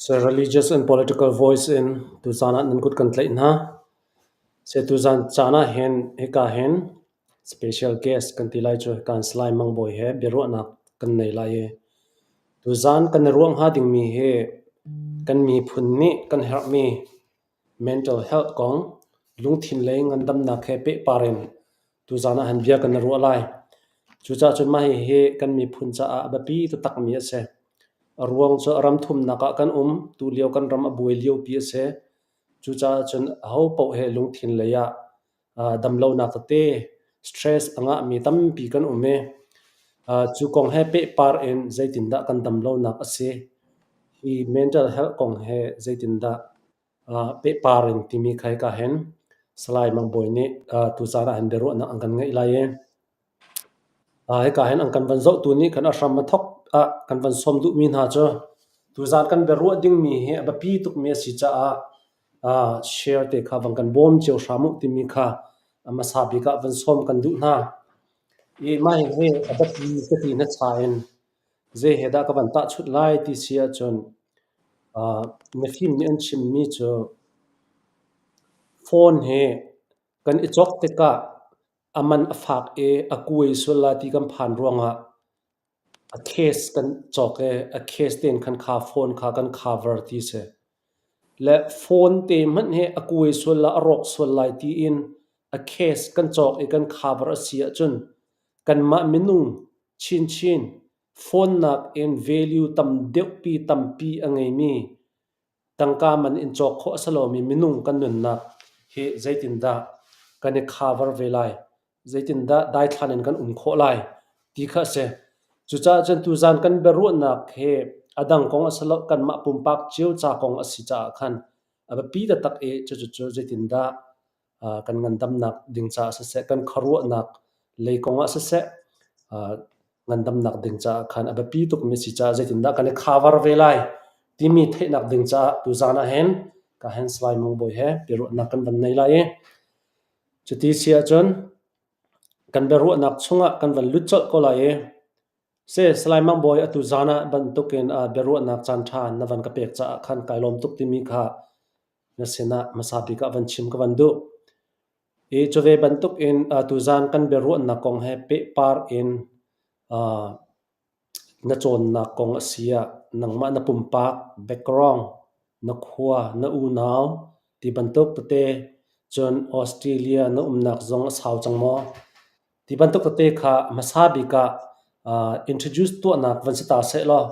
So religious and political voice in tuzaan ah nan kut kan tlaih hna. Se tuzaan caan ah hin hika hin special guest kan ti lai cu kan Salai Mang Bawi he biaruahnak kan nei lai i tuzaan kan i ruah hnga dingmi hi kan miphun nih kan herhmi mental health kong lungthin lei ngandamnak he pehpar in tuzaan ah han bia kan i ruah lai. Cucaah cun mah hihi kan miphun caah a biapi taktakmi a si. A ruang cu ram thumnak ah kan um, tulio kan ram a buai liopi a si. Cucaah cun ahopaoh he lungthin lei ah damlonak tete stress a ngahmi tampi kan um i cu kong he pehpar in zeitindah kan damlonak a si, hi mental health kong he zeitindah pehpar in timi kha hika hin Salai Mang Bawi nih tuzaan ah hin biaruahnak an kan ngeih lai i hika hin an kan van zohtu nih khan a hram a thawk ah kan van sawm duhmi hna cu tuzaan kan biaruah dingmi hi a biapi tukmi a si caah share te kha van kan bawm cio hram uh timi kha a hmasa bik ah van sawm kan duh hna. I mah hihi a biapi ka ti na cha in zei he dah ka van tahchunh lai ti si ahcun mifim nih an chimmi cu phone hi kan i cawk tikah a man a fak i a kuai sual lai ti kan phan ruangah a case kan cawk i a case tein khan kha phone kha kan cover ti si. Le phone te hmanh hi a kuai sual lai, a rawk sual lai tiin a case kan cawk i kan cover a si ahcun kanmah minung chinchin phone nakin value tam deuhpi tampi a ngeimi tangka man in cawk khawh a si lomi minung kan nunnak hi zeitindah kan i cover ve lai, zeitindah daithlan in kan um khawh lai ti kha a si. Cucaah cun tuzaan kan biaruahnak hi a dang kong a si lo, kanmah pumpak cio ca kong a si caah khan a biapi taktak i cucu zeitindah kan ngandamnak ding caah siseh, kan khuaruahnak lei kong ah siseh, ngandamnak ding caah khan a biapi tukmi si caah zeitindah kan i cover ve lai timi theihnak ding caah tuzaan ah hin ka hen Salai Mung Bawi he biaruahnak kan van nei lai i cuti si ahcun kan biaruahnak chungah kan van lut colh ko lai i Se Salai Mang Bawi atu zaan ah bantukin biaruahnak caan ṭha na van ka pek caah khan kai lawm tuk timi kha na sinah hmasa bik ah van chim ka van duh. I cu ve bantuk in tuzaan kan biaruahnak kong he pehpar in na cawnnak kong a si ah nangmah na pumpak background, na khua, na unau ti bantuk tete cun Australia na umnak zong a sau cang maw? Ti bantuk tete kha hmasa bik ah introduce tuahnak van si ta seh law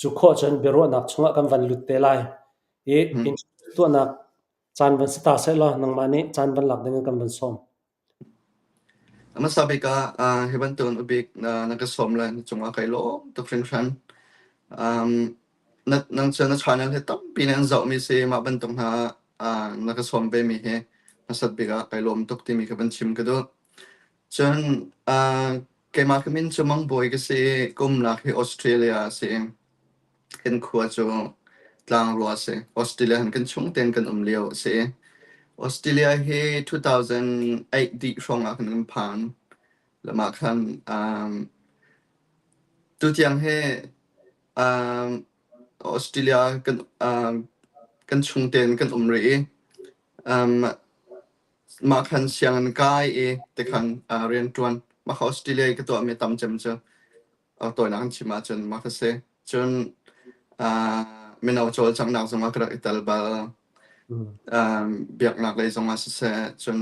cu khawh cun biaruahnak chungah kan van lut te lai. I introduce tuahnak caan van si ta seh law nangmah nih caan van lak ding in kan van sawm. A hmasa bik ah hi bantuk in ubik na ka sawm le na cungah kai lawm tuk hringhran. Na nang cu na channel hi tampi nih an zohmi si mah bantuk hna na ka sawm vemi hi hmasat bik ah kai lawm tuk timi kha van chim ka duh. Cun keimah ka min cu Mang Bawi ka si i ka umnak hi Australia a si. Kan khua cu Tlangrua a si. Australia hin kan chung tein kan um lio a si. Australia hi 2008 dih hrawng ah khan kan phan. Lamah khan tutiang hi Australia kan chung tein kan um rih i mah khan sianginn kai i tikhan rianṭuan. Mah kha Australia i ka tuahmi tam cem cu tawinak in chim ahcun mah kha si. Cun mino cawlcanghnak zongah ka rak i tel bal. Biaknak lei zongah siseh, cun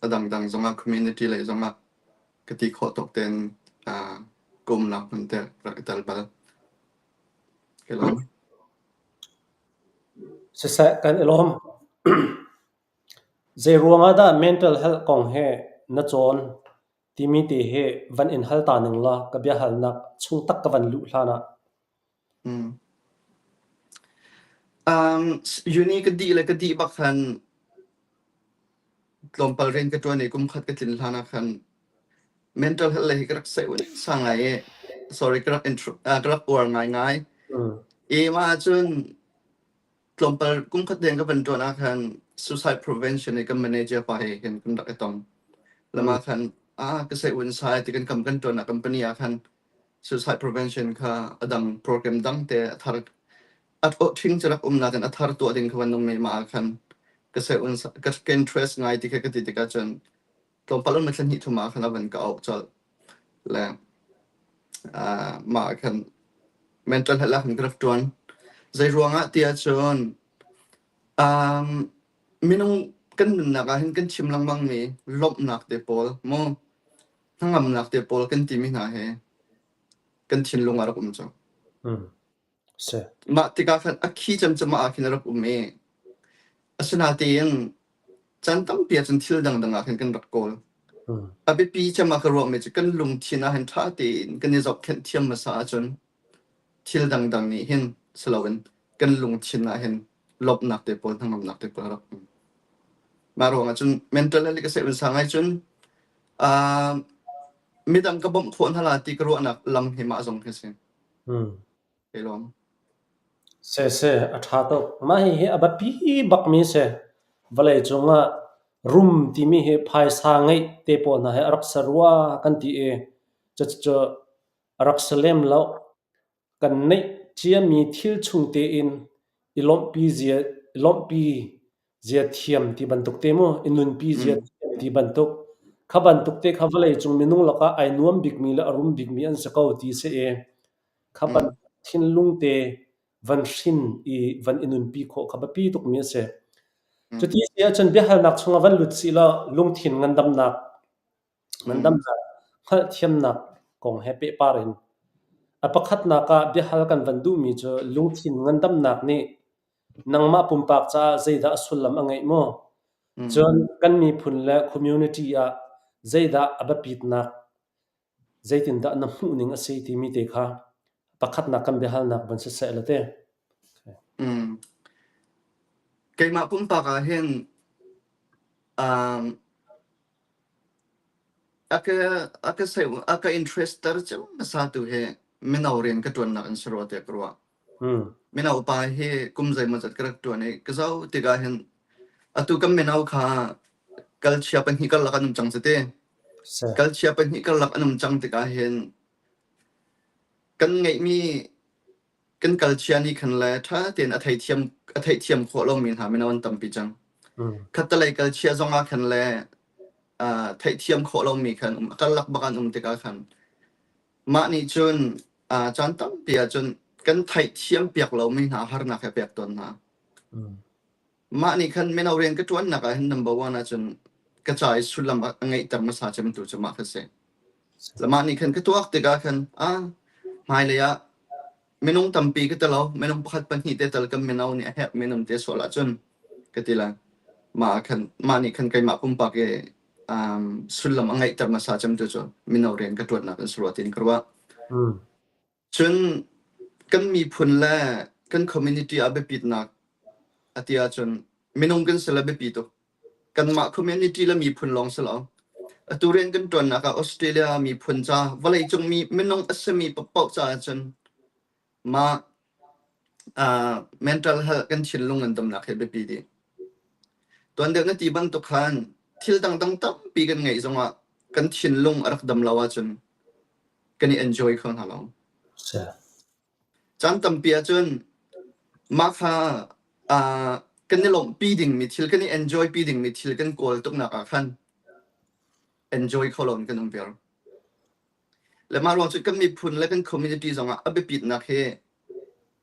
a dangdang zongah community lei zongah ka ti khawh tawk tein ka umnak hmun te rak i tel bal. Ka lawm. Siseh, kan i lawm. Zei ruangah dah mental health kong hi na cawn timi te hi van in hal ta ning law ka biahalnak chung tak ka van luh hlan ah. Uni ka dih le ka dih bak khan tlawmpal rian ka ṭuan i kum khat ka tlin hlan ah khan mental health lei hi ka rak seh sa ngai i sorry ka rak intro ka rak uar ngaingai. I mah ahcun tlawmpal kum khat deng ka van ṭuan ah khan suicide prevention i kan manager pa he hin kan rak i tong. Lama khan ah ka sai un sai ti kan kam kan tuan company ah khan suicide prevention kha adang program dang te athar at o thing charak um na kan athar tu ding kha van nung me ma khan ka sai un ka ka interest ngai ti kha ka ti tikah cun tlawmpal um thlan hi thuma khan avan ka au chal le ma khan mental health ah khan ka rak tuan zei ruangah tiah cun um minung kan nunnak ah hin kan chim lengmang mi lawmhnak te pawl mu hnangamnak te pawl kan timi hna he kan thinlung ah rak um cu. Si. Mah tikah khan a khi cemcem ah khin a rak um i asinain caan tampi ahcun thil dangdang ah khin kan rak kawl. A biapi cem ah ka ruahmi cu kan lungthin ah hin ṭha tein kan i zohkhenh thiam hmasa ahcun thil dangdang nih hin si loin kan lungthin ah hin lawmhnak te pawl hnangamnak te pawl a rak um. Mah ruangah cun mental health ka seh sang ai cun uh, midang ka bawmh khawh hna la ti ka ruahnak lam hi mah zong hi si. Kei lawm. Siseh, a ṭha tuk. Mah hihi a biapi bakmi a si. Vawleicung ah rum timi hi phaisa ngeih te pawl hna hi a rak si rua kan ti i cucu a rak si lem lo. Kan neih ciami thil chung tein i lawmhpi zia, i lawmhpi zia thiam ti bantuk te mu, i nunpi zia thiam ti bantuk. Kha bantuk te kha vawleicung minung lakah ai nuam bikmi le a rum bikmi an si ko ti si i kha bantuk thinlung te van hrin i van i nunpi khawh kha biapi tukmi a si. Cuti si ahcun biahalnak chungah van lut sih law lungthin ngandamnak ngandamnak hngalhthiamnak kong he pehpar in a pakhatnak ah biahal kan van duhmi cu lungthin ngandamnak nih nangmah pumpak caah zeidah a sullam a ngeih maw? Cun kan miphun le community ah zeidah a biapitnak zeitindah na hmuhning a si timi te kha pakhatnak kan biahalnak van siseh la te. Keimah pumpak ah hin um, a ka a ka a ka interest ter cem hmasa tu hi mino rian ka ṭuannak in si rua tiah ka ruah. Mino pa hi kum zeimawzat ka rak ṭuan i ka zoh tikah hin atu kan mino kha kalchia pahnih karlak an um cang cu ti. Kalchia pahnih karlak an um cang tikah hin kan ngeihmi kan kalchia nih khan le ṭha tein a theithiam a theihthiam khawh lomi hna mino an tampi cang. Khattelei kalchia zongah khan le uh, theihthiam khawh lomi khan um karlak bak an um tikah khan mah nih cun uh, caan tampi ahcun kan theihthiam piak lomi hna harnak he pek tawn hna. Mah nih khan mino rian ka ṭuannak ah hin number one ahcun ka ca i sullam a ngeihter hmasa cemtu cu mah kha si. Mah nih khan ka tuak tikah khan ah hmailei ah minung tampi ka telo, minung pakhat pahnih te tal kan mino nih a herh minung te sual ahcun ka ti lai. Mah ah khan mah nih khan keimah pumpak i um, sullam a ngeihter hmasa cemtu cu mino rian ka ṭuannak in si rua tiin ka ruah. Cun kan miphun le kan community ah biapitnak a ti ahcun minung kan si le biapi tuk. Kanmah community le miphun lawng si lo. Atu rian kan ṭuannak ah Australia miphun ca, vawleicung mi minung a simi paohpaoh caah cun mah uh, mental health kan thinlung ngandamnak hi biapi dih. Tuan deuh na ti bantuk khan thil dangdang tampi kan ngeih zongah kan thinlung a rak dam lo ahcun kan i enjoy kho hna lo. Caan tampi ahcun mah kha uh, kan i lawmhpi dingmi thil, kan i enjoy pi dingmi thil kan kawl tuknak ah khan enjoy kho loin kan um viar. Le mah ruang cu kan miphun le kan community zongah a biapitnak hi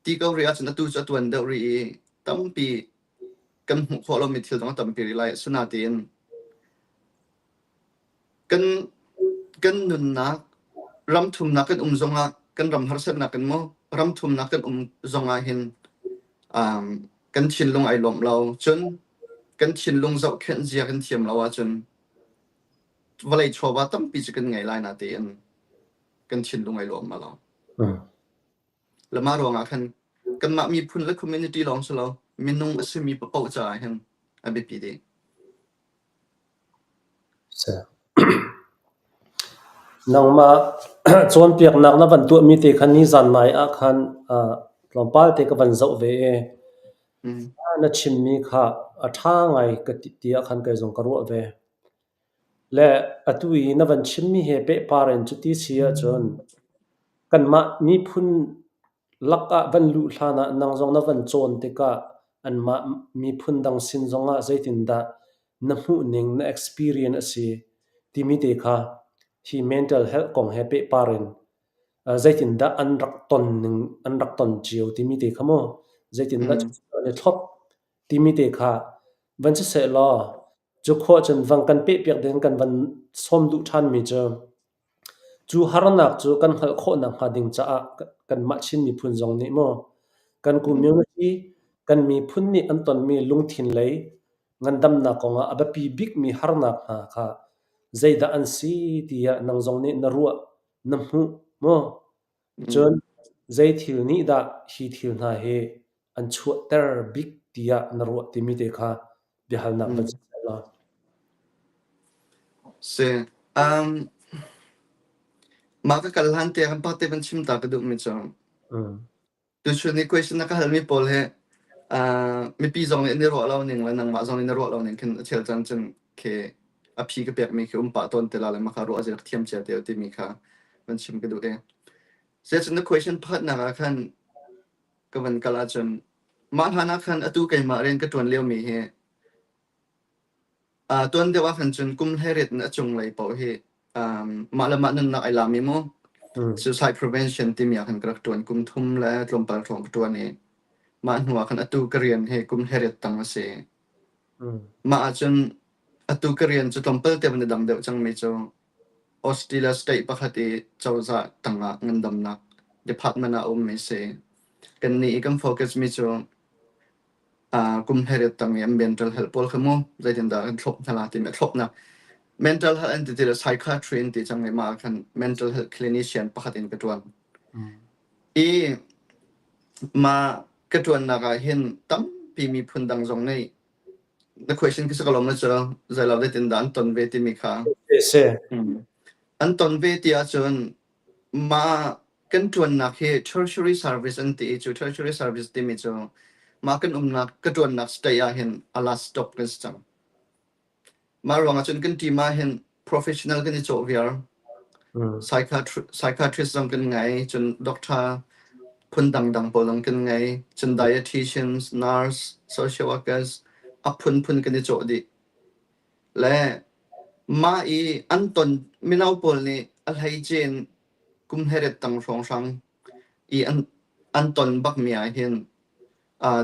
ti ko rih ahcun atu cu a tuan deuh rih i tampi kan hmuh khawh lomi thil zong a tampi rih lai. Asinain Kan kan nunnak ram thumnak kan um zongah kan ram harsatnak in maw ram thumnak kan um zongah hin um, kan thinlung ai lawmh lo cun kan thinlung zohkhenh zia kan thiam lo ahcun vawlei chawva tampi cu kan ngei lai na tein kan thinlung ai lawm ma lo. Le mah ruangah khan kanmah miphun le community lawng si lo minung a simi paoh caah hin a biapi dih. Nangmah cawnpiaknak na van tuahmi te kha nizan nai ah khan tlawmpal te ka van zoh ve i. Na chimmi kha a ṭha ngai ka ti tiah khan kei zong ka ruah ve. Le atu i na van chimmi he pehpar in cuti si ahcun kanmah miphun lakah van luh hlanah nang zong na van cawn tikah anmah miphun dang sin zongah zeitindah na hmuhning, na experience a si timi te kha hi mental health kong he pehpar in zeitindah an rak ton ning an rak ton cio timi te kha mu zeitindah an i thlop timi te kha van siseh law cu khua cun vang kan pehpiak ding kan van sawm duh ṭhanmi cu cu harnak cu kan hngalh khawh nakhnga ding caah kanmah Chin miphun zong nih mu kan community kan miphun nih an tonmi lungthin lei ngandamnak kongah a biapi bikmi harnak hna kha zeidah an si tiah nang zong nih na ruah na hmuh maw? Cun zei thil nih dah hi thil hna hi an chuahter bik tiah na ruah timi te kha biahalnak van si law. Si. Mah ka kal hlan te kan pa te van chim ta ka duhmi cu Tuchun i question na ka halmi pawl hi mipi zong nih an i ruah lo ning le nangmah zong nih na ruah lo ning khin a chel caan cun khi a phi ka pekmi khi um pah tawn te la le maka ruah rak thiam cia te timi kha van chim ka duh i. Zeicun na question pakhatnak ah khan ka van kal ahcun mah hlan ah khan atu keimah rian ka ṭuan liomi hi Tuan deuh ah khan cun kum 18 in a cunglei paoh hi mah le mah nunnak ai lami mu. Suicide prevention timi ah khan ka rak ṭuan. Kum thum le tlawmpal hrawng ka ṭuan i mah hnu ah khan atu ka rian hi kum 18 tang a si. Mah ahcun atu ka rian cu tlawmpal te van i dang deuh cangmi cu Australia state pakhat i cozah tangah ngandamnak department ah a ummi si. Kannih i kan focus mi cu Kum 18 tang i an mental health pawl kha mu zeitindah kan thlop hna la timi a thlopnak mental health an ti ti le psychiatry an ti cang i mah ah khan mental health clinician pakhat in ka ṭuan. I mah ka ṭuannak ah hin tampi miphun dang zong nih na question khi si ka lawm na cu zeilo zeitindah an ton ve timi kha Si. An ton ve ti ahcun Mah kan ṭuannak hi tertiary service an ti i cu tertiary service timi cu mah kan umnak ka ṭuannak state ahhin a last stop kan si cang. Mah ruangah cun kan team ahhin professional kan i cawh viar. Psychiatrist zong kan ngei, cun doctor phun dangdang pawl zong kan ngei, cun dietitians, nurse, social workers a phunphun kan i cawh dih. Le mah i an ton mino pawl nih a hleice in kum 18 tang hrawnghrang i an ton bakmi ahhin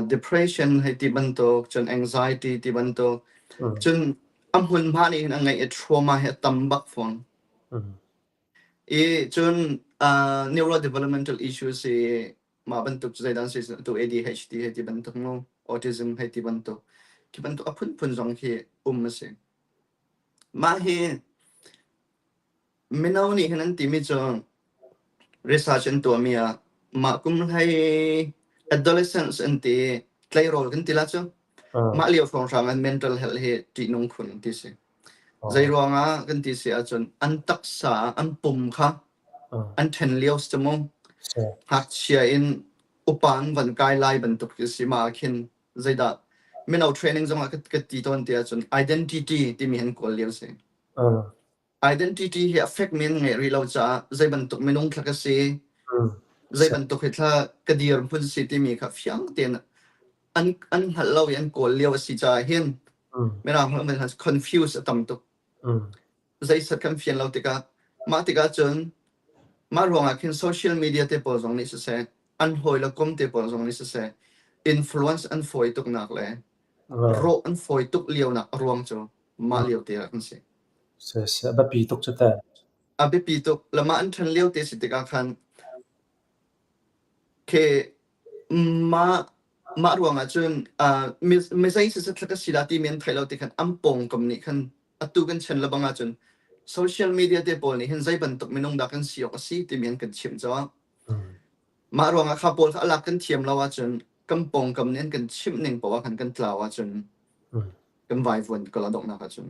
depression hei ti bantuk, cun anxiety ti bantuk, cun a hmunhma nih hin a ngeih i trauma hi a tam bak fawn. I cun neurodevelopmental issues hi mah bantuk cu zeidah an si atu ADHD hei ti bantuk mu autism hei ti bantuk khi bantuk a phunphun zong khi um a si. Mah hi mino nih hin an timi cu research an tuahmi ah mah kum hlei adolescence an ti tleirawl kan ti la cu mah lio hrawnghrang an mental health hi ṭihnung khun ti si. Zei ruangah kan ti si ahcun an taksa an pum kha an ṭhen lio si mu. Ngakchia in upa an van kai lai bantuk khi si. Mah ah khin zeidah mino training zongah ka ti tawn ti ahcun identity timi han kawl lio si. Identity hi a fekmi an ngeih rih lo caah zei bantuk minung thla ka si, zei bantuk hi thla ka dirhmun si timi kha fiang tein an an hngalh lo i an kawl lio a si caah hin mirang holh man confuse a tam tuk. Zeisat kan fian lo tikah mah tikah cun mah ruangah khin social media te pawl zong nih siseh an hawi le kom te pawl zong nih siseh influence an fawi tuknak le rawh an fawi tuk lionak a ruang cu mah lio te ah kan si. Si, a biapi tuk cu teh. A biapi tuk. Le mah an ṭhan lio te si tikah khan khi Mah mah ruangah cun mi zei siseh thla ka si dah timi an theih lo ti khan an pawngkam nih khan atu kan chan lebang ahcun social media te pawl nih hin zei bantuk minung dah kan si awk a si timi an kan chimh caah mah ruangah kha pawl kha a lak kan thiam lo ahcun kan pawngkam nih an kan chimh ning paoh ah khan kan tlau ahcun kan vaivuan ko la donghnak ahcun.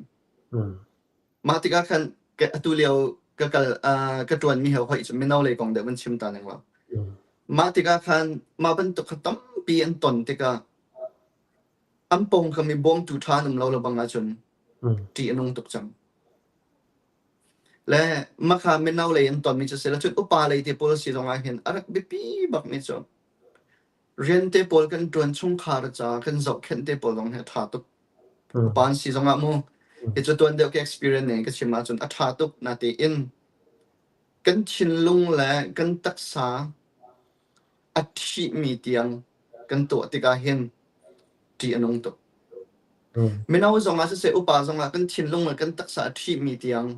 Mah tikah khan atu lio ka kal ka ṭuanmi he hoih cu mino lei kong deuh van chim ta ning law. Mah tikah khan mah bantuk kha tampi an ton tikah. An pawngkam i bawmtu ṭha an um lo le bang ahcun ṭih a nung tuk cang. Le makha mino lei an tonmi cu si lo cun upa lei te pawl si zong ah hin a rak biapi bakmi cu rian te pawl kan ṭuan chungkhar ca kan zohkhenh te pawl zong hi a ṭha tuk. Upa an si zong ah mu hi cu tuan deuh ka experience ning ka chim ahcun a ṭha tuk natein kan thinlung le kan taksa a ṭhihmi tiang kan tuah tikah hin ṭih a nung tuk. Mino zongah siseh upa zongah kan thinlung le kan taksa a ṭhihmi tiang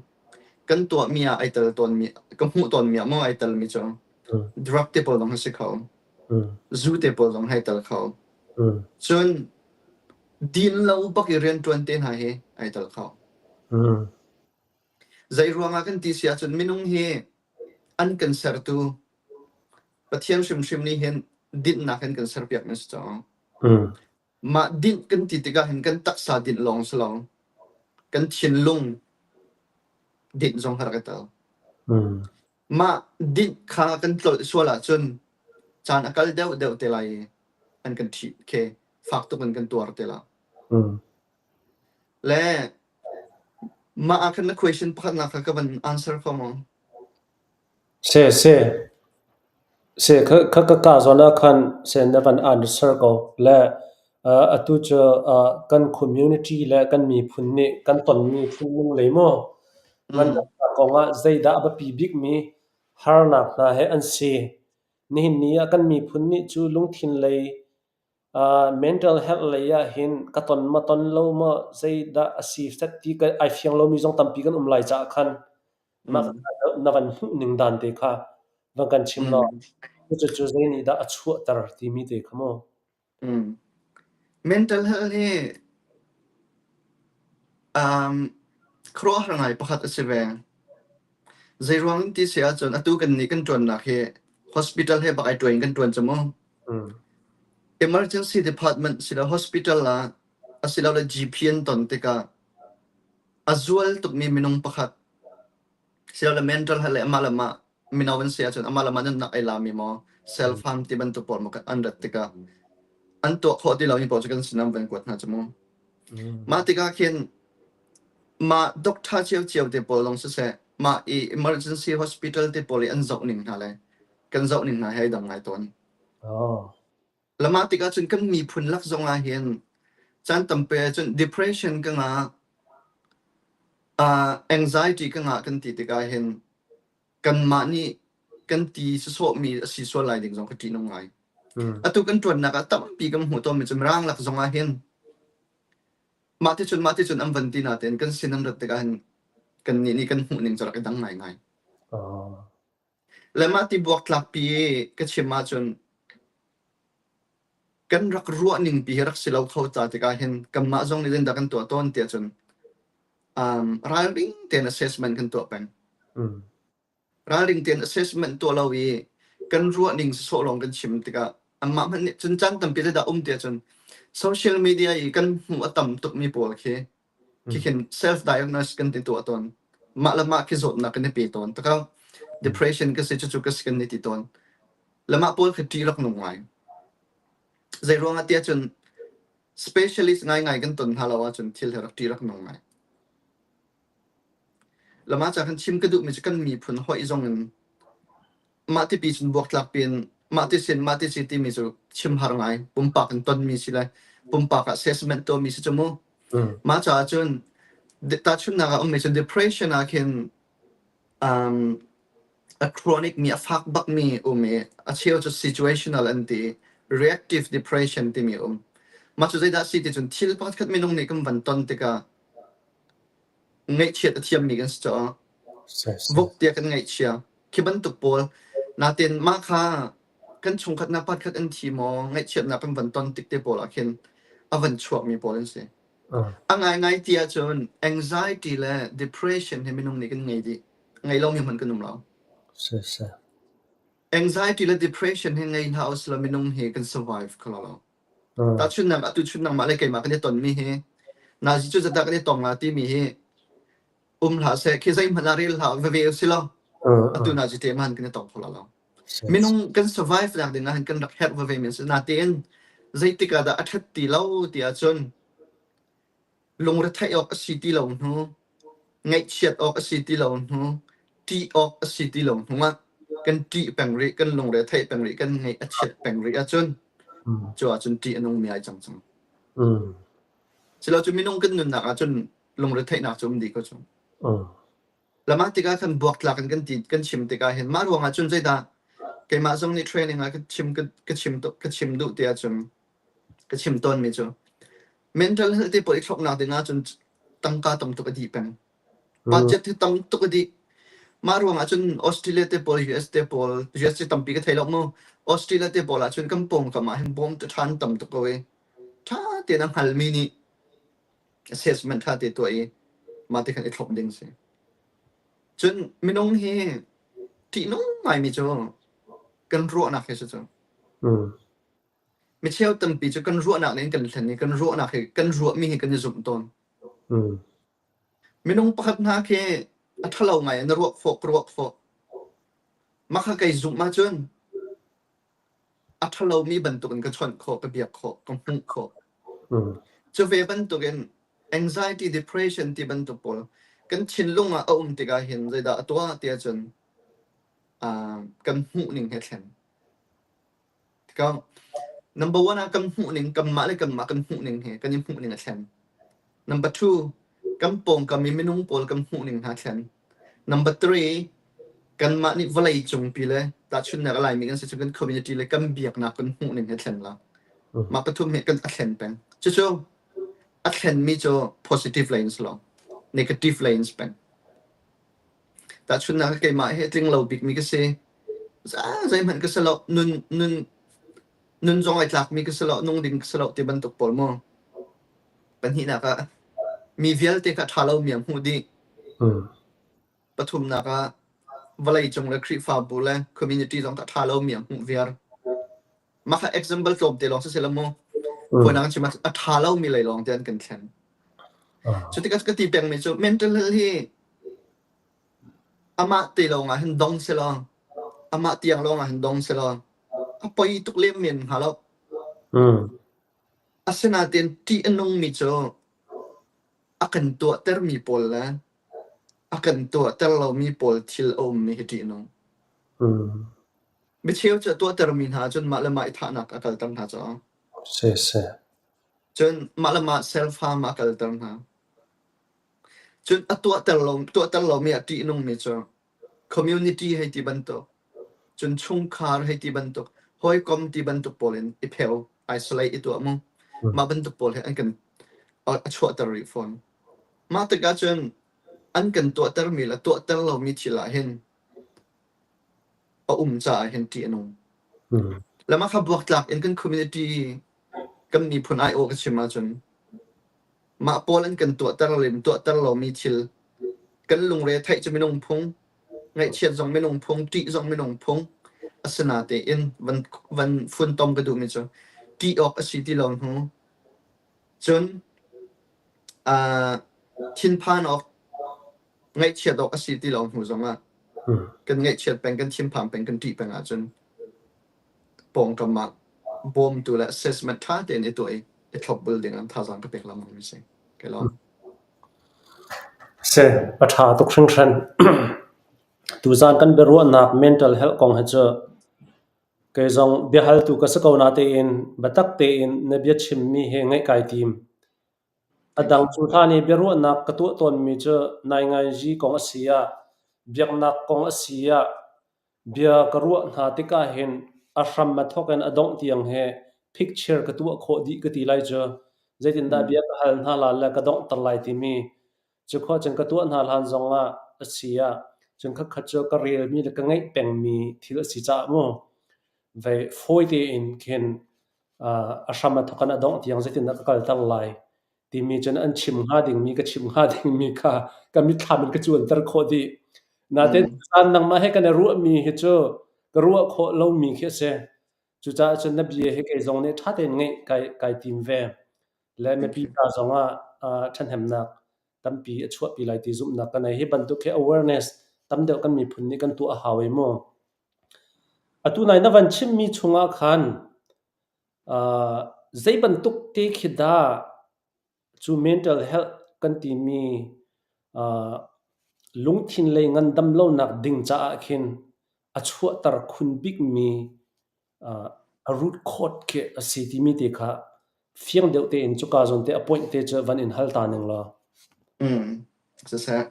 kan tuahmi ah ai tel tawnmi ka hmuh tawnmi ah maw ai telmi cu drug te pawl zong a si kho. Zu te pawl zong ai tel kho. Cun din lo bak i rianṭuan te hna hi ai tel kho. Zei ruangah kan ti si ahcun minung hi an kan sertu Pathian hrimhrim nih hin dinhnak in kan serpiak mi si cang. Mah dinh kan ti tikah hin kan taksa dinh lawng si lo, kan thinlung dinh zong kha rak i tel. Mah dinh kha kan tlolh sual ahcun caan a kal deuhdeuh te lai i an kan ṭhih khi fak tuk in kan tuar te la. Le mah ah khan na question pakhatnak kha ka van answer kho maw? Se se se kha kha ka ka zawn ah khan se na van answer ko le atu cu kan community le kan miphun nih kan tonmi thinlung lei maw ngandamnak kongah zeidah a biapi bikmi harnak hna he an si. Nihin ni ah kan miphun nih cu lungthin lei mental health lei ah hin ka ton maw ton lo maw zeidah a si set ti ka ai fiang lomi zong tampi kan um lai caah khan mah na van hmuh ning dan te kha van kan chim law cucu zei nih dah a chuahter timi te kha mu. Mental health hi khuaruahhar ngai pakhat a si ve. Zeiruang in ti si ahcun atu kan nih kan ṭuannak hi hospital he bak ai ṭuan in kan ṭuan cu mu. Emergency department silo hospital ah asilole GP an ton tikah a zual tukmi minung pakhat silole mental health le amah le mah mino an si ahcun amah le mah nunnak ai lami maw self harm ti bantuk pawl maw an rat tikah an tuah khawh ti lomi pawl cu kan sin an van kuat hna cu mu. Mah tikah khin mah doctor ciocio te pawl zong siseh mah i emergency hospital te pawl i an zoh ning hna le kan zoh ning hna he ai dang ngai tawn. Le mah tikah cun kan miphun lak zong ah hin caan tampi ah cun depression ka ngah, anxiety ka ngah kan ti tikah hin kanmah nih kan ti sawsawhmi a si sual lai ding zong ka ṭihnung ngai. Atu kan ṭuannak ah tampi kan hmuh tawnmi cu Mirang lak zong ah hin mah ti cun mah ti cun an van ti natein kan sin an rat tikah hin kannih nih kan hmuh ning cu rak i dang ngaingai. Le mah ti buaktlakpi i ka chim ahcun kan rak ruah ning pi hi rak si lo kho ca tikah hin kanmah zong nih zeitindah kan tuah tawn tiah cun ralring tein assessment kan tuah peng. Ralring tein assessment tuah lo i kan ruah ning sawsawh lawng kan chim tikah anmah hmanh nih cun caan tampi zeidah um tiah cun social media i kan hmuh a tam tukmi pawl khi Khikhin self-diagnose kan ti tuah tawn. Mah le mah khi zawtnak kan i pe tawn. Taka depression ka si cucu ka si kan i ti tawn. Le mah pawl khi ṭih rak nung ngai. Zei ruangah tiah cun specialist ngaingai kan ton hna lo ahcun thil hi rak ṭih rak nung ngai. Le mah ca kan chim ka duhmi cu kan miphun hoih zong in mah ti pi cun buaktlak piin mah ti sin mah ti si timi cu chim har ngai pumpak in tonmi si le pumpak ah assessment tuahmi si cu mu mah caah cun tahchunhnak ah ummi cu depression ah khin um, a chronic mi a fak bakmi um i a cheu cu situational an ti reactive depression timi um mah cu zeidah si ti cun thil pakhat khat minung nih kan van ton tikah ngaihchiat a thiammi kan si caah vok tiah kan ngaihchia. Khi bantuk pawl natin mah kha kan chungkhat na patkhat an thi maw ngaihchiatnak kan van ton tik te pawl ah khin a van chuakmi pawl an si. A ngaingai ti ahcun anxiety le depression hi minung nih kan ngei dih. Ngei lomi hmanh kan um lo. Anxiety le depression hi ngei hlah usih law minung hi kan survive kho lo. Tahchunhnak atu chun nangmah le keimah kan i tonmi hi nazi cu zadah kan i tong la timi hi um hlah seh khi zeihmanh ah rel hlah veve usih law atu nazi te hmanh kan i tong kho lo. Minung kan survive nak ding ah hin kan rak herh veve men si natein Zeitik ah dah a ṭhat ti lo ti ahcun lungretheih awk a si ti lo hnu, ngaihchiat awk a si ti lo hnu, ṭih awk a si ti lo hnu ah kan ṭih peng rih, kan lungre theih peng rih, kan ngaih a chiat peng rih ahcun cu ahcun ṭih a nungmi ai cang cang. Silo cu minung kan nunnak ahcun lungretheihnak cu um dih ko cu. Lamah tikah khan buaktlak in kan ti kan chim tikah hin mah ruangah cun zeidah keimah zong nih training ah ka chim ka, ka chim ka chim duh ti ahcun ka chim tawnmi cu mental health te pawl i thlopnak ding ahcun tangka tam tuk a dih peng. Budget hi tam tuk a dih. Mah ruangah cun Australia te pawl, US te pawl, US cu tampi ka thei lo mu. Australia te pawl ahcun kan pawngkam ah hin bawm tu ṭhan tam tuk ko i ṭha tein a hngalmi nih assessment ṭha te tuah i mah ti khan i thlop ding si. Cun minung hi ṭihnung ngaimi cu kan ruahnak hi si cu. Micheu tampi cu kan ruahnak nih kan thlen i kan ruahnak hi kan ruahmi hi kan i zumh tawn. Minung pakhat hna khi a ṭhalo ngai na ruah khawh ka ruah khawh. Mah kha kei zumh ahcun a ṭhalomi bantukin ka chawnh khawh, ka biak khawh, ka hmuh khawh. Cu ve bantukin anxiety, depression ti bantuk pawl kan thinlung ah a um tikah hin zeidah a tuah ti ahcun kan hmuhning he thlen. Tikah number one ah kan hmuhning, kanmah le kanmah kan hmuhning he kan i hmuhning a thlen. Number two, kan pawngkam i minung pawl kan hmuhning hna thlen. Number three, kanmah nih vawlei cungpi le tahchunhnak a Laimi kan si cu kan community le kan biaknak kan hmuhning he thlen la. Mah pathum hi kan a thlen peng. Cucu a thlenmi cu positive lei in si lo, negative lei in si peng. Tahchunhnak ah keimah hi a tling lo bikmi ka si. Zeihmanh ka si lo, nun nun nun zong ai tlakmi ka si lo, nung ding ka si lo ti bantuk pawl mu. Pahnihnak ah mi vialte kha ṭha lomi ah hmuh dih. Pathumnak ah vawleicung le Khrihfabu le community zong kha ṭha lomi ah hmuh viar. Mah kha example tlawmte lawng si seh mu. Phundang chim ah a ṭha lomi lei lawng te an kan thlen. Cu tikah ka ti pengmi cu mental health hi amah te lawng ah hin dong selaw, amah tiang lawng ah hin dong selaw, a poi tuk lem men hnga lo. Asinain ṭih a nungmi cu a kan tuahtermi pawl le a kan tuahter lomi pawl thil a ummi hi ṭih a nung. Micheu cu a tuahtermi hna cun mah le mah i thahnak a kalter hna caah. Siseh. Cun mah le mah self-harm a kalter hna. Cun a tuahter lo tuahter lomi ah ṭih a nungmi cu community hei ti bantuk, cun chungkhar hei ti bantuk, hawikom ti bantuk pawl in i pheu, isolate i tuah mu. Mah bantuk pawl hi an kan a chuahter rih fawn. Mah tikah cun an kan tuahtermi le tuahter lomi thil ah hin a um caah hin ṭih a nung. Le mah kha buaktlak in kan community kan miphun aiawh ka chim ahcun mah pawl an kan tuahter le tuahter lomi thil kan lungre theih cu minung phung, ngaihchiat zong minung phung, ṭih zong minung phung asinatein van van funtom ka duhmi cu ṭih awk a si ti lo hnu cun thinphan awk ngaihchiat awk a si ti lo hnu zongah kan ngaihchiat peng, kan thinphan peng, kan ṭih peng ahcun pawngkam ah bawmtu le assessment ṭha tein i tuah i i thlopbul ding an thazaang ka pek lengmang mi si. Ka lawm. Si, a ṭha tuk hringhran. Tuzaan kan biaruahnak mental health kong hi cu kei zong biahaltu ka si ko natein biatak tein na biachimmi hi ngaih kai tim. A Thank dang you. cu hlan i biaruahnak ka tuah tawnmi cu nainganzi kong a si ah, biaknak kong a si ah, bia ka ruah hna tikah hin a hram a thawk in a dongh tiang hi picture ka tuah khawh dih ka ti lai cu. Zeitindah bia ka hal hna la le ka donghter lai timi cu khua cun ka tuah hna hlan zongah a si ah cun khatkhat cu ka relmi le ka ngeih pengmi thil a si caah mu vei fawi tein khin a hram a thawk in a dongh tiang zeitindah ka kalter lai timi cun an chim hnga dingmi ka chim hnga dingmi kha ka mitthlam in ka cuanter khawh dih. Nain caan nangmah he kan i ruahmi hi cu ka ruah khawh lomi khi a si. Cucaah cun na bia hi kei zong nih ṭha tein ngeih kai, kai tim ve. Le Thank mipi you. ca zongah ṭhahnemnak tampi a chuahpi lai ti zumhnak ka nei. Hi bantuk hi awareness tam deuh kan miphun nih kan tuah a hau i mu. Atu nai na van chimmi chungah khan. Zei bantuk te khi dah cu mental health kan timi lungthin lei ngandam lonak ding caah khin a chuahter khun bikmi a root cause khi a si timi te kha fiang deuh tein cuka zawn te a point te cu van in hal ta ning law. Mm. Siseh,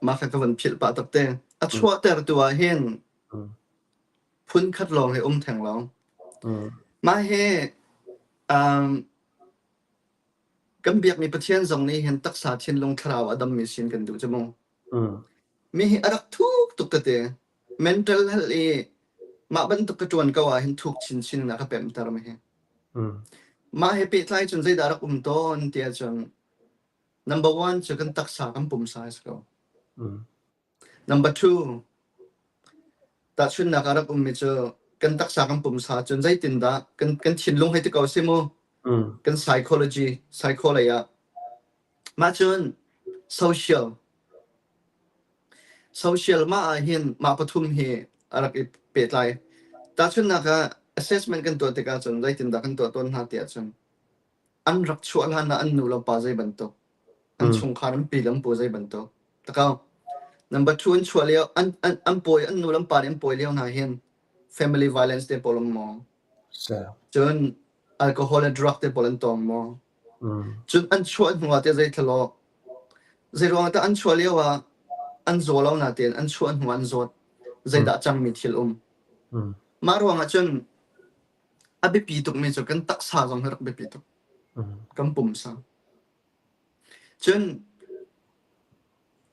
mah kha ka van philh pah tak te. A chuahtertu ah hin phun khat lawng hi um theng lo. Mah hi um, kan biakmi Pathian zong nih hin taksa thinlung thlarau a dammi sin kan duh cu mu. Mi hi a rak thuk tuk tete. Mental health i mah bantuk ka ṭuan ko ah hin thuk chinchin in a ka pemter mi hi. Mah he pehtlai cun zeidah rak um tawn ti ahcun number one cu kan taksa kan pumsa a si ko. Number two, tahchunhnak ah rak ummi cu kan taksa kan pumsa cun zeitindah kan kan thinlung hei ti ko si mu. Kan psychology, psycho lei ah. Mah cun social Social mah ahhin mah pathum hi a rak i pehtlai. Tahchunhnak ah assessment kan tuah tikah cun zeitindah kan tuah tawn hna ti ahcun an rak chuah hlan ah an nu le pa zei bantuk, an chungkhar an pi le an pu zei bantuk. Takau. Number two an chuah lio an an an pawi an nu le an pa nih an pawi lio hna hin family violence te pawl um maw? Cun alcohol and drug te pawl an tawng maw? Cun an chuah hnu ah teh zeithlawh Zeiruang ah dah an chuah lio ah an zaw lo nain an chuah hnu ah an zawt. Zeidah cangmi thil um. Mah ruang ah cun a biapi tukmi cu kan taksa zong hi rak biapi tuk. Kan pumsa. Cun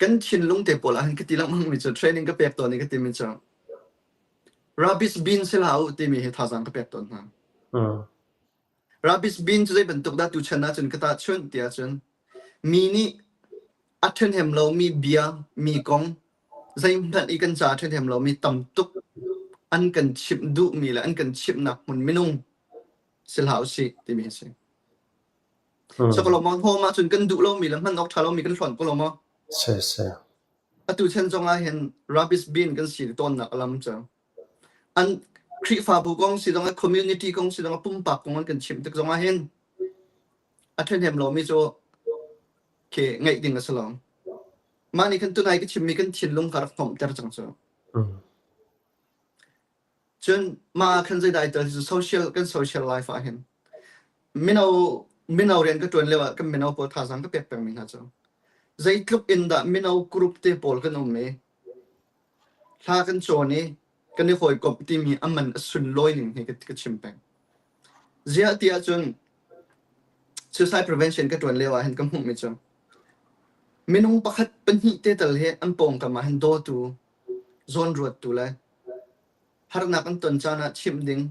kan thinlung te pawl ah hin ka ti lengmangmi cu training ka pek tawn i ka timi cu rubbish bin si hlah u timi hi thazaang ka pek tawn hna. Rubbish bin cu zei bantuk dah tuchan ahcun ka tahchunh ti ahcun mi nih a ṭhahnem lomi bia, mi kong, zeihmanh i kan ca a ṭhahnem lomi tam tuk an kan chimh duhmi le an kan chimhnak hmun minung si hlah usih timi a si. Sakalawm home ahcun kan duh lomi le hman awk ṭha lomi kan hlonh ko lo maw? Si si. Atu chan zong ah hin rubbish bin kan si tawnnak a lam cu. An Khrihfabu kong si zongah community kong si zongah pumpak kong an kan chimh tik zongah hin a ṭhahnem lomi cu khi ngaih ding a si lo. Mah nih khan tunai ka chimmi kan thinlung kha rak hnomhter cang cu. Cun mah ah khan zeidah ai tel cu social kan social life ah hin mino mino rian ka ṭuan lio ah kan mino pawl thazaang ka pek pengmi hna cu zeitluk in dah mino group te pawl kan um i Hla kan cawn i kan i hawikomh timi a man a sunlawi ning hi ka chim peng. Ziah ti ahcun suicide prevention ka ṭuan lio ah hin ka hmuhmi cu minung pakhat pahnih te tal hi an pawngkam ah hin dawtu, zawnruattu le harnak an ton caan ah chimh ding,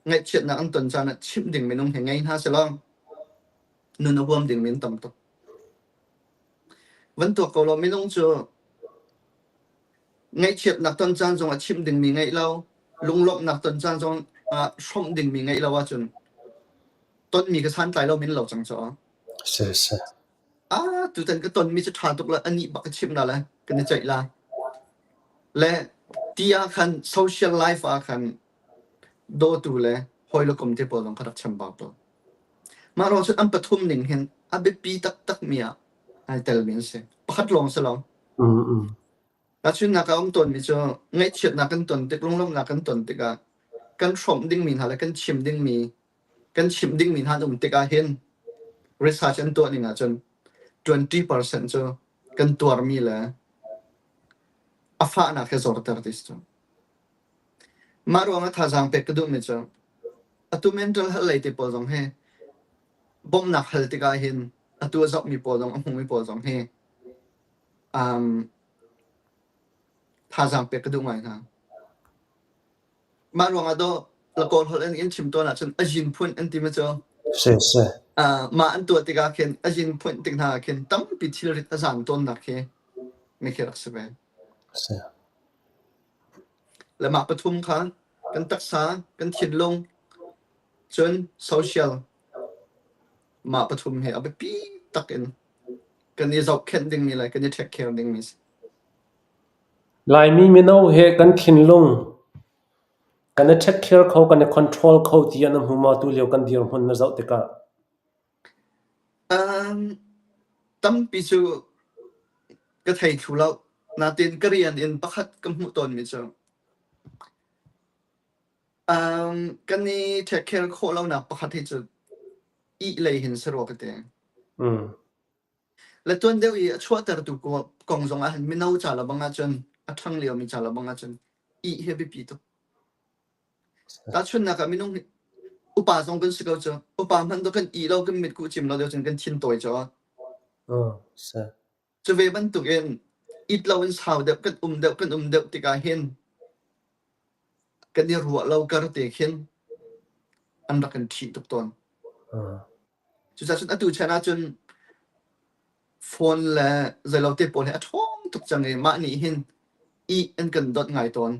ngaihchiatnak an ton caan ah chimh ding minung hi ngei hna selaw nun a huam dingmi an tam tuk. Van tuak ko law minung cu ngaihchiatnak ton caan zongah chimh dingmi ngeih lo, lunglawmhnak ton caan zong ah hrawmh dingmi ngeih lo ahcun tonmi ka santlai lo min lo cang cu. Si si. Ah, tutan ka tonmi cu ṭha tuk la, anih bak ka chimh na le kan i ceih la. Le ti ah khan social life ah khan dawtu le hawi le kom te pawl zong kha rak chambau tawn. Mah ruang cun an pathum ning hin a biapi taktakmi ah ai telmi an si. Pakhat lawng si lo. Tahchunhnak ah a um tawnmi cu ngaihchiatnak kan ton tik, lunglawmhnak kan ton tikah kan hrawmh dingmi hna le kan chim dingmi kan chimh dingmi hna an um tikah hin research an tuah ning ahcun 20% cu kan tuarmi le a fahnak he zorter ti si cu. Mah ruangah thazaang pek ka duhmi cu atu mental health lei te pawl zong hi bawmhnak hal tikah hin atu a zohmi pawl zong a hmumi pawl zong hi um, thazaang pek ka duh ngai hna. Mah ruangah dawh Kawl holh in in chim tawn ahcun a yin phun an ti ma cu. Si si. Uh, mah an tuah tikah khin a yin phun tik hna khin tampi thilrit a zang tawnnak khi mi khi rak si ve. Si. Le mah pathum kha kan taksa, kan thinlung, cun social mah pathum hi a biapi tak in kan i zohkhenh dingmi le kan i take care dingmi si. Laimi mino he kan thinlung. Kan i take care kho, kan i control kho ti an hmu maw tu lio kan dirhmun na zoh tikah? Um, tampi cu ka thei thlu lo. Natin ka rian in pakhat ka hmuh tawnmi cu um, kan i take care khawh lonak pakhat hi cu ih lei hin si rua ka ti. Le tuan deuh i a chuahtertu kong zong ah hin mino ca le bang ahcun a ṭhang liomi ca le bang ahcun ih hi a biapi tuk. Tahchunhnak ah minung hi upa zong kan si ko cu. Upa hmanh tu kan ih lo, kan mitkuh cim lo deuh cun kan thin tawi cu. Cu ve bantukin it lo in sau deuh kan um deuh kan um deuh tikah hin kan i ruah lo kar te khin an rak kan ṭhih tuk tawn. Cucaah cun atu chan ahcun phone le zeilo te pawl hi a ṭhawng tuk cang i mah nih hin ih an kan dawt ngai tawn.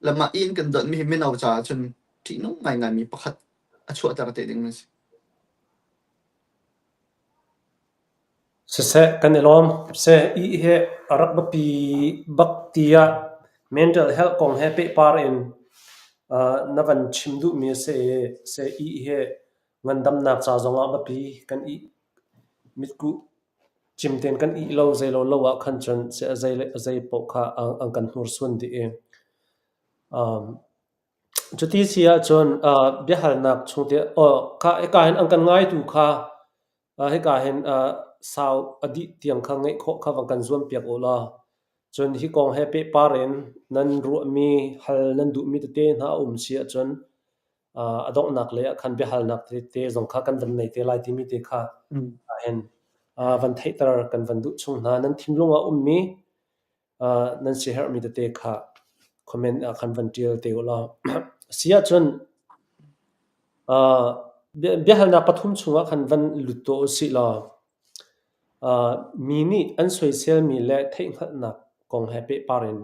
Le mah ih an kan dawtmi hi mino caah cun ṭihnung ngaingaimi pakhat a chuahter te ding a si. Siseh, kan i lawm. Seh, ih hi a rak biapi bak tiah mental health kong he pehpar in na van chim duhmi a si i seh ih hi ngandamnak ca zongah biapi kan ih mitkuh cim tein kan ih lo zeilo lo ah khan cun seh a zei le a zei paoh kha an kan hnursuan dih i cuti si ahcun biahalnak chung te kha hika hin an kan ngaitu kha hika hin sau a dih tiang kha ngeih khawh kha van kan zuampiak u law cun hi kong he pehpar in nan ruahmi hal nan duhmi tete hna a um si ahcun a donghnak lei ah khan biahalnak tete zong kha kan van nei te lai timi te kha hin van theihter kan van duh chung hna. Nan thinlung ah ummi nan siaherhmi tete kha comment ah khan van ṭial te u law. Si ahcun biahalnak pathum chungah khan van lut tuah u sih law mi nih an soiselmi le theihhngalhnak kong he pehpar in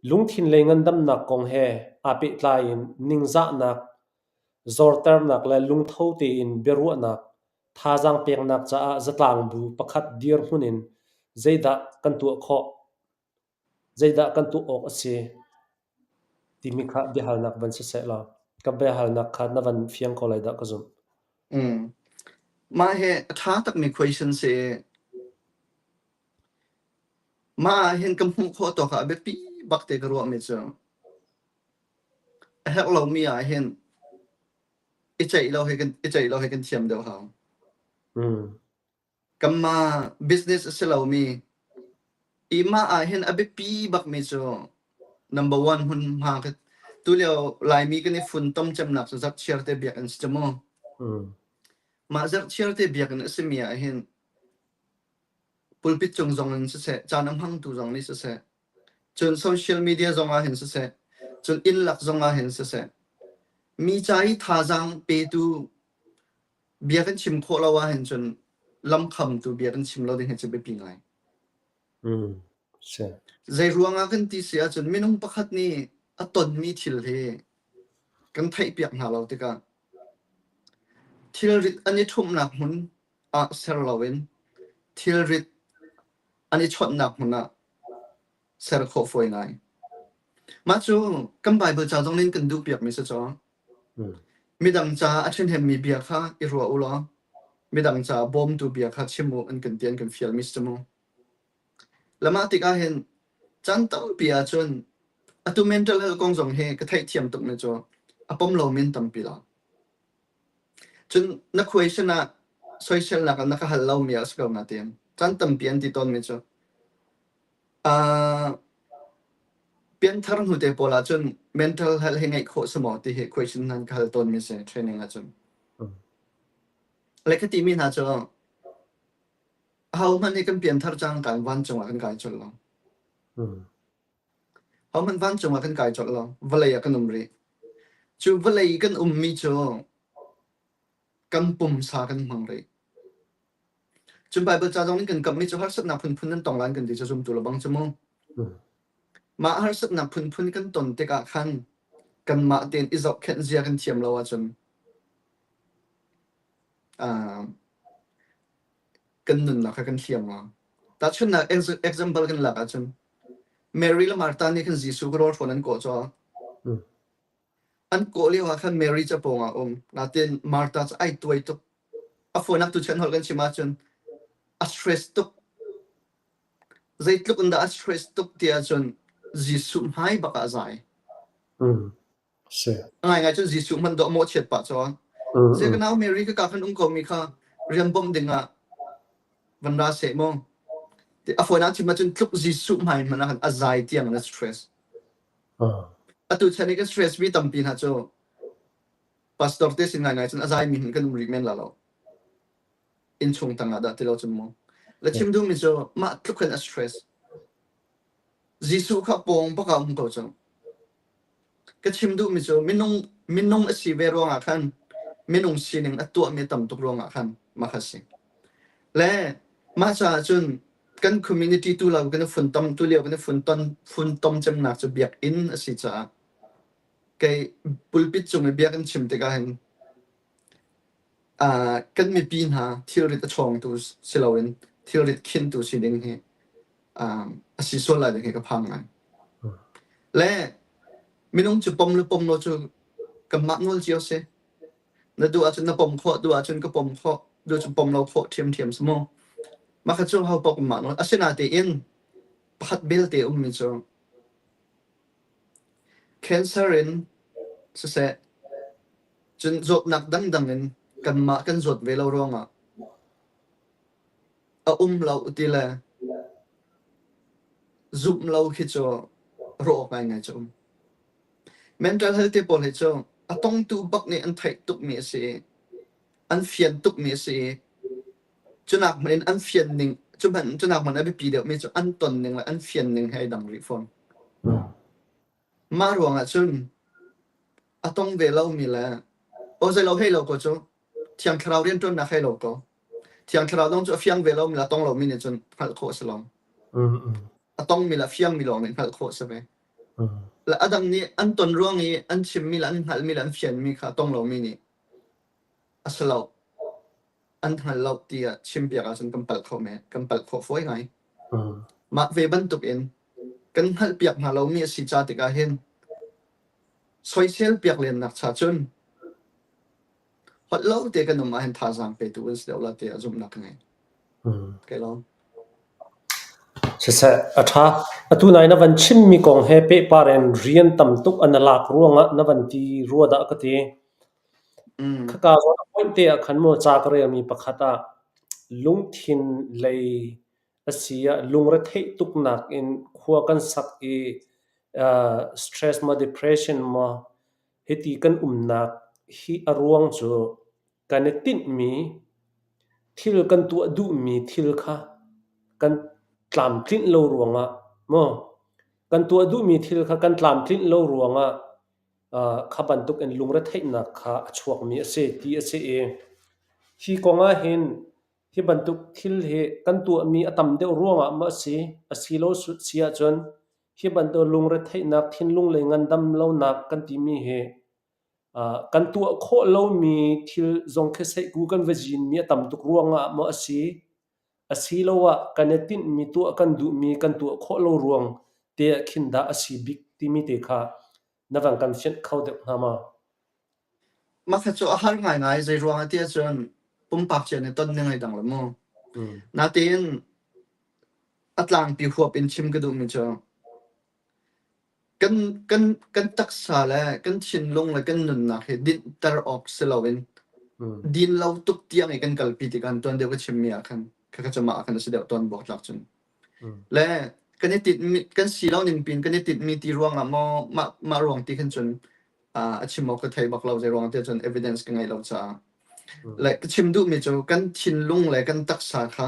lungthin lei ngandamnak kong he aa pehtlai in ningzahnak, zorternak le lungtho tein biaruahnak thazaang peknak caah zatlangbu pakhat dirhmun in zeidah kan tuah khawh, zeidah kan tuah awk a si timi kha biahalnak van si seh law ka biahalnak kha na van fiang ko lai dah ka zumh. Mah hi a ṭha takmi question si. Mah ah hin ka hmuh khawh tawk ah a biapi bak te ka ruahmi cu a herh lomi ah hin i ceih lo hi kan i ceih lo hi kan thiam deuh hau. Kanmah business a si lomi i mah ah hin a biapi bakmi cu number one hmunhma ka tulio Laimi kan i funtom cemnak cu zarhchiar te biakinn si cu mu. Mah zarhchiar te biakinn a simi ah hin pulpit cung zong in siseh, caan a hmangtu zong nih siseh, cun social media zong ah hin siseh, cun inn lak zong ah hin siseh, mi ca i thazaang petu bia kan chim khawh lo ahhin cun lamkhamtu bia kan chim lo ding hi cu biapi ngai. Si. Zei ruangah kan ti si ahcun minung pakhat nih a tonmi thil hi kan theihpiak hna lo tikah thilrit an i ṭhumhnak hmun ah ser loin thilrit an i chawnhnak hmun ah ser khawh fawi ngai. Mah cu kan Baibal ca zong nih kan duhpiakmi si caw. Midang ca a ṭhahnemmi bia kha i ruah u law midang ca bawmtu bia kha chim u an kan ti an kan fialmi si mu. Le mah tikah hin caan tampi ahcun atu mental health kong zong hi ka theihthiam tukmi cu a pom lomi an tampi lo. Cun na question ah soiselnak ah na ka hal lomi ah a si ko nain caan tampi an ti tawnmi cu uh, pianthar hnu te pawl ahcun mental health hi ngeih khawh si maw ti hi question nan ka hal tawnmi si training ahcun. Le ka timi hna cu ahohmanh hi kan pianthar cang kan vancung ah kan kai colh lo. Ahohmanh vancung ah kan kai colh lo. Vawlei ah kan um rih. Cu vawlei kan ummi cu kan pumsa kan hmang rih. Cun Baibal ca zong in kan kamhmi cu harsatnak phunphun nan tong lai kan ti cu zumtu lo bang cu mu. Mah harsatnak phunphun kan ton tikah khan kanmah tein i zohkhenh zia kan thiam lo ahcun uh, kan nunnak kha kan hliam lo. Tahchunhnak example kan lak ahcun Mary le Martha nih khan Jesuh ka rawl hrawn an kawh caw. An kawh lio ah khan Mary cu a pawng ah a um. Natin Martha cu ai tuai tuk. A fawinak tuchan holh kan chim ahcun a stress tuk. Zeitluk in dah a stress tuk ti ahcun Jesuh hmai bak ah a zai. Si. A ngaingai cun Jesuh hmanh dawh mawhchiat pah cawn. Zei ka nau Mary ka ka khan um ko mi kha rian bawmh ding ah van ra seh mu. A fawinak chim ahcun tluk Jesuh hmai hmanh ah khan a zai tiang in a stress. Atu chan i kan stress mi tampi hna cu pastor te sin ngaingai cun a zai mi hin kan um rih men la lo. Innchung tang ah dah ti lo cun mu. Le chim duhmi cu mah tluk hin a stress. Jesuh kha pawng bak ah um ko cu. Ka chim duhmi cu minung minung a si ve ruangah khan minung sining a tuahmi a tam tuk ruangah khan mah kha si. Le mah caah cun kan community tu lo kan i funtom tu lio kan i funton funtom cemnak cu biakinn a si caah kei pulpit cung i bia kan chim tikah hin kan mipi hna thilrit a chawngtu si loin thilrit khintu si ding hi a si sual lai ding hi ka phang ngai. Le minung cu pom le pom lo cu kanmah nawl cio si. Na duh ahcun na pom khawh, duh ahcun ka pom khawh, duh cun pom lo khawh ṭhiamṭhiam si mu. Mah kha cu ho paoh kanmah nawl. Asinain pakhat belte ummi cu cancer in siseh, cun zawtnak dangdang in kanmah kan zawt ve lo ruangah a um lo ti le zumh lo khi cu ruah awk ngaingai cu um. Mental health te pawl hi cu a tongtu bak nih an theih tukmi a si i an fian tukmi a si i cunak hmanh in an fian ning cu hmanh cunak hmanh a biapi deuhmi cu an ton ning le an fian ning he ai dang rih fawn. Mah ruangah cun a tong ve lomi le aw zeilo hei lo ko cu Thiang Thlarau rianṭuannak hei lo ko. Thiang Thlarau zong cu a fiang ve lomi le a tong lomi nih cun hngalh khawh a si lo. A tongmi le a fiangmi lawng nih hngalh khawh a si ve. Le a dang nih an ton ruang i an chimmi le an hngalhmi le an fianmi kha a tong lomi nih a si lo, an hngal lo tiah chimpiak ahcun kan palh kho men, kan palh khawh fawi ngai. Mah ve bantukin kan hngalhpiak hna lomi a si ca tikah hin soisel piak lennak cha cun holh lo te kan um ahhin thazaang petu kan si deuh la tiah zumhnak ka ngei. Kai lawm. Siseh, a ṭha. Atu nai na van chimmi kong he pehpar in rian tam tuk an lak ruangah na van ti rua dah ka ti. Khaka zawn a point te ah khan mu ca ka relmi pakhat ah lungthin lei a si ah lungretheih tuknak in khua kan sak i stress maw depression maw hiti kan umnak hi a ruang cu kan i tinhmi thil kan tuah duhmi thil kha kan tlamtlinh lo ruangah maw kan tuah duhmi thil kha kan tlamtlinh lo ruangah kha bantuk in lungretheihnak kha a chuakmi a si ti a si i hi kong ah hin hi bantuk thil hi kan tuahmi a tam deuh ruangah maw a si, a si lo si ahcun hi bantuk lungretheihnak thinlung lei ngandam lonak kan timi hi kan tuah khawh lomi thil zong khi seihku kan va zinmi a tam tuk ruangah maw a si, asiloah kan i tinhmi tuah kan duhmi kan tuah khawh lo ruang te ah khin dah a si bik timi te kha na van kan fianh kho deuh hnga maw? Mah kha cu a har ngaingai. Zei ruangah ti ahcun pumpak cio nih ton ning ai dang lo mu. Natein a tlangpi huap in chim ka duhmi cu Kan taksa le kan thinlung le kan nunnak hi dinhter awk si loin din lo tuk tiang i kan kalpi tikah tuan deuh ka chimmi ah khan khakha cu mah ah khan a si deuh tawn buaktlak cun. Le kan i tinhmi kan si lo ning pin kan i tinhmi ti ruangah maw mah mah ruang ti khan cun a chim awk ka thei bak lo zei ruang ti cun evidence ka ngei lo caah. Le ka chim duhmi cu kan thinlung le kan taksa kha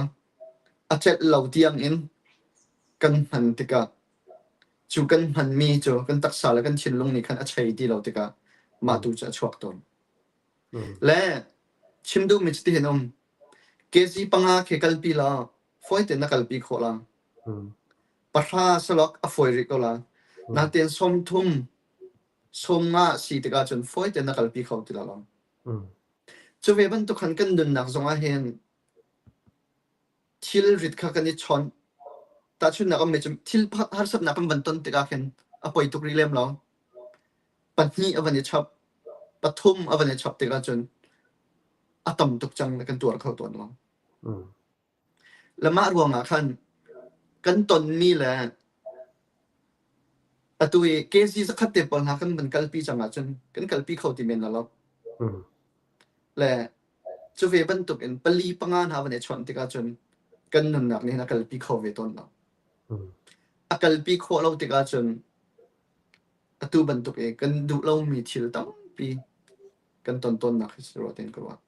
a celh lo tiang in kan hman tikah Cu kan hmanmi cu kan taksa le kan thinlung nih khan a chei ti lo tikah mah tu cu a chuak tawn. Le chim duhmi cu tihin um. Kg panga khi kalpi law fawi tein na kalpi khawh la. Pahra salok a fawi rih ko la. Natein 30, 50 si tikah cun fawi tein na kalpi kho ti lo. Cu ve bantuk khan kan nunnak zong ah hin Thilrit kha kan i chawnh. Tahchunhnak um mi cu thil harsatnak kan van ton tikah khin a poi tuk rih lem lo. Pahnih a van i chap, pathum a van i chap tikah cun a tam tuk cang na kan tuar kho tawn lo. Le mah ruangah khan kan tonmi le atu i KZ zakhat te pawl hna kan van kalpi cang ahcun kan kalpi kho ti men la lo. Le cu ve bantuk in pali panga hna van i chawnh tikah cun kan nunnak nih hin a kalpi kho ve tawn lo. A kalpi khawh lo tikah cun atu bantuk i kan duh lomi thil tampi kan ton tawnnak hi si rua tiin ka ruah.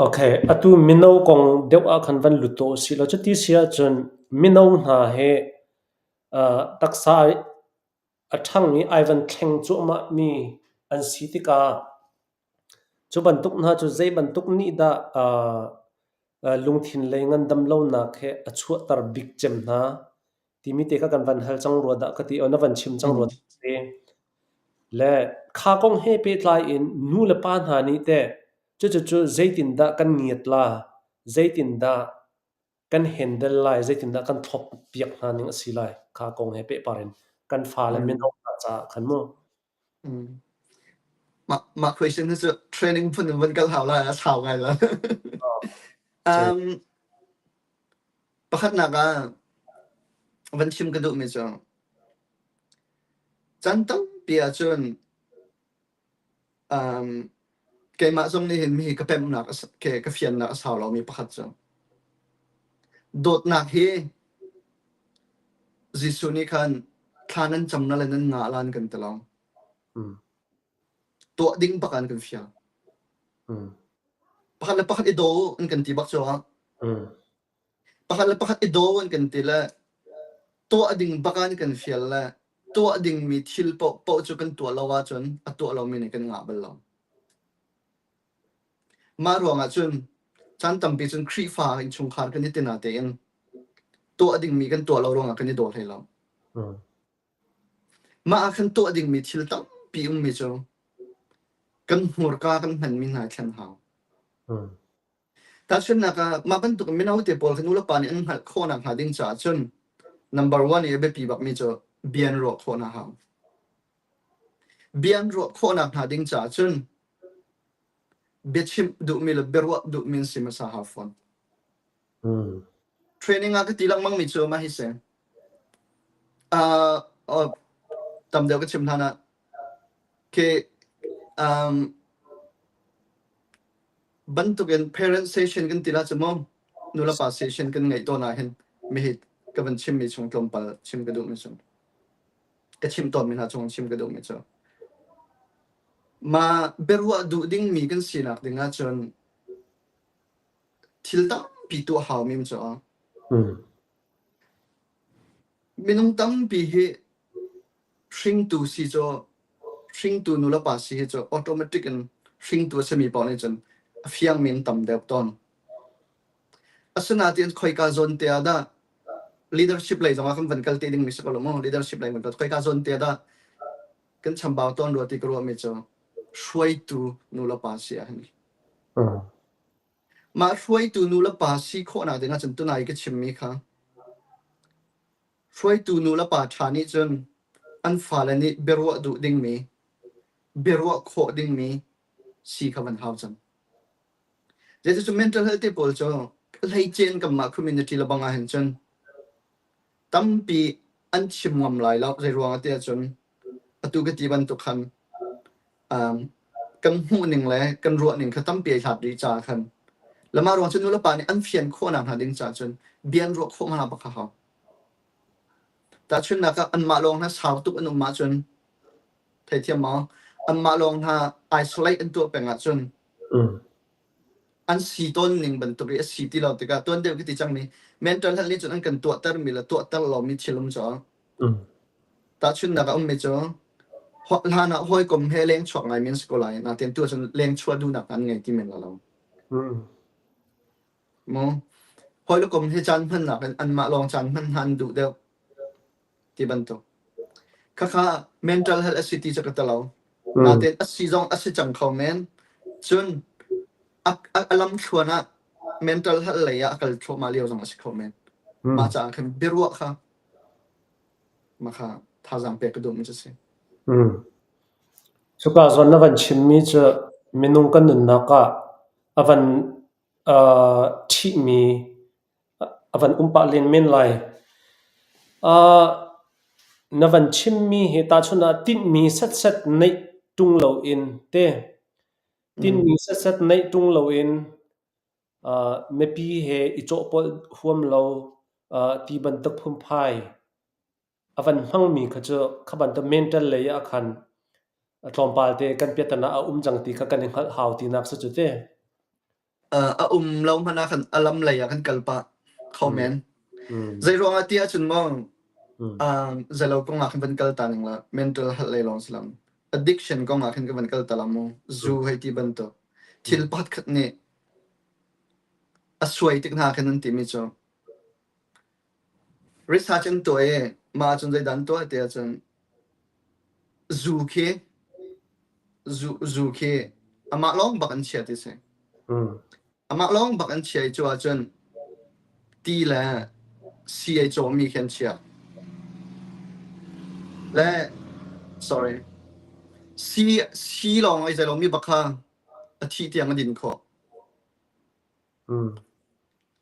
Okay, atu mino kong deuh ah khan van lut tuah usih law cuti si ahcun mino hna hi taksa a ṭhang i ai van thleng cuahmahmi an si tikah cu bantuk hna cu zei bantuk nih dah lungthin lei ngandam lonak he a chuahter bik cem hna timi te kha kan van hal cang rua dah ka ti. Aw na van chim cang rua dah ka ti. Le kha kong he pehtlai in nu le pa hna nih teh cucucu zeitindah kan ngiat la, zeitindah kan handle lai, zeitindah kan thlop piak hna ning a si lai kha kong he pehpar in kan fale mino hna caah khan mu. Mah mah question hi cu training phun in van kal hau lai a sau ngai la. Um, pakhatnak ah van chim ka duhmi cu caan tampi ahcun um, keimah zong nih hin mi ka pemhnak ke ka fiannak a sau lomi pakhat cu dawtnak hi Jesuh nih khan thla nan cam na le nan ngah lan kan ti lo. Tuah ding bak an kan fial. Pakhat le pakhat i daw an kan ti bak cu ah. Pakhat le pakhat i daw an kan ti le tuah ding bak an kan fial le tuah dingmi thil paohpaoh cu kan tuah lo ahcun a tuah lomi nih kan ngah bal lo. Mah ruangah cun caan tampi cun Khrihfa innchungkhar kan i tina tein tuah dingmi kan tuah lo ruangah kan i daw hlei lo. Mah ah khan tuah dingmi thil tampi ummi cu kan hmurka kan hmanmi hna i thlen hau. Tahchunhnak ah, mah bantuk mino te pawl kha nulepa nih an hngalh khawh nakhnga ding caah cun number one i a biapi bakmi cu bia an ruah khawh hna hau. Bia an ruah khawh nakhnga ding caah cun biachimh duhmi le biaruah duhmi an si hmasa hau fawn. Training ah ka ti lengmangmi cu mah hi si. Uh, uh, tam deuh ka chim hlan ah khi um, bantukin parent session kan ti la cu mu nulepa session kan ngeih tawn ah hin mihi ka van chimmi chung tlawmpal chim ka duhmi cu ka chim tawnmi hna chung chim ka duhmi cu ma biaruah duh dingmi kan sinak ding ahcun thil tampi tuah haumi cu minung tampi hi hringtu si cu hringtu nulepa si hi cu automatic in hringtu a simi paoh nih cun a fiangmi an tam deuh tawn. Asinain khoika zawn te ah dah leadership lei zongah kan van kal te dingmi si ko lo maw? Leadership lei van kal khoika zawn te ah dah kan chambau tawn rua ti ka ruahmi cu hruaitu nulepa si ah hin. Mah hruaitu nulepa si khawhnak ding ahcun tunai ka chimmi kha Hruaitu nulepa ṭha nih cun an fale nih biaruah duh dingmi, biaruah khawh dingmi si kha van hau cang. Zeicahtiah mental health te pawl cu hleicen kanmah community le bang ahhin cun tampi an chim ngam lai lo. Zeiruang ah tiah cun atu ka ti bantuk khan um, kan hmuhning le kan ruahning kha tampi ai hlat rih caah khan le mah ruang cu nulepa nih an fian khawhnak hna ding caah cun bia an ruah khawh hna bak a hau. Tahchunhnak ah anmah lawng hna sau tuk an um ahcun theithiam maw? Anmah lawng hna isolate an tuah peng ahcun an si tawn ning bantuk i a si ti lo tikah tuan deuh ka ti cangmi mental health nih cun an kan tuahtermi le tuahter lomi thil um cu tahchunhnak a ummi cu hlan ah hawikom he leng chuak ngaimi an si ko lai nain tu ahcun leng chuah duhnak an ngei ti men lo. Mu hawi le kom he caan hmannak in anmah lawng caan hman hna an duh deuh ti bantuk. Khakha mental health a si ti cu ka ti lo. Nain a si zong a si cang kho men. Cun a, a, a lamthluan ah mental health lei ah a kal thluahmah lio zong a si kho men. Mah caah khan biaruah kha mah kha thazaang pek ka duhmi cu si. Cuka zawn na van chimmi cu minung kan nunnak ah a van ṭhihmi a van um pah len men lai. Na van chimmi hi tahchunh ah tinhmi setset neih ṭung loin te, tinhmi setset neih ṭung loin mipi he i cawhpawlh huam lo ti bantuk phunphai a van hmangmi kha cu kha bantuk mental lei ah khan tlawmpal te kan piatana a um cang ti kha kan i hngalh hau tinak si cu te. A um lo hmanh ah khan a lam lei ah kan kal pah kho men. Zei ruangah ti ahcun maw zeilo kong ah khan van kal ta ning la mental health lei lawng si lam addiction kong ah khan ka van kal ta la mu zu hei ti bantuk thil pakhat khat nih a suai tik hna khan an timi cu Research an tuah i mah ahcun zeidah an tuah ti ahcun zu khi zu khi amah lawng bak an chia ti si. Amah lawng bak an chia i cu ahcun ti le sii ai cawhmi khi an chiah. Le sorry sii sii lawng ai zei lomi bak kha a thih tiang a din khawh.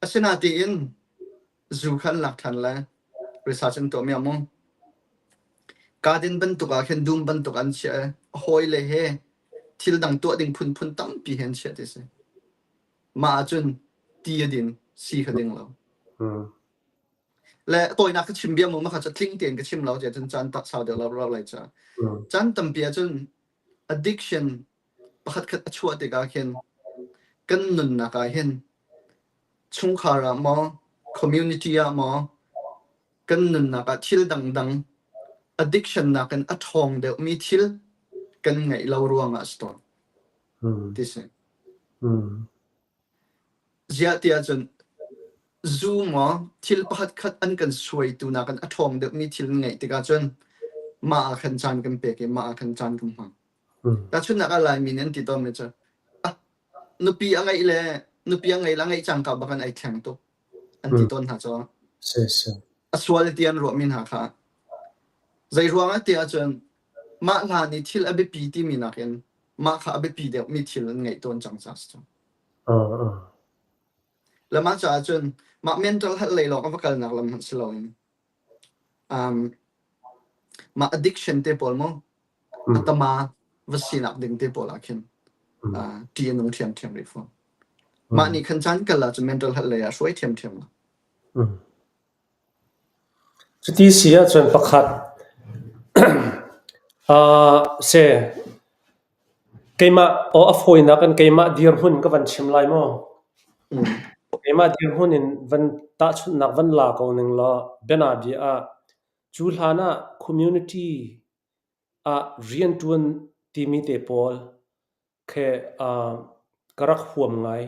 Asinain zu kha an lak ṭhan lai. Research an tuahmi ah maw garden bantuk ah khin dum bantuk an chiah i a hawile he thil dang tuah ding phunphun tampi he an chiah ti si. Mah ahcun ti a din, sii kha ding lo. Le tawinak ka chim bia mu ma kha cu tling tein ka chim lo tiah cun caan tak sau deuh lo rau lai ca. Caan tampi ahcun addiction pakhatkhat a chuah tikah khin kan nunnak ah hin chungkhar ah maw community ah maw kan nunnak ah thil dangdang addiction nakin a ṭhawng deuhmi thil kan ngeih lo ruangah a si tawn ti si. Ziah ti ahcun zu maw thil pakhatkhat an kan suaitu nakin a ṭhawng deuhmi thil ngeih tikah cun mah ah khan caan kan pek i mah ah khan caan kan hmang. Tahchunhnak ah Laimi nih an ti tawnmi cu ah nupi a ngeih le nupi a ngei le a ngeih cangka bak in ai thleng tuk an ti tawn hna cu. A sual ti an ruahmi hna kha. Zei ruangah ti ahcun mah hlan i thil a biapi timi nakin mah kha a biapi deuhmi thil an ngeih tawn cang caah si cu. Le mah caah cun mah mental health lei lawng a va kalnak lam hmanh si loin um, mah addiction te pawl mu a tama va sinak ding te pawl ah khin ṭih a nung ṭhiamṭhiam rih fawn. Mah nih khan caan kal ahcun mental health lei ah hruai ṭhiamṭhiam la. Cuti si ahcun pakhat se keimah aw a fawinak in keimah dirhmun ka van chim lai maw? Keimah dirhmun in van tahchunhnak van la ko ning law bianabia ah cu hlan ah community ah rianṭuan timi te pawl khi ka rak huam ngai.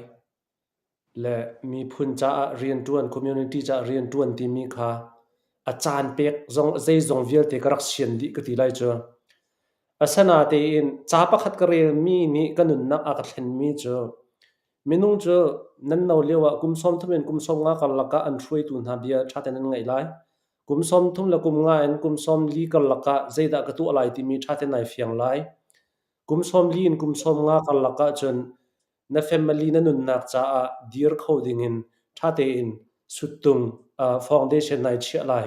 Le miphun caah rianṭuan, community caah rianṭuan timi kha a caan pek zong zeizong vialte ka rak sian dih ka ti lai cu. Asinain ca pakhat ka relmi nih ka nunnak a ka thlenmi cu minung cu nan no lio ah kum 30 in kum 50 karlak ah an hruaitu hna bia ṭha tein an ngaih lai. Kum 30 le kum nga in kum 40 karlak ah zeidah ka tuah lai timi ṭha tein ai fiang lai. Kum 40 in kum 50 karlak ahcun na family na nunnak caah dir kho dingin ṭha tein suttung foundation nai chiah lai.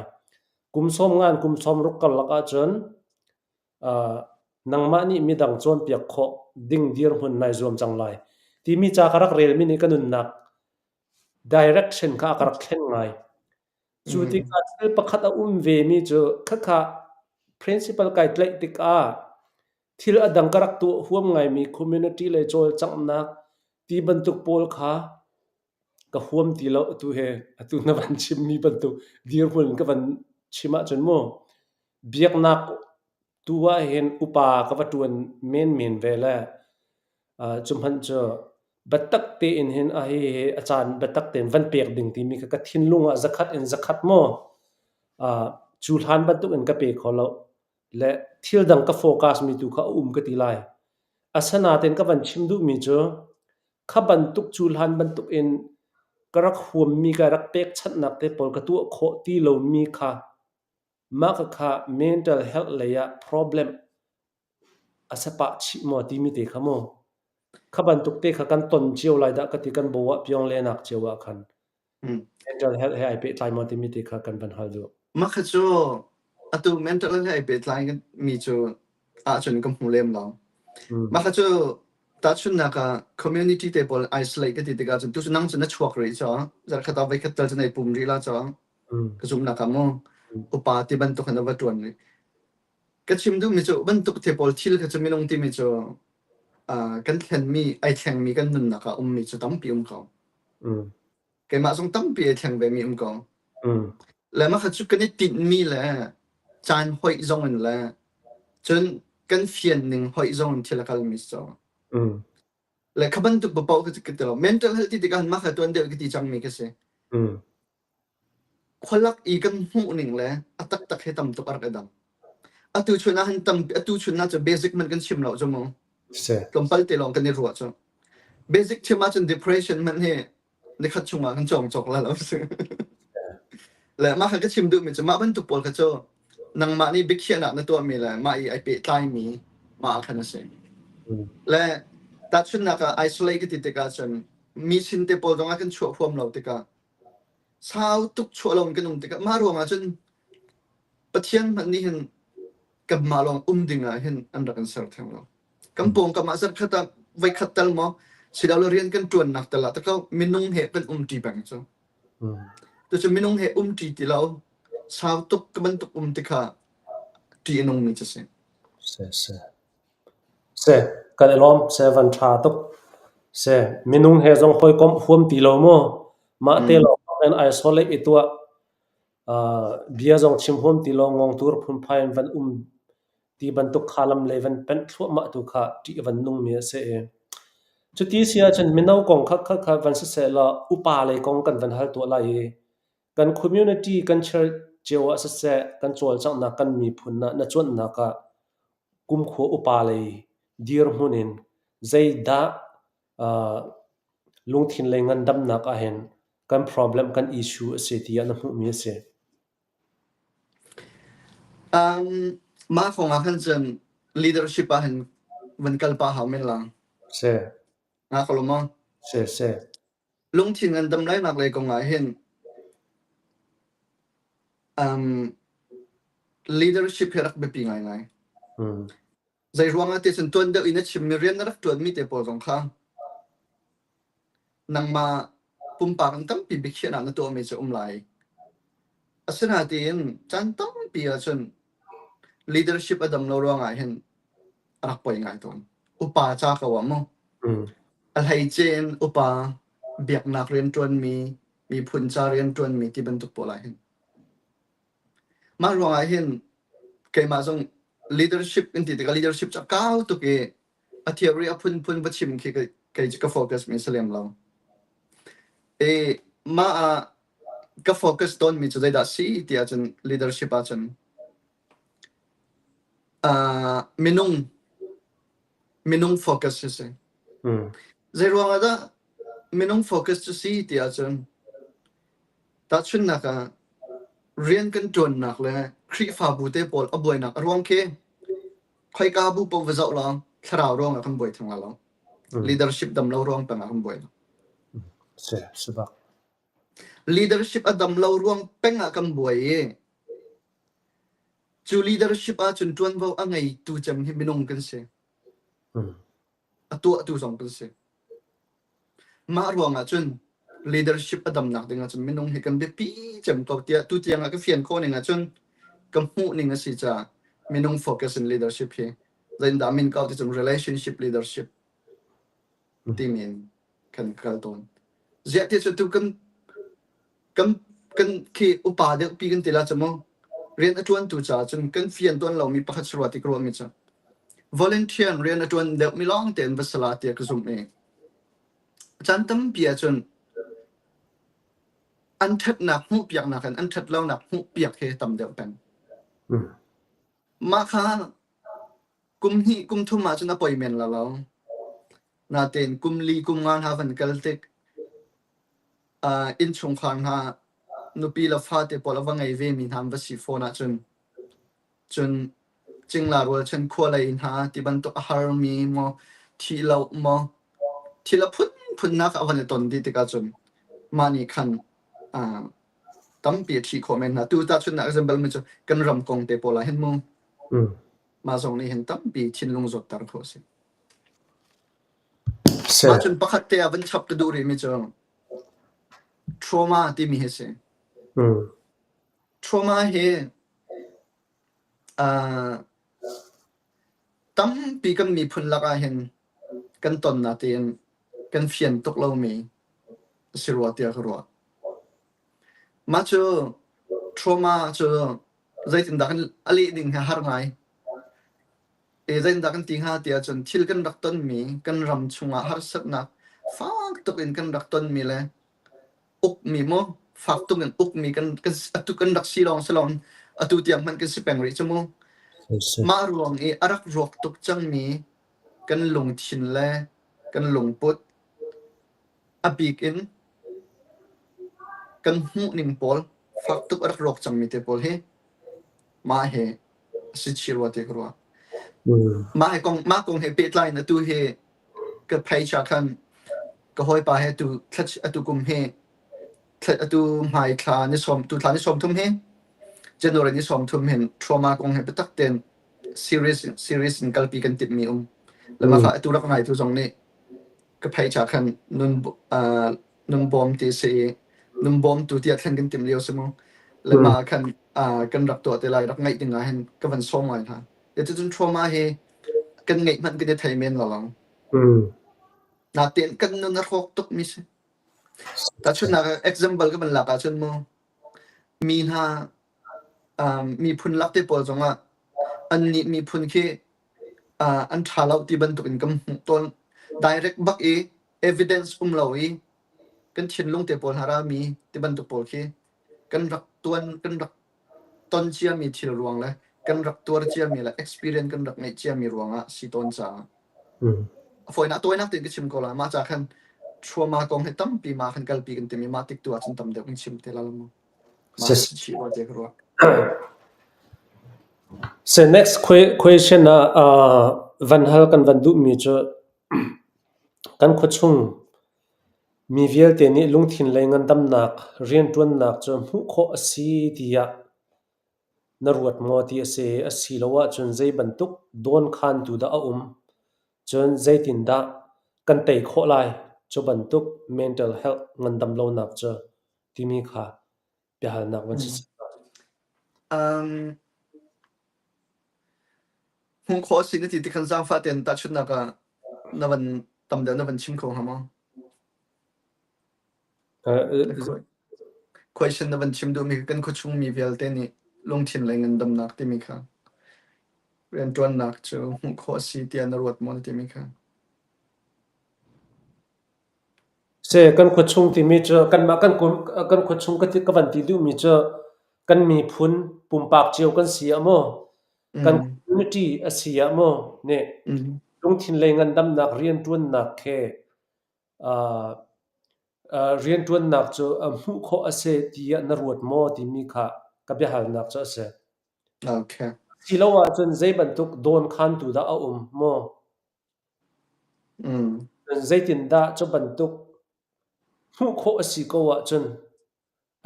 Kum 50 in kum 60 karlak ahcun nangmah nih midang cawnpiak khawh ding dirhmun nai zuam cang lai timi ca ka rak relmi nih ka nunnak direction kha a ka rak thlen ngai. Cu tikah thil pakhat a um vemi cu khakha principle kai tlaih tikah thil a dang ka rak tuah huam ngaimi community lei cawlcanghnak ti bantuk pawl kha ka huam ti lo atu he atu na van chimmi bantuk dirhmun ka van chim ahcun mu biaknak tu ahhin upa ka va ṭuan menmen ve le cu hmanh cu biatak tein hin a hihi a caan biatak tein van pek ding timi kha ka thinlung ah zakhat in zakhat maw cu hlan bantuk in ka pe kho lo le thil dang ka focus mi tu kha a um ka ti lai. Asinain ka van chim duhmi cu kha bantuk cu hlan bantuk in ka rak huammi ka rak pekchanhnak te pawl ka tuah khawh ti lomi kha. Mah khakha mental health lei ah problem a si pah chih maw timi te kha mu. Kha bantuk te kha kan ton cio lai dah ka ti kan bo ah piong lenak cio ah khan. Mental health he ai pehtlai maw timi te kha kan van hal duh. Mah kha cu atu mental health he ai pehtlai mi cu ahcun ka hmu lem lo. Mah kha cu tahchunhnak ah community te pawl isolate ka ti tikah cun tu cu nang cu na chuak rih cu zarhkhat ah voikhat tal cu nai pum rih la cu ka zumhnak ah mu upa ti bantuk in a va ṭuan rih. Ka chim duhmi cu bantuk te pawl thil kha cu minung timi cu kan thlenmi ai thlengmi kan nunnak ah ummi cu tampi um ko. Keimah zong tampi ai thleng vemi um ko. Le mah kha cu kan i tinhmi le caan hoih zong in le cun kan fian ning hoih zong in thil a kalmi si cu. Le kha bantuk paoh kha cu ka ti lo. Mental health ti tikah mah kha tuan deuh ka ti cangmi ka si. Khualak i kan hmuh ning le a taktak he tam tuk a rak i dang. Atu chun ah hin tampi atu chun ah cu basic man kan chim lo cu mu. Tlawmpal te lawng kan i ruah cu. Basic chim ahcun depression hmanh hi nikhat chungah kan cawng cawk la lo si. Le mah kha ka chim duhmi cu mah bantuk pawl kha cu nangmah nih biakhiahnak na tuahmi le mah i ai pehtlaimi mah ah khan a si. Le tahchunhnak ah isolate ka ti tikah cun mi sin te pawl zongah kan chuah huam lo tikah sau tuk chuah lo in kan um tikah mah ruangah cun Pathian hmanh nih hin kanmah lawng um ding ah hin an rak kan ser theng lo. Kan pawngkam ah zarhkhat ah voikhat tal maw silole rian kan ṭuannak tal ah takau minung he kan umṭi peng cu. Tucu minung he umṭi ti lo sau tuk ka bantuk um ti kha ṭih a nungmi cu si. Seh. Seh, kan i lawm. Seh, van ṭha tuk. Seh, minung he zong hawikomh huam ti lo mu. Mah te lawng in isolate i tuah. Bia zong chim huam ti lo, ngongtur phunphai in van um ti bantuk kha lam lei van penh thluahmah tu kha ṭih a van nungmi a si i cuti si ahcun mino kong kha kha kha van siseh law upa lei kong kan van hal tuah lai i kan community kan church cio ah siseh kan cawlcanghnak kan miphun ah na cuanhnak ah kumkhua upa lei dirhmun in zeidah lungthin lei ngandamnak ahhin kan problem kan issue a si tiah na hmuhmi a si? Mah kong ah khan cun leadership ah hin van kal pah hau men lang. Si. Nga ko lo maw? Si, si. Lungthin ngandam lainak lei kong ah hin leadership hi rak biapi ngaingai. Zei ruang ah ti cun tuan deuh in a chimmi rian na rak ṭuanmi te pawl zong kha nangmah pumpak in tampi biakhiahnak na tuahmi cu um lai. Asinain caan tampi ahcun leadership a dam lo ruangah hin a rak poi ngai tawn. Upa ca ko ah mu. A hleice in upa biaknak rianṭuanmi, miphun ca rianṭuanmi ti bantuk pawl ah hin. Mah ruangah hin keimah zong leadership in ti tikah leadership cu a kau tuk i a theory a phunphun va chim khi kei cu ka focus mi si lem lo. I mah ah ka focus tawnmi cu zeidah si ti ahcun leadership ahcun minung minung focus hi si. Zei ruangah dah minung focus cu si ti ahcun Tahchunhnak ah, rian kan ṭuannak le Khrihfabu te pawl a buainak a ruang khi khoika bu paoh va zoh law thlarau ruangah kan buai theng lai lo. Leadership dam lo ruang peng ah kan buai. Si, si bak. Leadership a dam lo ruang peng ah kan buai i cu leadership ahcun ṭuanvo a ngeitu cem hi minung kan si. A tuahtu zong kan si. Mah ruangah cun leadership a damnak ding ahcun minung hi kan biapi cem ko tiah tutiang ah ka fian khawh ning ahcun ka hmuh ning a si caah minung focus in leadership hi zeitindah min kau ti cun relationship leadership timi in kan kal tawn. Ziah ti cu tu kan kan kan khi upa deuh pi kan ti la cu mu rian a ṭuantu caah cun kan fian tawn lomi pakhat si rua ti ka ruahmi cu volunteer rian a ṭuan deuhmi lawng tein va sala tiah ka zumh i caan tampi ahcun an ṭhatnak hmuhpiaknak in an ṭhatlonak hmuhpiak hi tam deuh peng. Mah kha kum hnih kum thum ahcun a poi men la lo. Natein kum li kum nga hna van kal tik innchungkhar hna nupi le fate pawl a va ngei vemi hna an va si fawn ahcun. Cun cingla rualchan khua lei hna ti bantuk a harmi maw, thih lo maw, thil a phunphun nak a van i ton dih tikah cun mah nih khan uh, tampi a ṭhi khawh men hna. Tu tahchunhnak example mi cu kan ram kong te pawl ah hin mu mah zong nih hin tampi thinlung zawtter khawh a si. Mah cun pakhat te ah van chap ka duh rihmi cu trauma timi hi a si. Trauma hi uh, tampi kan miphun lakah hin kan ton natein kan fian tuk lomi a si rua tiah ka ruah. Mah cu trauma cu zeitindah kan a leh ding hi a har ngai. E zeitindah kan ti hnga ti ahcun thil kan rak tonmi kan ram chungah harsatnak fak tuk in kan rak tonmi le ukmi maw fak tuk in ukmi kan kan atu kan rak si lawng si loin atu tiang hmanh kan si peng rih cu mu. Mah ruang i a rak ruak tuk cangmi kan lungthin le kan lungput a bik in kan hmuhning pawl fak tuk a rak rawk cangmi te pawl hi mah hi a si chih rua ti ka ruah. Mah hi kong mah kong he pehtlai in atu hi ka page ah khan ka hawipa he tu thla atu kum hi thla atu hmai thla ni sawm tu thla ni 30 hi January ni 30 hin trauma kong he biatak tein series series in kalpi kan timhmi um. Le mah kha atu rak ngai tu zong nih ka page ah khan nun uh, nun bawm ti si i nun bawmtu tiah thlen kan timh lio si mu. Le mah khan uh, kan rak tuah te lai rak ngaih ding ah hin ka van sawm ngai hna. Cucun trauma hi kan ngeih hmanh kan i thei men lo lang. Natein kan nun a hrawk tuk mi si. Tahchunhnak example ka van lak ahcun mu mi hna um, miphun lak te pawl zongah annih miphun khi uh, an ṭha lo ti bantuk in kan hmuh tawn. Direct bak i evidence um lo i kan thinlung te pawl hna rami ti bantuk pawl khi kan rak tuan kan rak ton ciami thil ruang le kan rak tuar ciami le experience kan rak ngeih ciami ruangah si tawn caah a fawinak tawinak tein ka chim ko lai. Mah ca khan trauma kong hi tampi ma khan kalpi kan timi mah tik tu ahcun tam deuh kan chim te la mu. Mah hi si chih rua te ka ruah. So next question ah van hal kan van duhmi cu kan khuachung mi vialte nih lungthin lei ngandamnak rianṭuannak cu hmuh khawh a si tiah na ruat maw ti a si. Asilo ahcun zei bantuk dawnkhantu dah a um? Cun zeitindah kan tei khawh lai cu bantuk mental health ngandam lonak cu timi kha biahalnak van si seh. Um, hmuh khawh a si na ti tikhan zaangfah tein tahchunhnak ah na van tam deuh na van chim kho hnga maw? Question na van chim duhmi kan khuachung mi vialte nih lungthin lei ngandamnak timi kha rianṭuannak cu hmuh khawh a si tiah na ruat maw na timi kha? Se kan khuachung timi cu kanmah kan kum kan khuachung ka ti ka van ti duhmi cu kan miphun pumpak cio kan si ah maw kan community a si ah maw nih lungthin lei ngandamnak rianṭuannak khi rianṭuannak cu hmuh khawh a si tiah na ruat maw timi kha ka biahalnak cu a si. Okay. Silo ahcun zei bantuk dawnkhantu dah a um maw? Zeitindah cu bantuk hmuh khawh a si ko ahcun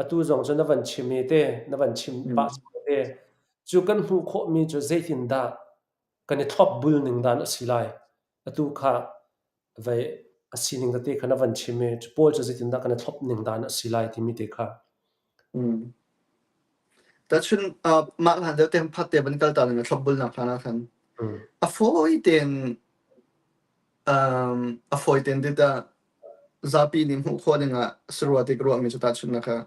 atu zong cu na van chim i te, na van chim pah te, cu kan hmuh khawhmi cu zeitindah kan i thlopbul ning dan a si lai? Atu kha vei a sining tete kha na van chim i cu pawl cu zeitindah kan i thlop ning dan a si lai timi te kha. Tahchun mah hlan deuh te phat te van kal ta ning thlopbulnak hlan ah khan a fawi tein a fawi tein ti tah zapi nih hmuh khawh ding ah sarua ti ka ruahmi cu tahchunhnak ah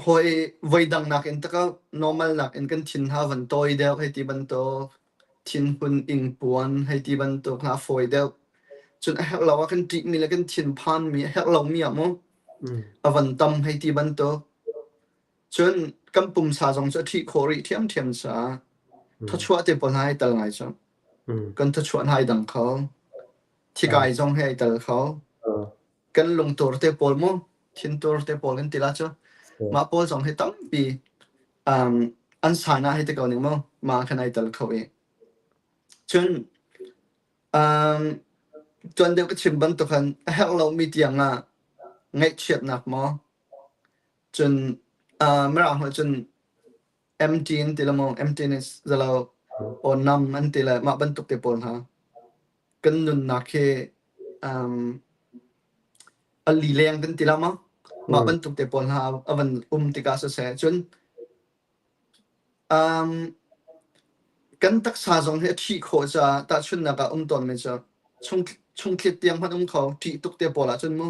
hawi voidang nakin taka normal nakin kan thin ha van tawi deuh hei ti bantuk thinhun ingpuan hei ti bantuk hna fawi deuh cun a herh lo ah kan ṭihmi le kan thinphanmi a herh lomi ah mu a van tam hei ti bantuk cun kan pumsa zong cu a ṭhih khawh rih ṭhiamṭhiam caah thawchuah te pawl hna ai tel ngai cu kan thawchuah hna ai dang kho thikai zong he ai tel kho kan lungtur te pawl mu thintur te pawl kan ti la cu. Mah pawl zong hi tampi um, an sana hi te ko ning mu ma khan ai tel kho i. Cun um, tuan deuh ka chim bantuk khan a herh lomi tiang ah ngaihchiatnak maw cun uh, mirang holh cun empty an ti le maw emptiness zalo or numb an ti le mah bantuk te pawl hna kan nunnak hi um, a lileng kan ti la maw mah bantuk te pawl hna a van um tikah siseh cun um, kan taksa zong hi a thih khawh caah tahchunhnak ah um tawnmi cu chung chungthlit tiang hmanh um kho ṭih tuk te pawl ah cun mu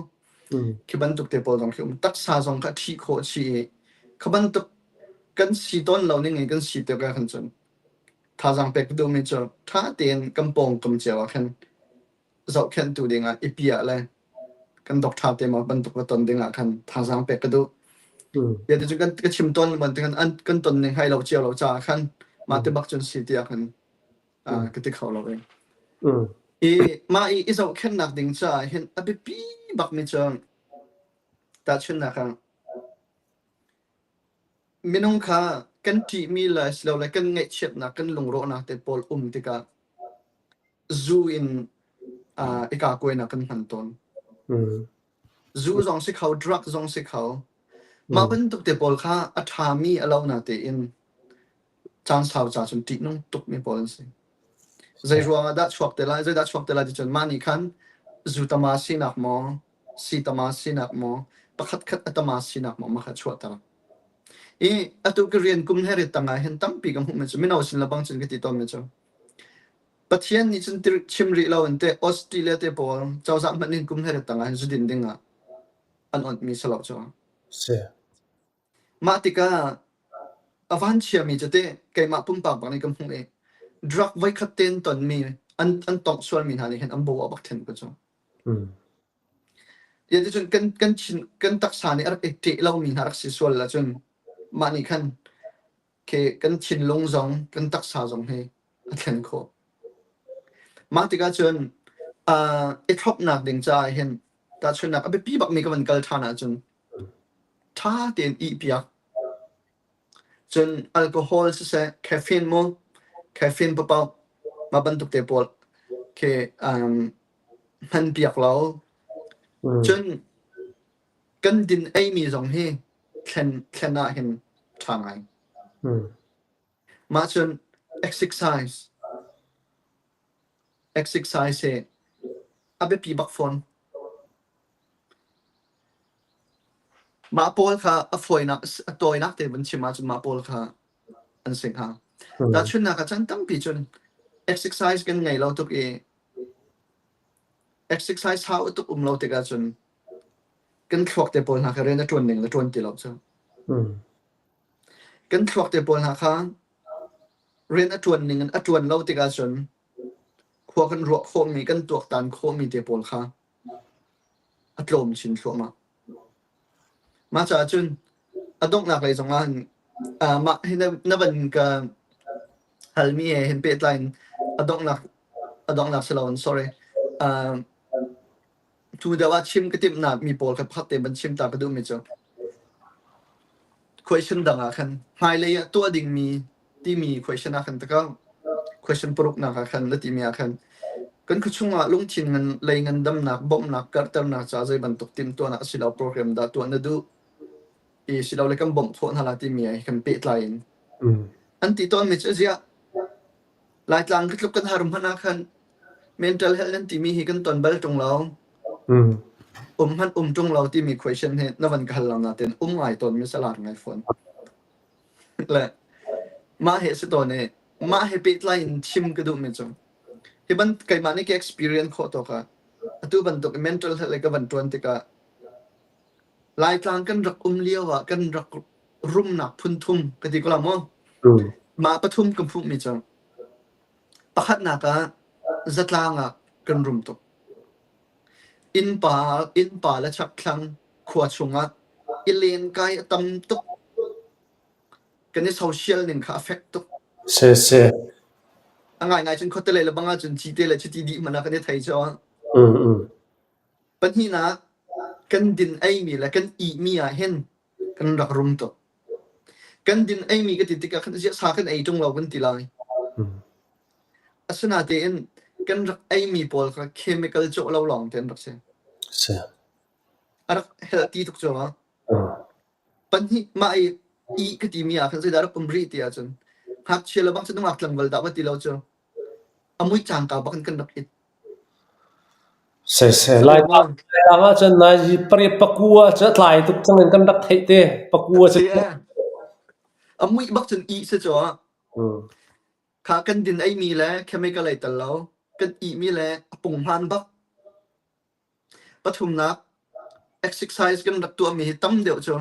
khi bantuk te pawl zong khi um taksa zong kha a thih khawh chih i kha bantuk kan si tawn lo ning in kan si tik ah khan cun thazaang pek ka duhmi cu ṭha tein kan pawngkam cio ah khan zohkhenhtu dingah i piah le kan doctor te maw bantuk va ton dingah khan thazaang pek ka duh. Bia ti cu kan ka chim tawn bantuk khan an kan ton ning hai lo cio lo caah khan mah ti bak cun si tiah khan ka ti kho lo i. I mah i i zohkhenhnak ding caah hin a biapi bakmi cu tahchunhnak ah minung kha kan ṭihmi le silole kan ngaihchiatnak kan lungrawhnak te pawl um tikah zu in i kakuainak kan hman tawn. Zu zong si kho, drug zong si kho. Mah bantuk te pawl kha a ṭhami a lo na tein caan sau ca cun ṭihnung tukmi pawl an si. Zei ruang ah dah chuak te lai, zeidah chuak te lai ti cun mah nih khan zu tama sinak maw, si tama sinak maw, pakhat khat a tama sinak maw mah kha chuahter. I atu ka rian kum he rit tang ah hin tampi ka hmuhmi cu mino sin le bang cun ka ti tawnmi cu Pathian nih cun chim rih lo in teh Australia te pawl cozah hmanh in kum he rit tang ah hin zudin ding ah an onhmi si lo cu. Si. Mah tikah a vanchiami cu teh keimah pumpak bak nih ka hmuh i drug voikhat te an tonmi an an tongh sualmi hna nih hin an bo ah bak then ko cu. Tiah kan kan chin kan taksa nih a rak i ṭeh lomi hna rak si sual ahcun mah nih khan khi kan thinlung zong kan taksa zong hi a thlen khawh. Mah tikah cun uh, i thlopnak ding caah hin tahchunhnak a biapi bakmi ka van kal ṭhan ahcun ṭha tein ihpiak. Cun alcohol siseh, caffeine mu, caffeine papaoh mah bantuk te pawl khi um, hmanpiak lo. Cun kan din eimi zong hi thlen thlen ah hin ṭha ngai. Mah cun exercise exercise hi a biapi bak fawn. Mah pawl kha a fawinak a tawinak te vun chim ahcun mah pawl kha an si hnga. Tahchunhnak ah chan tampi cun exercise kan ngei lo tuk i exercise hau tuk um lo tikah cun kan thluak te pawl hna kha rian a ṭuan ning le ṭuan ti lo cu. Kan thluak te pawl hna kha rian a ṭuan ning in a ṭuan lo tikah cun khua kan ruah khawhmi kan tuaktan khawhmi te pawl kha a tlawm chin thluahmah. Mah caah cun a donghnak lei zongah hin uh, mah hi na, na van ka halmi he hin pehtlai in a donghnak a donghnak si loin sorry uh, tu deuh ah chim ka timhnak mi pawl kha pakhat te van chim ta ka duhmi cu question dang ah khan hmailei ah tuah dingmi timi question ah khan takau question paruknak ah khan na timi ah khan kan khuachung ah lungthin ngan lei ngandamnak bawmhnak karhternak ca zei bantuk timhtuahnak asilo program dah tuah na duh i silole kan bawmh khawh hna la timi ai kan pehtlai in an ti tawn mi cu ziah Laitlang tluk kan har hmanh ah khan mental health nan timi hi kan ton bal ṭung lo. Um hmanh um ṭung lo timi question hi na van ka hal lo natin um ngai tawn mi salar ngai fawn. Le mah he si tawn i mah he pehtlai in chim ka duh mi cu hi ban keimah nih ka experience khawh tawk ah atu bantuk mental health le ka van ṭuan tikah Laitlang kan rak um lio ah kan rak rumnak phun thum ka ti ko la maw? Mah pathum ka hmuhmi cu pakhatnak ah zatlang ah kan rum tuk. Innpa innpa le chakthlang khua chungah i lenkai a tam tuk. Kan i social ning kha a fek tuk. Si si. A ngaingai cun khuate lei le bang ahcun cite le chiti dih hmanh ah kan i thei cu. Pahnihnak, kan din eimi le kan ihmi ah hin Kan rak rum tuk. Kan din eimi ka ti tikah khan ziah sa kan ei ṭung lo kan ti lai. Asinain kan rak eimi pawl kha chemical cawh lo lawng te an rak si. Si. A rak healthy tuk cu ah. Pahnih mah i i ka timi ah khan zeidah rak um rih ti ahcun ngakchia le bang cu nungak tlangval dah va ti lo cu a mui cangka bak in kan rak it. Si si. Lai Laitlang ahcun nai pariat pakua cu a tlai tuk cang in kan rak theih te. Pakua cu. Si eh. A mui bak cun i si cu ah. Kha kan din eimi le chemical ei tel lo, kan ihmi le a punghman bak. Pathumnak, exercise kan rak tuahmi hi tam deuh cu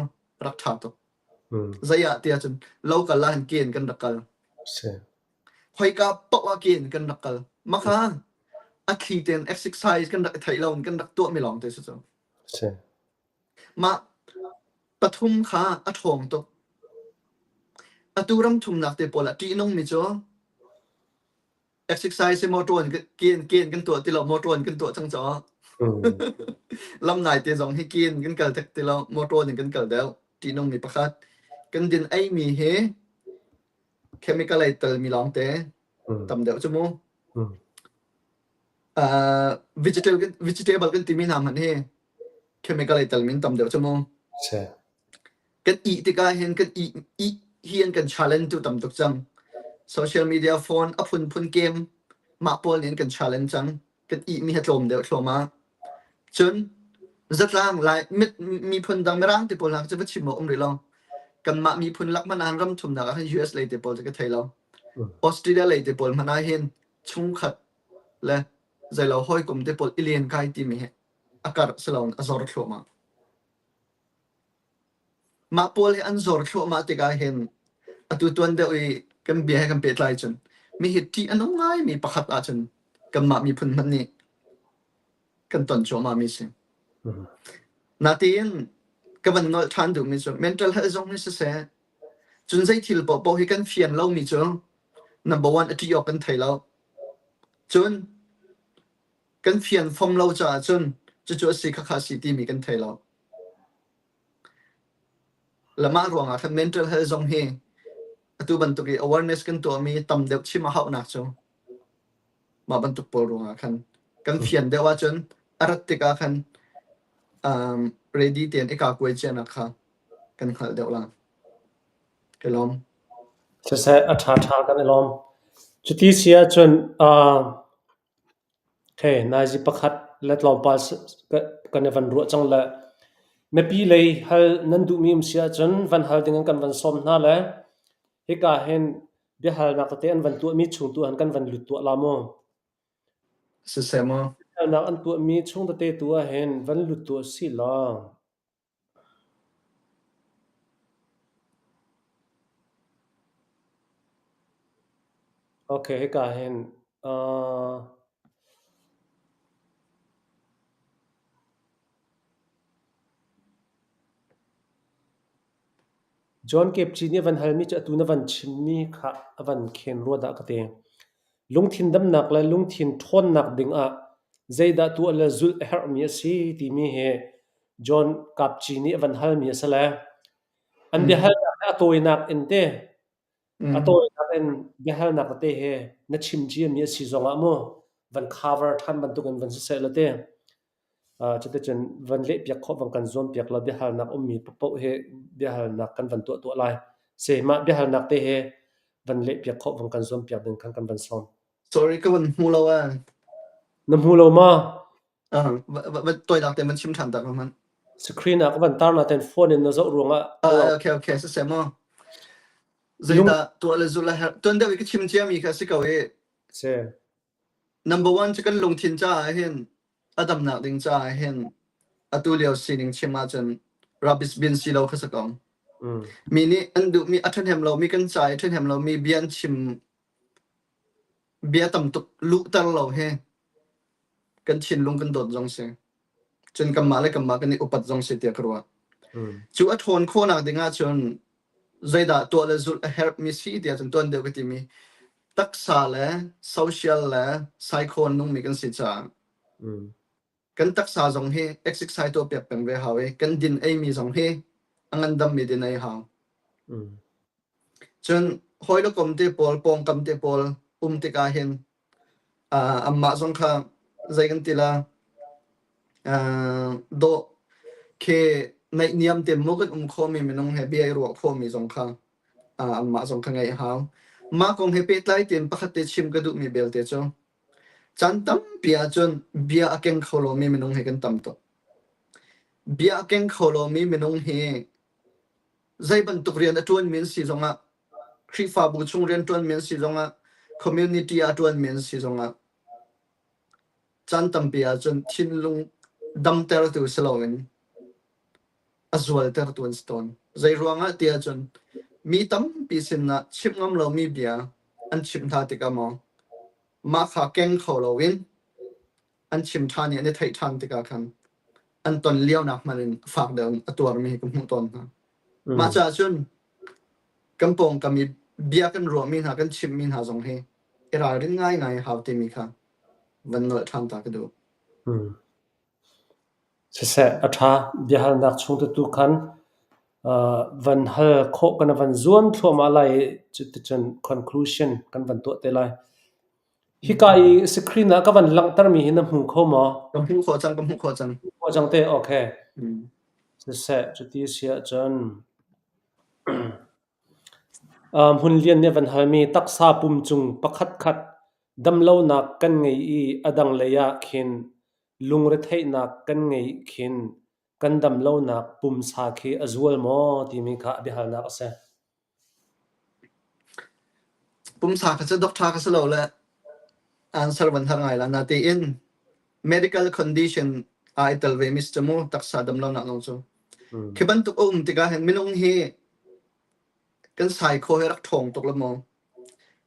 rak ṭha tuk. Zei ah tiah cun lo kal ah hin ke in kan rak kal. Si. Khoika paoh ah ke in kan rak kal. Maka a thli tein exercise kan rak i theih lo in kan rak tuahmi lawng te si cu. Si. Mah pathum kha a ṭhawng tuk. Atu ram thumnak te pawl ah ṭihnungmi cu exercise hi motor in ke in kan tuah ti lo, motor in kan tuah cang caah. Lam nai te zong hi ke in kan kal tek ti lo, motor in kan kal deuh. Ṭihnungmi pakhat. Kan din eimi hi chemical ei telmi lawng te tam deuh cu mu. Vegetable vegetable kan timi hna hmanh hi chemical ei telmi an tam deuh cu mu. Si. Kan ih tikah hin kan ih ih hi an kan challenge tu tam tuk cang. Social media phone a phunphun game mah pawl nih an kan challenge cang. Kan ih mi hi tlawm deuh thluahmah. Cun zatlang lai miphun dang mirang te pawl hna cu va chim awk um rih lo. Kanmah miphun lak hmanh ah ram thumnak ah khan US lei te pawl cu ka thei lo. Australia lei te pawl hmanh ah hin chungkhat le zeilo hawikom te pawl i len kai timi hi a karh si loin a zor thluahmah. Mah pawl hi an zor thluahmah tikah hin atu tuan deuh i kan bia he kan pehtlai cun mi hi ṭih a nung ngaimi pakhat ahcun kanmah miphun hmanh nih kan ton cuahmahmi si. Natein ka van nolh ṭhan duhmi cu mental health zong hi siseh cun zei thil paohpaoh hi kan fian lomi cu number one a ṭih awk kan thei lo. Cun kan fian fom lo caah cun cucu a si khakha a si timi kan thei lo. Le mah ruangah khan mental health zong hi atu bantuk i awareness kan tuahmi tam deuh chim a hauhnak cu mah bantuk pawl ruangah khan kan fian deuh ahcun a rat tikah khan um, ready tein i kakuai cianak kha kan hngalh deuh la. Ka lawm. Siseh, a ṭhaṭha kan i lawm. Cuti si ahcun uh, Okay, naizi pakhat le tlawmpal kan i van ruah cang le mipi lei hal nan duhmi um si ahcun van hal ding in kan van sawm hna le hika hin biahalnak tete an van tuahmi chung tu han kan van lut tuah la mu. Siseh maw? Biahalnak an tuahmi chung tete tu ah hin van lut tuah si law. Okay, hika hin John Kepci nih a van halmi cu atu na van chimmi kha a van khen rua dah ka ti. Lungthin damnak le lungthin ṭhawnnak dingah zeidah tuah le zulh a herhmi a si timi hi John Kapci nih a van halmi a si le an biahalnak hi a tawinak in te a tawinak in biahalnak tete hi na chim ciami a si zongah mu van cover ṭhan bantukin van siseh law te cuticun van lehpiak khawh van kan zuampiak law biahalnak ummi paohpaoh hi biahalnak kan van tuah tuah lai. Si mah biahalnak te hi van lehpiak khawh van kan zuampiak ding khan kan van sawm. Sorry ka van hmu lo eh. Na hmu lo ma? Va tawinak te van chim ṭhan tak hmanh. Screen ah ka van tar nain phone in na zoh ruangah Okay okay siseh mu. Zeidah tuah le zulh a herh. Tuan deuh i ka chim ciami kha si ko i. Si. Number one cu kan lungthin caah hin a damnak ding caah hin atu lio sining chim ahcun rubbish bin si lo kha si ko. Mi nih an duhmi a ṭhahnem lomi kan ca i ṭhahnem lomi bia an chim bia tam tuk luhter lo hi kan thinlung kan dawt zong si. Cun kanmah le kanmah kan i upat zong si tiah ka ruah. Cu a ṭhawn khawhnak ding ahcun zeidah tuah le zulh a herhmi si tiah cun tuan deuh ka timi taksa le social le psycho nungmi kan si caah kan taksa zong hi exercise tuah piak peng ve hau i kan din eimi zong hi A ngandammi din ei hau. Cun hawi le kom te pawl, pawngkam te pawl um tikah hin anmah zong kha zei kan ti la dawh khi naihniam te maw kan um khawhmi minung he bia i ruah khawhmi zong kha anmah zong kha ngaih a hau. Mah kong he pehtlai tein pakhat te chim ka duhmi belte cu caan tampi ahcun bia a keng kho lomi minung hi kan tam tuk. Bia a keng kho lomi minung hi zei bantuk rian a ṭuanmi an si zongah Khrihfabu chung rianṭuanmi an si zongah community ah ṭuanmi an si zongah caan tampi ahcun thinlung damtertu si loin a zualtertu an si tawn. Zei ruangah ti ahcun mi tampi sinah chimh ngam lomi bia an chimh hna tikah maw mah kha keng kho loin an chim ṭhan i an i theih ṭhan tikah khan an ton lionak hmanh in fak deuh in a tuarmi hi ka hmuh tawn hna. Mah caah cun kan pawngkam i bia kan ruahmi hna kan chimhmi hna zong hi i ralrin ngaingai a hau timi kha van nolh ṭhan ta ka duh. Siseh, a ṭha. Biahalnak chung tu khan van hal khawh kan van zuam thluahmah lai i cuticun conclusion kan van tuah te lai. Hika i screen ah ka van langhtermi hi na hmu kho maw? Ka hmuh khawh cang, ka hmuh khawh cang. Hmuh cang te, okay. Siseh, cuti si ahcun Hmun Lian nih a van halmi taksa pum cung pakhatkhat damlonak kan ngei i a dang lei ah khin lungretheihnak kan ngeih khin kan damlonak pumsa khi a zual maw timi kha a biahalnak a si. Pumsa kha cu doctor ka si lo le answer van har ngai la. Natein medical condition aa i tel ve mi si cu mu taksa damlonak zong cu. Khi bantuk a um tikah hin minung hi kan sai kho hi rak ṭhawng tuk la maw?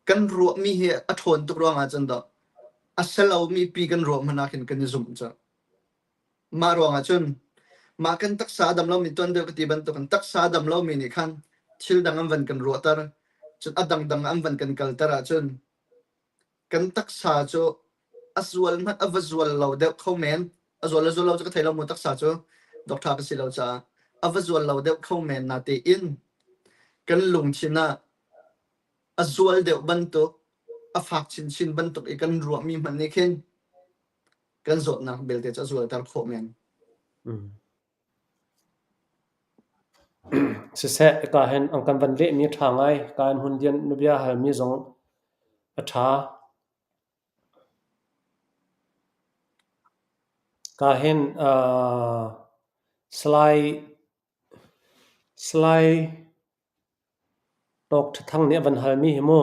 Kan ruahmi hi a ṭhawn tuk ruangah cun dawh a si lomi pi kan ruah hmanh ah khin kan i zumh cu. Mah ruangah cun mah kan taksa a dam lomi tuan deuh ka ti bantukin taksa a dam lomi nih khan thil dang an van kan ruahter, cun a dangdang an van kan kalter ahcun kan taksa cu a zual hmanh a va zual lo deuh kho men. A zual le zual lo cu ka thei lo mu taksa cu doctor ka si lo caah a va zual lo deuh kho men natein kan lungthin ah a zual deuh bantuk a fak chinchin bantuk i kan ruahmi hmanh nih khin kan zawtnak belte cu a zualter khawh men. Siseh, hika hin an kan van lehmi a ṭha ngai. Hika in hun lian na bia halmi zong a ṭha. Ka hin uh, Salai Salai Tawk Ṭha Thang nih a van halmi hi mu.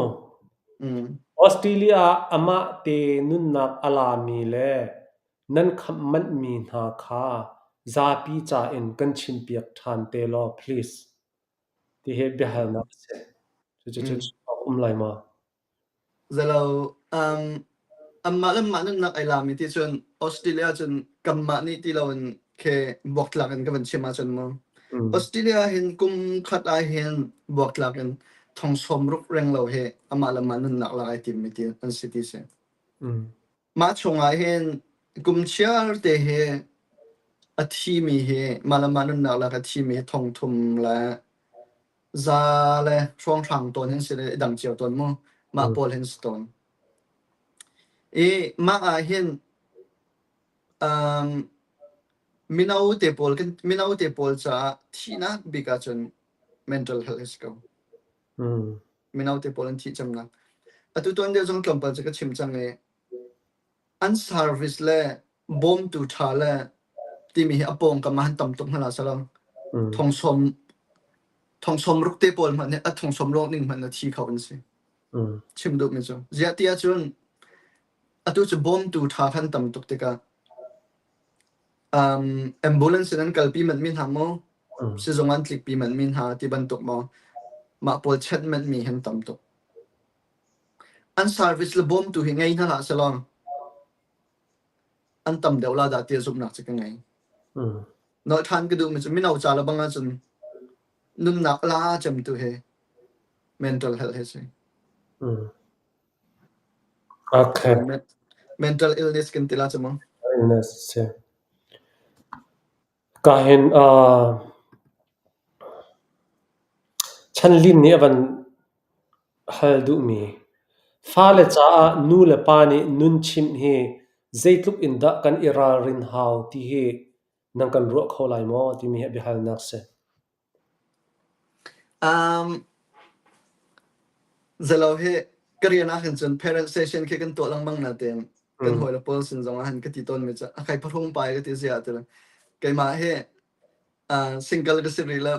Australia ah amah te nunnak a lami le nan khamh manhmi hna kha zapi ca in kan chimpiak ṭhan te law please. Tihi biahalnak a si. Cucu chim awk um lai maw? Zalo, anmah le anmah nunnak ai lami ti cun Australia cun kanmah nih ti loin khi buaktlak in ka van chim ahcun mu. Australia hin kum khat ah hin buaktlak in thong sawmruk reng lo hi amah le amah nunnak lak ai timmi ti an si ti si. Mah chungah hin kum chiar te hi a thimi hi mah le mah nunnak lak a thimi hi thong thum le za le hrawnghrang tawn hin si le i dang cio tawn mu mah pawl hin si tawn i mah ah hin um, mino te pawl kan mino te pawl caah thihnak bik ahcun mental health hi si ko mino te pawl an thih cemnak atu tuan deuh zong tlawmpal cu ka chim cang i An service le bawmtu ṭha le timi hi a pawngkam ah han tam tuk hna la salang. Thongsawm thongsawm ruk te pawl hmanh hi a thongsawm ruak ning hmanh a thi kho an si. Chim duhmi cu. Ziah ti ahcun atu cu bawmtu ṭha khan tam tuk tikah um, ambulance in an kalpi manh mi hna maw sizung an tlikpi manh mi hna ti bantuk maw mah pawl chenh manh mi han tam tuk. An service le bawmtu hi ngei hna hlah sehlaw an tam deuh la dah tiah zumhnak cu ka ngei. Nolh ṭhan ka duhmi cu mino ca le bang ahcun nunnak la cemtu hi mental health hi si. Okay. Mental illness kan ti la cu mu. Illness si. Ka hin uh, Chanlin nih a van hal duhmi fale caah nu le pa nih nun chimh hi zeitluk in dah kan i ralrin hau ti hi nan kan ruah kho lai maw timi hi biahalnak si. Zalo hi ka rian ah hin cun parent session khi kan tuah lengmang natein kan hawile pawl sin zong ah hin ka ti tawnmi cu a kai phahrung pai ka ti ziah ti keimah hi single ka si rih lo.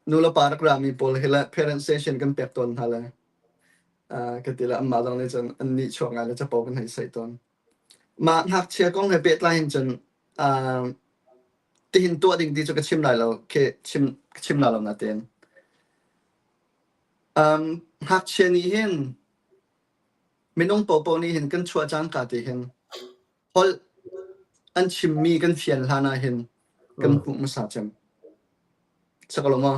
Nu le pa rak rami pawl hi le parent session kan pek tawn hna le ka ti le anmah zong nih cun an nih chuak ngai le capo kan hei saih tawn. Mah ngakchia kong he pehtlai hin cun tihin tuah ding ti cu ka chim lai lo khi chim ka chim la lo natein. Ngakchia nih hin minung paohpaoh nih hin kan chuah cangka ti hin holh an chimmi kan fian hlan ah hin kan hmuh hmasa cem. Sakalo maw?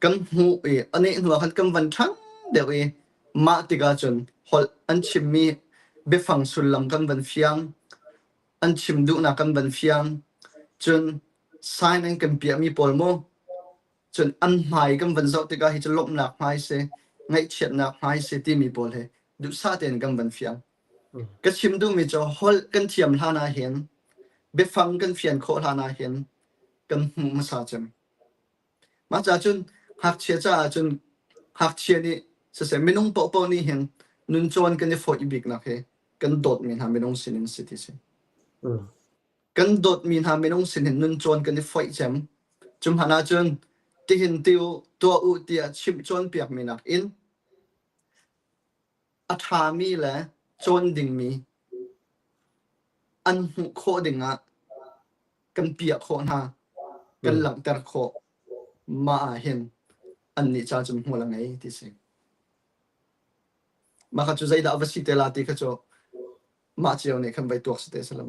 Kan hmuh i a neh hnu ah khan kan van ṭhang deuh i mah tikah cun holh an chimmi biafang sullam kan van fiang, an chim duhnak kan van fiang, cun sign an kan piahmi pawl mu, cun an hmai kan van zoh tikah hi cu lawmhnak hmai si, ngaihchiatnak hmai si timi pawl hi duhsah tein kan van fiang. Ka chim duhmi cu holh kan thiam hlan ah hin biafang kan fian khawh hlan ah hin kan hmuh hmasa cem. Mah caah cun ngakchia caah cun ngakchia nih siseh minung paohpaoh nih hin nuncawn kan i fawih biknak hi kan dawtmi hna minung sinin si ti si. Kan dawtmi hna minung sin hin nuncawn kan i foih cem. Cu hmanh ahcun tihin ti u, tuah u tiah chimh cawnpiakmi nakin A ṭhami le cawn dingmi an hmuh khawh dingah kan piah khawh hna, kan langhter khawh. Mah ah hin annih ca cun hmual a ngei ti si. Mah kha cu zeidah va si te la ti kha cu mah cio nih khan vai tuak si te si lo.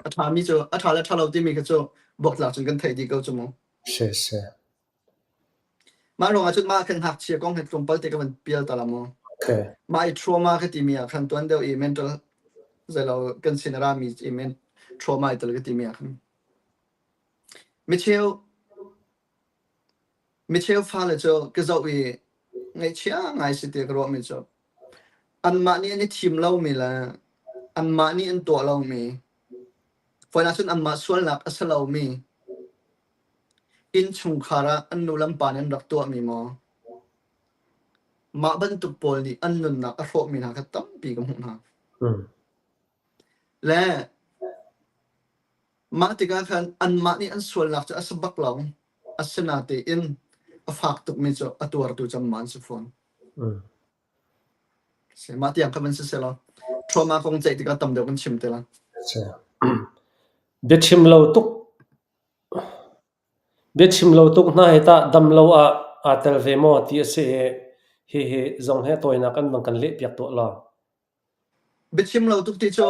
A ṭhami cu a ṭha le ṭha lo timi kha cu buaktlak cun kan theih dih ko cu mu. Si si. Mah ruangah cun mah khan ngakchia kong he tlawmpal te ka van pial ta la mu. Okay. Mah i trauma ka timi ah khan tuan deuh i mental zeilo kan sin a rami i men trauma i tel ka timi ah khan. Micheu micheu fale cu ka zoh i ngaihchia ngai si ti ka ruahmi cu anmah nih an i thim lomi le anmah nih an tuah lomi fawi cun anmah sualnak a si lomi Innchungkhar ah an nu le an pa nih an rak tuahmi maw? Mah bantuk pawl nih an nunnak a hrawhmi hna kha tampi ka hmuh hna. Le mah tikah khan anmah nih an sualnak cu a si bak lo. Asinatein a fak tukmi cu a tuartu cu anmah an si fawn. Mah tiang kha van si selaw trauma kong ceih tikah tam deuh kan chim te lai. Biachim lo tuk Biachim lo tuk hna hi tah dam lo ah aa tel ve maw ti a si i hihi zong hi a tawinak an van kan lehpiak tuah law. Biachim lo tuk ti cu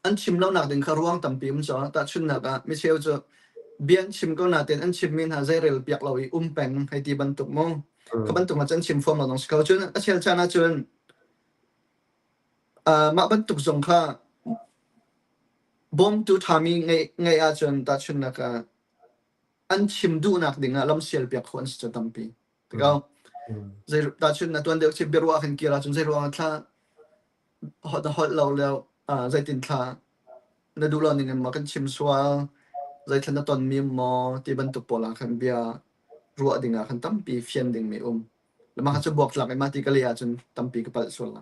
an chim lonak ding kha ruang tampi um caw. Tahchunhnak ah micheu cu bia an chim ko nain an chimmi hna zeirel piak lo i um peng hei ti bantuk mu. Kha bantuk ah cun chim fawn lo dong si ko. Cun a chel caan ahcun mah bantuk zong kha Bawmtu ṭhami ngeih ahcun tahchunhnak ah an chim duhnak dingah lamsial piak khawh an si cu tampi. Tikah zei tahchun na tuan deuh chim biaruah kan kir ahcun zei ruangah thla na holh lo le zeitin thla na duh lo ning in maw kan chim sual zeithla na tonmi maw ti bantuk pawl ah khan bia ruah dingah khan tampi fian dingmi um. Le mah kha cu buaktlak i mah ti ka leh ahcun tampi ka palh sual la.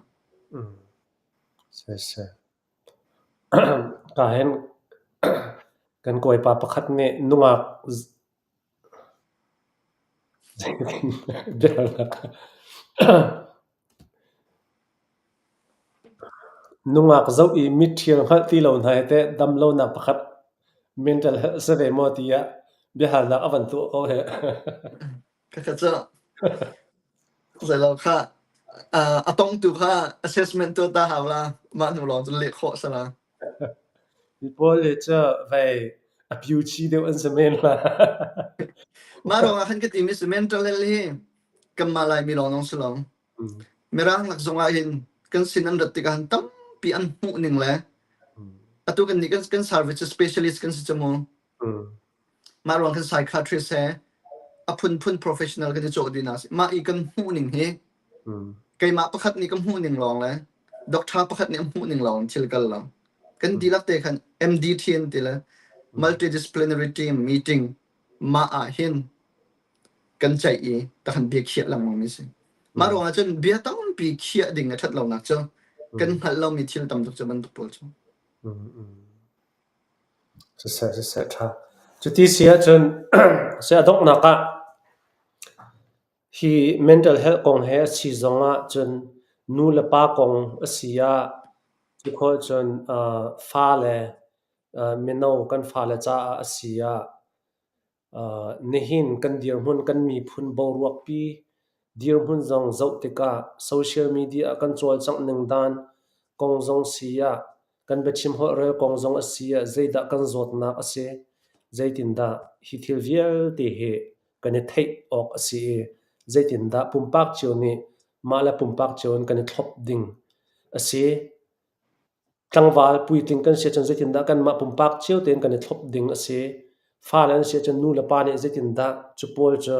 Siseh. Ka hin kan kawipa pakhat nih nungak nungak zoh i mitṭhil hngalh ti lo hna hi teh dam lonak pakhat mental health si ve maw tiah biahalnak a van tuah ko hih. Khakha cu Zeilo kha a tongtu kha assessment tuah ta hau la mah hnu lawng cun leh khawh si la. Mi pawl hi cu vei a piuchi deuh an si men la. Mah ruangah khan ka timi si mental health hi kanmah Laimi lawng zong si lo. Mirang lak zong ah hin kan sin an rat tikah hin tampi an hmuh ning le atu kan nih kan service specialist kan si cu mu. Mah ruang khan psychiatrist he a phunphun professional kan i cawh dih hna. Mah i kan hmuh ning hi keimah pakhat nih ka hmuh ning lawng le doctor pakhat nih a hmuh ning lawng thil kal lo. Kan dihlak te khan MDT an ti le multidisciplinary team meeting mah ah hin kan ceih i takhan bia khiah lengmang mi si. Mah ruangah cun bia tampi khiah ding a ṭhat lonak cu kan hngalh lomi thil tam tuk cu bantuk pawl cu. Siseh, siseh ṭha. Cuti si ahcun a donghnak ah hi mental health kong he a si zong ah cun nu le pa kong a si ah cukhawh cun fale mino kan fale caah a si ah Nihin kan dirhmun kan miphun boruakpi dirhmun zong zoh tikah social media ah kan cawlcangh ning dan kong zong si ah, kan biachim holhrel kong zong a si ah zeidah kan zawtnak a si, zeitindah hi thil vialte hi kan i theih awk a si i zeitindah pumpak cio nih mah le pumpak cio in kan i thlop ding a si. Tlangval puitling kan si ahcun zeitindah kanmah pumpak cio tein kan i thlop ding a si. Fale an si ahcun nu le pa nih zeitindah cu pawl cu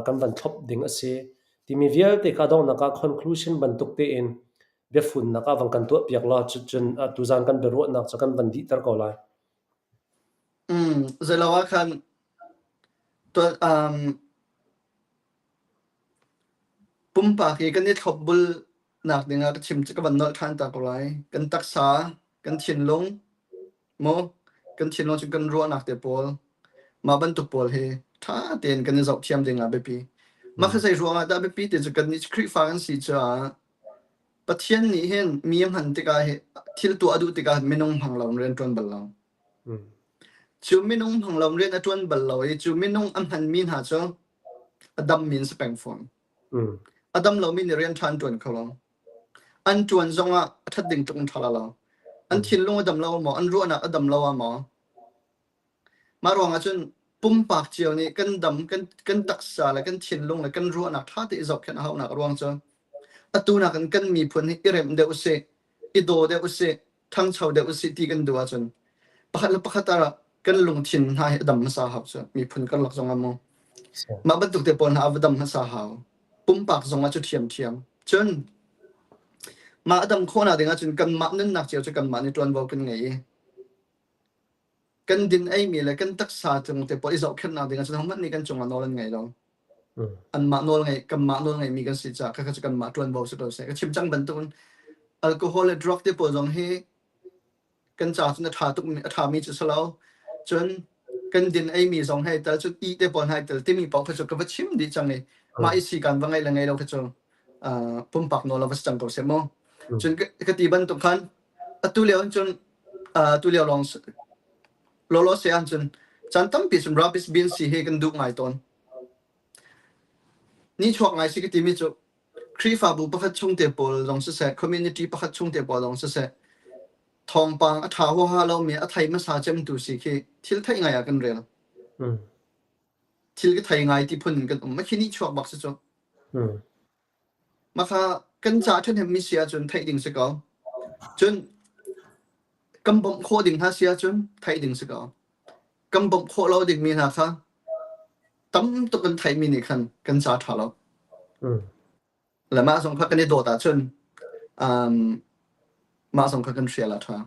kan van thlop ding a si timi vialte kha donghnak ah conclusion bantuk tein biafunnak ah van kan tuahpiak law cucun tuzaan kan biaruahnak cu kan van dihter ko lai. Zeilo ah khan pumpak i kan i thlopbul nak dingah ka chim ka van nolh ṭhan ta ko lai. Kan taksa, kan thinlung, maw kan thinlung cu kan ruahnak te pawl, mah bantuk pawl hi ṭha tein kan i zohthiam ding ah biapi. Mah kha zei ruangah dah biapi ti cu kannih Khrihfa kan si caah Pathian nih hin mi a hman tikah hi thil tuah a duh tikah minung hmang lo in rian ṭuan bal lo. Cu minung hmang lo in rian a ṭuan bal lo i cu minung a hmanmi hna cu a dammi an si peng fawn. A dam lomi nih rian ṭha an ṭuan kho lo. An ṭuan zongah a ṭhat ding tluk in ṭha lo. An thinlung a dam lo maw? An ruahnak a dam lo ah maw? Mah ruangah cun pumpak cio nih kan dam, kan taksa le kan thinlung le kan ruahnak ṭha tein i zohkhenh a haunak a ruang cu atu nakin kan miphun hi i remh deuh usih, i daw deuh usih, ṭhangcho deuh usih ti kan duh ahcun pakhat le pakhat ah kan lungthin hna hi a dam hmasa hau cu miphun karlak zongah mu. Mah bantuk te pawl hna a va dam hmasa hau. Pumpak zongah cu ṭhiamṭhiam. Cun mah a dam khawhnak ding ahcun kanmah nunnak cio cu kanmah nih ṭuanvo kan ngei i kan din eimi le kan taksa cung te pawl i zohkhenhnak ding ahcun hohmanh nih kan cungah nawl an ngei lo. Anmah nawl ngei kanmah nawl ngeimi kan si caah khakha cu kanmah ṭuanvo si ko seh. Ka chim cang bantukin alcohol le drug te pawl zong hi kan ca cun a ṭha tuk a ṭhami cu si lo. Cun kan din eimi zong hei tel cun i te pawl hna tel timi paoh kha cu ka va chim dih cang i mah i si kan va ngeih le ngei lo kha cu pumpak nawl a va si cang ko seh mu. Cun ka ti bantuk khan atu lio in cun atu lio lawng lawlaw se ahcun caan tampi cun rubbish bin si hi kan duh ngai tawn. Nihchuak ngai si ka timi cu Khrihfabu pakhat chung te pawl zong siseh, community pakhat chung te pawl zong siseh, thawngpang a ṭha huaha lomi a thei hmasa cemtu si khi thil theih ngai ah kan rel. Thil ka thei ngai ti phun in kan um. Mah khi nihchuak bak si cu. Mah kha kan ca ṭhahnemmi si ahcun theih ding si ko. Cun kan bawmh khawh ding hna si ahcun theih ding si ko. Kan bawmh khawh lo dingmi hna kha tam tuk kan theihmi nih khan kan ca ṭha lo. Le mah zong kha kan i dawt ahcun um, mah zong kha kan hrial a ṭha.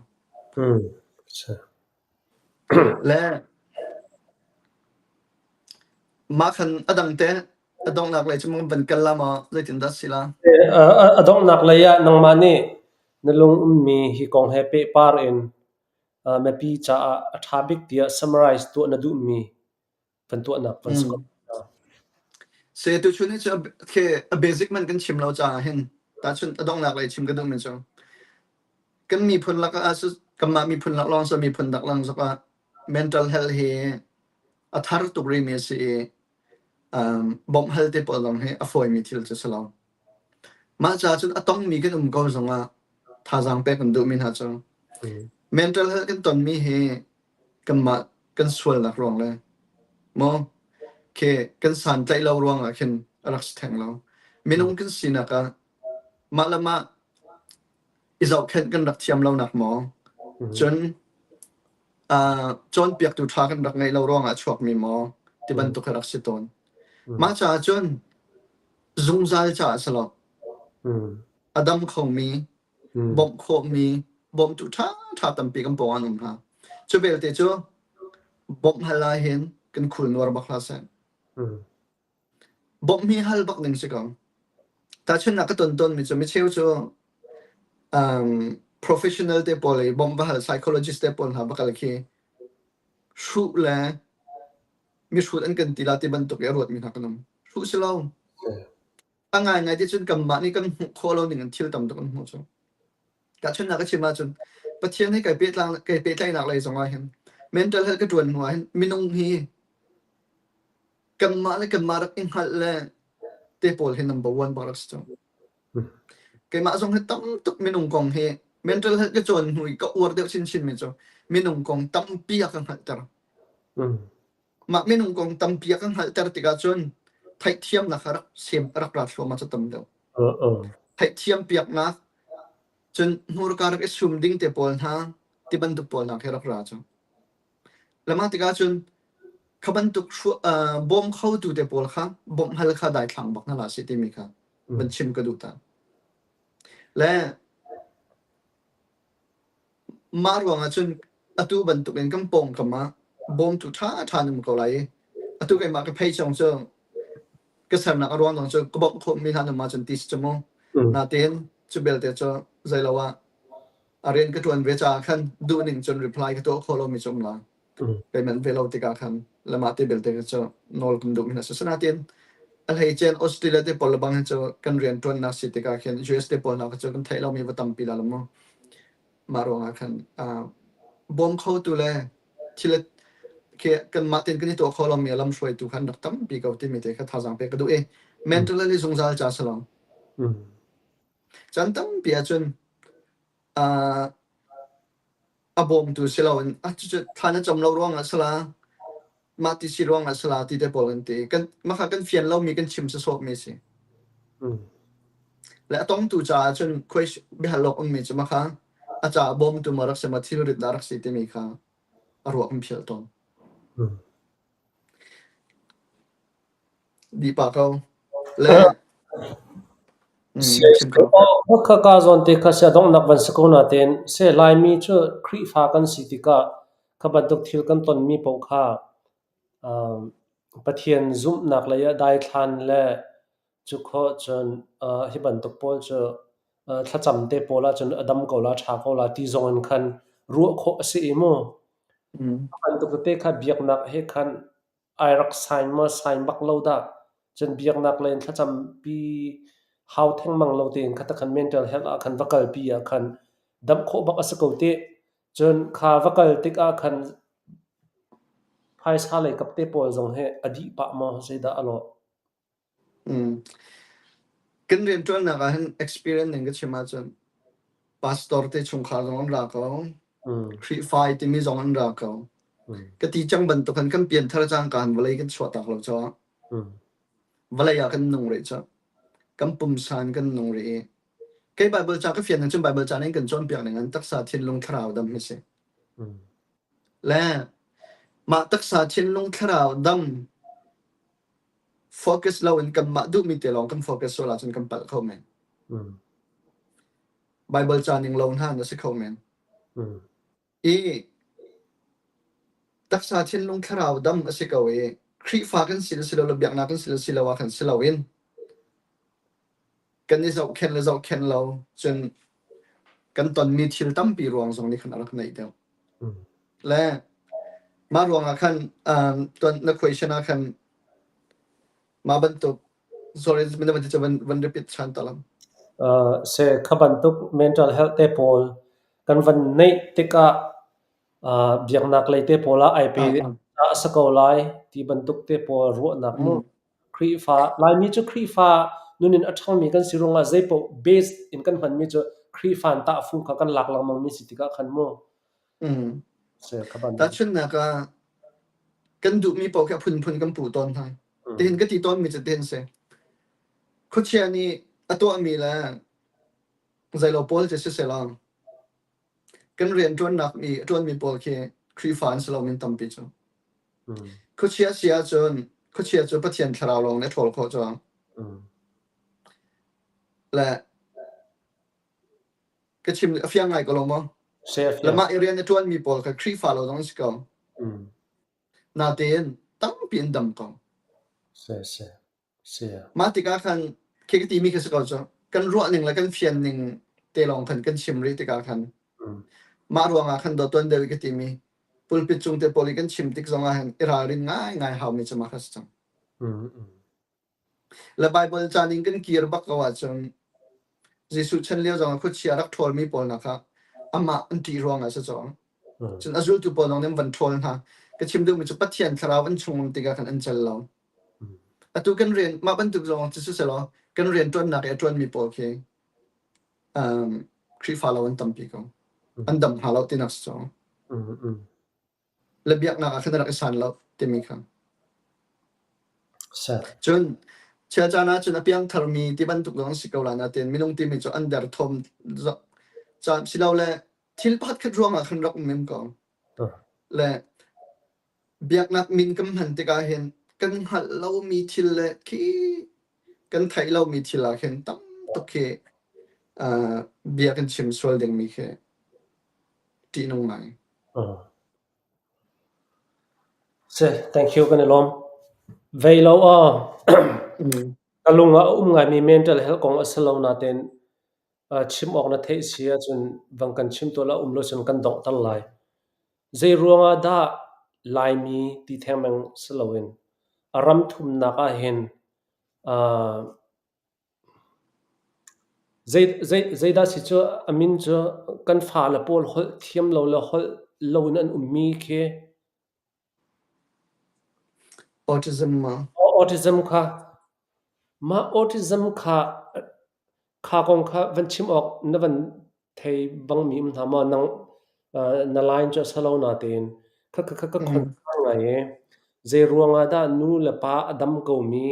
Le mah khan a dang te a donghnak lei cu van kal la maw zeitindah si la? A donghnak lei ah nangmah nih na lung ummi hi kong he pehpar in mipi caah a ṭha bik tiah summarize tuah na duhmi van tuahnak van si ko. Se tuchun hi cu khi a basic man kan chim lo caah hin tahchun a donghnak lei chim ka duhmi cu kan miphun lakah ah kanmah miphun lak lawng sa miphun dak lang zok ah mental health hi a thar tuk rimi a si i bawmh hal te pawl zong hi a fawimi thil cu si lo. Mah caah cun a tongmi kan um ko zongah thazaang pek kan duhmi hna cu mental health kan tonmi hi kanmah kan sualnak ruang le maw khi kan santlaih lo ruangah khin a rak si theng lo. Minung kan sinak ah mah le mah i zohkhenh kan rak thiam lonak maw cun. Cawnpiaktu ṭha kan rak ngeih lo ruangah a chuakmi maw ti bantuk hi rak si tawn. Mah caah cun zungzal caah si lo. A dam khomi, bawmh khawhmi, bawmtu ṭhaṭha tampi kan pawng ah an um hna. Cu belte cu bawmh hal ahhin kan khul nuar bak hlah seh. Bawmh hi hal bak ding si ko. Tahchunhnak ka ton tawnmi cu micheu cu professional te pawl i bawmh va hal psychologist te pawl hna va kal khi hruh le mihrut an kan ti la ti bantuk i a ruatmi hna kan um. Hruh si lo. A ngaingai ti cun kanmah nih kan hmuh khawh lo ning in thil tam tuk kan hmuh cu. Tahchunhnak ka chim ahcun Pathian he kai pehtlaihnak lei zong ah hin mental health ka ṭuan hnu ah hin minung hi kanmah le kanmah rak i hngalh le te pawl hi number one bak rak si cu. Keimah zong hi tam tuk minung kong hi mental health ka cawn hnu i ka uar deuh chinchin mi cu minung kong tampi a ka hngalhter. Mah minung kong tampi a ka hngalhter tikah cun theihthiamnak kha rak sem rak ra thluahmah cu tam deuh. Theihthiam piaknak cun hmurka rak i sum ding te pawl hna ti bantuk pawl hna khi rak ra cu. Lamah tikah cun kha bantuk bawm khotu te pawl kha bawmh hal kha daithlang bak hna hlah sih timi kha van chim ka duh ta. Le mah ruangah cun atu bantukin kan pawngkam ah bawmtu ṭhaṭha an um ko lai i atu keimah ka phei chung cu ka sernak a ruang zong cu ka bawmh khawhmi hna an um ahcun ti si cu mu. Nain cu belte cu zeilo ah a rian ka ṭuan ve caah khan duhning cun reply ka tuah khawh lomi cu um la. Payment ve lo tikah khan le mah te belte cu nawl kan duhmi hna si. Asinain a hleicen Australia te pawl le bang hi cu kan rian ṭuannak si tikah khin US te pawl hna kha cu kan theih lomi va tampi la lo mu. Mah ruangah khan bawm khotu le thil khi kanmah tein kan i tuah kho lomi a lamhruaitu khan rak tampi ko timi te kha thazaang pek ka duh i mentally zungzal ca si lo. Caan tampi ahcun a bawmtu si loin ah cucu thla na cam lo ruangah si la, mah ti si ruangah si la ti te pawl kan ti. Kan mah kha kan fian lomi kan chim sawsawhmi a si. Le a tongtu caah cun khuai biahal awk ummi cu mah kha a caah bawmtu maw rak si maw thilrit dah rak si timi kha a ruah kan phial tawn. Dih pah ko. Le chim ko. Khaka zawn te kha sia donghnak van si ko nain se Laimi cu Khrihfa kan si tikah kha bantuk thil kan tonmi paoh kha Pathian zumhnak lei ah daithlan le cu khawh cun hi bantuk pawl cu thlacam te pawl ahcun a dam ko la, ṭha ko la ti zong in khan ruah khawh a si i mu. A bantuk tete kha biaknak he khan ai rak sign maw sign bak lo dah. Cun biaknak lei in thlacampi hau thengmang lo tein kha takhan mental health ah khan va kalpi ah khan damh khawh bak a si ko teh. Cun kha va kal tikah khan phaisa lei kap te pawl zong hi a dih pah maw zeidah a lawh? Kan rianṭuannak ah hin experience ning ka chim ahcun pastor te chungkhar zong an ra ko. Khrihfa i timi zong an ra ko. Ka ti cang bantuk khan kan pianthar cangka in vawlei kan chuahtak lo caah vawlei ah kan nung rih cu. Kan pumsa in kan nung rih i kei Bible ca ka fian ning cun Bible ca ning kan cawnpiak ning an taksa thinlung thlarau dam hi si. Le mah taksa thinlung thlarau dam focus loin kanmah duhmi te lawng kan focus sual ahcun kan palh kho men. Bible ca ning lo hna na si kho men. I taksa thinlung thlarau dam a si ko i Khrihfa kan si le si lo le biaknak kan si le si lo ah khan si loin kan i zohkhenh le zohkhenh lo cun kan tonmi thil tampi ruang zong nih khan a rak neih deuh. Le mah ruangah khan tuan na question ah khan mah bantuk sorry na van ti cu van repeat ṭhan ta lam. Se kha bantuk mental health te pawl kan van neih tikah biaknak lei te pawl ah ai pe a sa ko lai ti bantuk te pawl ruahnak mu. Khrihfa Laimi cu Khrihfa nun in a ṭhangmi kan si ruangah zeipaoh base in kan hmanmi cu Khrihfa in tahfung kha kan lak lengmangmi si tikah khan mu. Tahchunhnak ah kan duhmi paoh khi a phunphun kan puh tawn hna. Tihin ka ti tawnmi cu tihin si. Khuachia nih a tuahmi le zeilo pawl cu siselaw kan rianṭuannak mi a ṭuanmi pawl khi. Khrihfa an si lo min tampi cu. Khuachia si ahcun khuachia cu Pathian thlarau lawng nih a ṭhawl khawh cang. Le ka chim a fiang ngai ko lo maw? Le mah i rian a ṭuanmi pawl kha Khrihfa lo zong an si ko. Natein tampi an dam ko. Mah tikah khan khi ka timi kha si ko cu kan ruah ning le kan fian ning te lawng khan kan chim rih tikah khan mah ruangah khan dawt tuan deuh i ka timi pulpit cung te pawl i kan chim tik zongah hin i ralrin ngaingai haumi cu mah kha si cang. Le Baibal caan in kan kir bak ko ahcun Jesuh chan lio zongah khuachia rak ṭhawlmi pawl hna kha amah an ṭih ruangah si cawng. Cun a zultu pawl zong nih an van ṭhawl hna. Ka chim duhmi cu Pathian thlarau an chung um tikah khan an cel lo. Atu kan rian mah bantuk zong cu siselaw kan rian ṭuannak i a ṭuanmi pawl khi Khrihfa lo an tampi ko. An dam hnga lo tinak si cawng. Le biaknak ah khan a rak i san lo timi kha. Cun chia caan ah cun a piangtharmi ti bantuk zong si ko lai nain minung timi cu an derthawm caan silole thil pakhatkhat ruangah khan rak um em ko. Le biaknak min kan hman tikah hin kan hngalh lomi thil le khi kan theih lomi thil ah khin tam tuk khi bia kan chim sual dingmi khi ṭihnung ngai. Si, thank you kan i lawm. Vei lo aw. Ka lung ah a um ngaimi mental health kong a si lo nain chim awk na theih si ahcun vang kan chim tuah la um lo cun kan donghter lai. Zei ruangah dah Laimi ti thengmang si loin a ram thumnak ahhin zeidah si cu a min cu kan fale pawl holh thiam lo le holh loin an ummi khi Autism ma? Autism kha. Mah autism kha kha kong kha van chim awk na van thei bangmi um hna maw? Nang na line cu a si lo natein kha kha kha ka concern ngai i zei ruangah dah nu le pa a dam komi,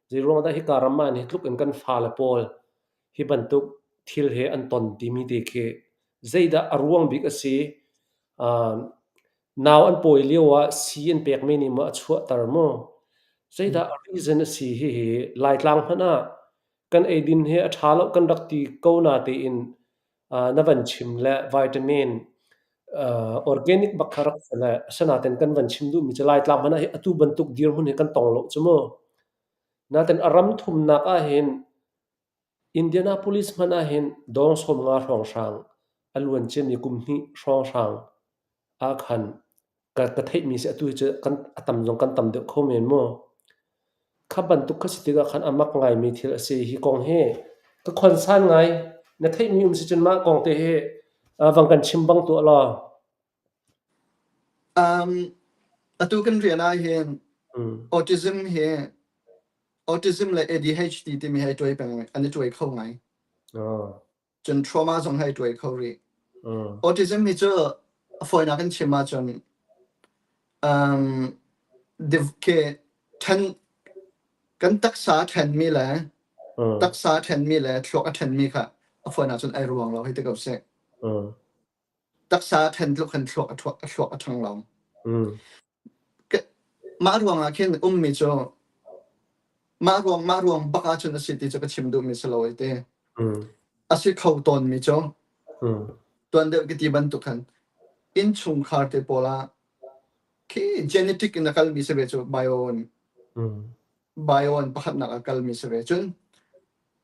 zei ruangah dah hika ram ah hi tluk in kan fale pawl hi bantuk thil he an ton timi te khi zeidah a ruang bik a si? Nau an pawi lio ah sii an pekmi nih maw a chuahter maw? Zeidah a reason a si hihi Laitlang hmanh ah kan eidin hi a ṭha lo kan rak ti ko natein na van chim le vitamin organic bak kha rak si le asinain kan van chim duhmi cu Laitlang hmanh ah hi atu bantuk dirhmun hi kan tong lo cu mu. Nain a ram thumnak ahhin Indianapolis hmanh ahhin dawng 50 hrawnghrang a luan ciami kum hnih hrawnghrang ah khan ka theihmi si atu hi cu kan a tam zong kan tam deuh kho men mu. Kha bantuk kha si tikah khan a mak ngaimi thil a si. Hi kong hi ka khonsan ngai. Na theihmi um si cun mah kong te hi vang kan chim bang tuah law. Atu kan rian ah hin autism hi autism le ADHD timi hi ai tuai peng an i tuai kho ngai. Cun trauma zong hi ai tuai kho rih. Autism hi cu a fawinak in chim ahcun um, ke ṭhen kan taksa a ṭhenmi le taksa a ṭhenmi le thluak a ṭhenmi kha a fawinak cun ai ruang lo hei ti ko sih. Taksa a ṭhen tluk khan thluak a thluak a ṭhang lo. Mah ruangah khin ummi cu mah ruang bak ahcun a si ti cu ka chim duhmi si lo ai ti. A si kho tawnmi cu tuan deuh ka ti bantuk khan innchungkhar te pawl ah khi genetic in a kalmi si ve cu bio in bio in pakhatnak a kalmi si ve. Cun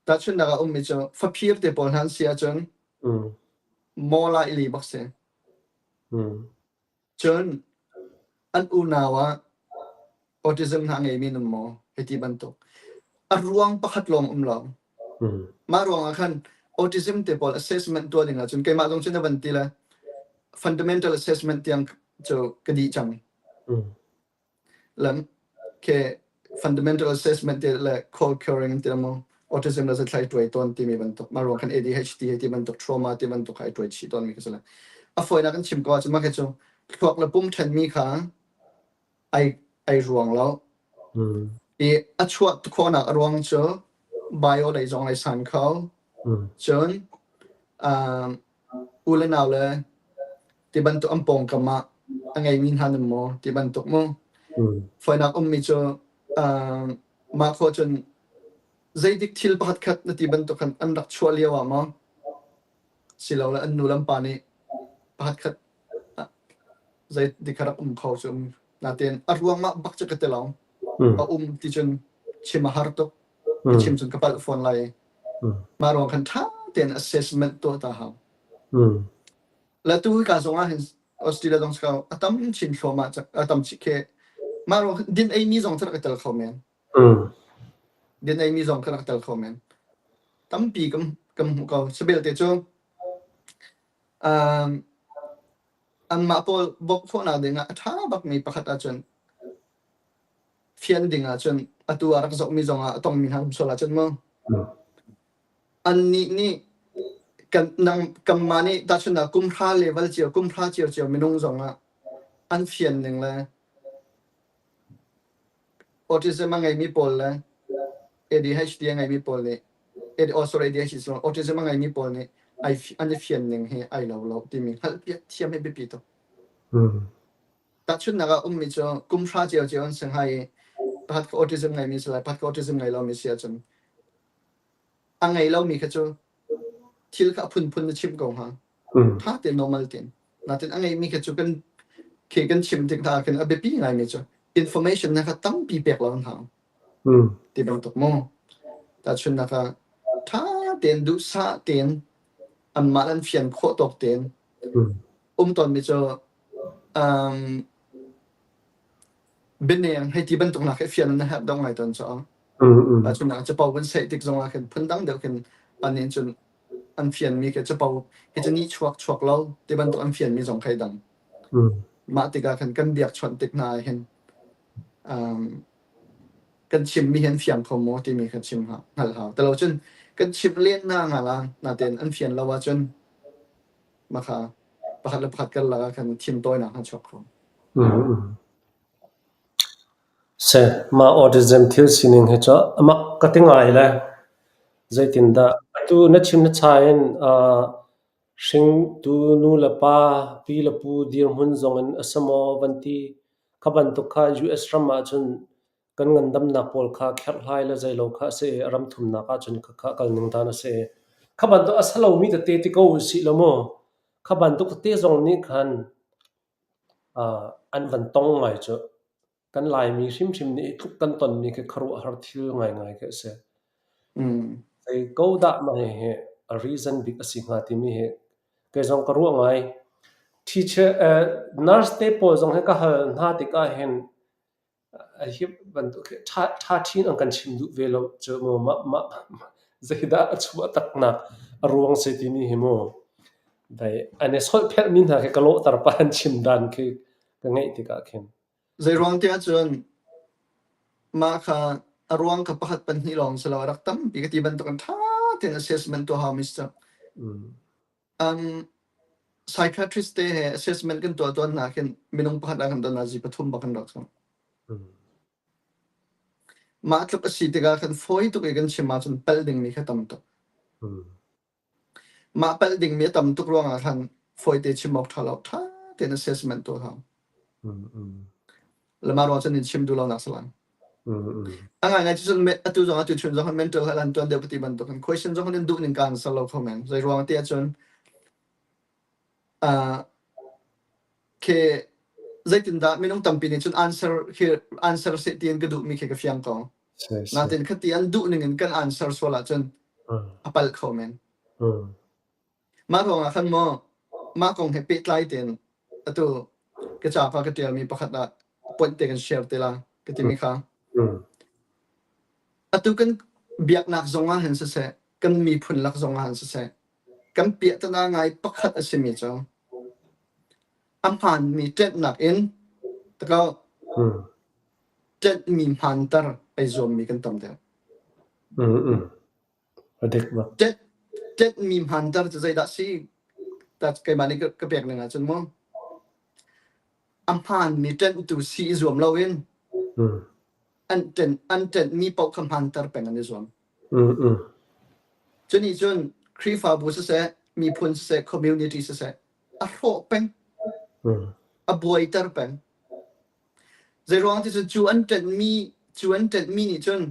tahchunhnak ah ummi cu faphir te pawl hna an si ahcun mawla i li bak si. Cun an unau ah autism hna a ngeimi an um maw? Hiti bantuk. A ruang pakhat lawng um lo. Mah ruangah khan autism te pawl assessment tuah ding ahcun keimah zong cu na van ti le fundamental assessment tiang cu ka dih cang. Lam ke fundamental assessment te le co-occurring ti maw autism le zathlai tuai tawn timi bantuk mah ruang khan ADHD he ti bantuk trauma ti bantuk kha ai tuai chih tawn mi kha si le a fawinak in chim ko ahcun mah khi cu thluak le pum ṭhenmi kha ai ai ruang lo i a chuah khawhnak a ruang cu bio lei zong ai san kho cun u le nau le ti bantuk an pawngkam ah. A ngeimi hna nan maw ti bantuk mu. Fawinak ummi cu uh, mah khawh cun zeidik thil pakhat khat na ti bantuk khan an rak chuah lio ah maw silole an nu le an pa nih pakhat khat zeidik rak um kho cu um natein a ruang mah bak cu ka ti lo a um ti cun chim a har tuk ka chim cun ka palh fawn lai mah ruang khan ṭha tein assessment tuah ta hau la tu ka zong ah hin Australia zong si a tam chin thluahmah a tam chih khi mah ruang din ei mi zong cu rak i tel kho men din ei mi zong kha rak tel kho men tampi kan kan hmuh ko sabelte cu um, anmah pawl bawmh khawhnak ding ah a ṭha bakmi pakhat ahcun fian ding ahcun atu ah rak zohmi zong ah a tongmi hna um sual ahcun mu annih nih kan nang kanmah nih tahchunhnak kum hra level cio kum hra cio cio minung zong ah an fian ning le Autism a ngeimi pawl le ADHD a ngeimi pawl nih oh sorry ADHD si lo autism a ngeimi pawl nih ai an i fian ning hi ai lo lo timi hngalhpiak thiam hi biapi tuk. Tahchunhnak ah ummi cu kum hra cio cio an si hnga i pakhat kha autism ngeimi si lai pakhat kha autism ngei lomi si ahcun a ngei lomi kha cu thil kha a phunphun na chimh ko hnga. Ṭha tein normal tein. Natin a ngeimi kha cu kan khi kan chim tik hna khin a biapi ngaimi cu information na kha tampi pek lo an hau. Ti bantuk mu. Tahchunhnak ah ṭha tein duhsah tein anmah an fian khawh tawk tein um tawnmi cu um, bianeng hei ti bantuk nak hi fian na herh deuh ngai tawn cu. Tahchunhnak capo kan seh tik zong ah khin phundang deuh khin an nih cun an fianmi khi capo hi cu nihchuak chuak lo ti bantuk an fianmi zong khi dang. Mah tikah khan kan biakchawnh tik hna ah hin um, kan chimmi hi an fiang kho maw timi kha chim hngalh hau. Tilo cun kan chim len na nga la natein an fian lo ahcun makha pakhat le pakhat karlak ah khan thimtawinak hna chuak kho. Seh, mah autism thil sining hi cu a mak ka ti ngai le zeitindah atu na chim na cha in hringtu nu le pa, pi le pu dirhmun zong in a si maw van ti kha bantuk kha US ram ahcun kan ngandamnak pawl kha kherhhlai le zeilo kha a si i ram thumnak ahcun khakha kal ning dan a si. Kha bantuk a si lomi tete ti ko usih law mu, kha bantuk tete zong nih khan an van tong ngai cu. Kan Laimi hrimhrim nih hi tluk kan tonmi khi khuaruahhar thil ngaingai khi a si. Zei ko dah mah hihi a reason bik a si hnga timi hi kei zong ka ruah ngai. Teacher, nurse te pawl zong hi ka hal hna tikah hin hi bantuk hi ṭha ṭha ṭhin an kan chim duh ve lo cu mu mah mah zeidah a chuah taknak a ruang si timi hi mu dai an i solhphelhmi hna khi ka lawhter pah an chim dan khi ka ngaih tikah khin. Zeiruang tiah cun mah kha a ruang kha pakhat pahnih lawng si lo a rak tampi ka ti bantuk in ṭha tein assessment tuah hau mi si cang. Um, psychiatrist te he assessment kan tuah tawn hna khin minung pakhat ah kan don ah zi pathum bak kan rak sung. Mah tluk a si tikah khan fawi tuk i kan chim ahcun palh dingmi kha tam tuk. Mah palh dingmi a tam tuk ruangah khan fawite chim awk ṭha lo ṭha tein assessment tuah hau. Lamah ruang cun in chim duh lo nak salang. A ngaingai cu cun atu zong atu chun zong mental health an tuan deuh ti bantuk in question zong in duh ning ka answer lo kho men. Zei ruang ti ahcun uh, ke zeitindah minung tampi nih cun answer khi answer seh tiin ka duhmi khi ka fiang ko. Natin khati an duh ning in kan answer sual ahcun a palh kho men. Mah ruangah khan maw mah kong he pehtlai tein atu ka ca pa ka ṭialmi pakhat ah point te kan share te la ka timi kha. Atu kan biaknak zong ah hin siseh, kan miphun lak zong ah hin siseh, kan piahtana ngai pakhat a simi cu a hmaanmi ṭenhnak in tako ṭenhmi hmaanter ai zuammi kan tam deuh. A dik bak. Ṭenhmi hmaanter cu zeidah si? Keimah nih ka pek ning ahcun mu a hmaanmi ṭenhtu si i zuam loin an ṭenh an ṭenhmi paoh kha hmaanter peng an i zuam. Cunih cun Khrihfabu siseh, miphun siseh, community siseh a hrawh peng. A buaiter peng. Zeiruang ti cun cu an ṭenhmi nih cun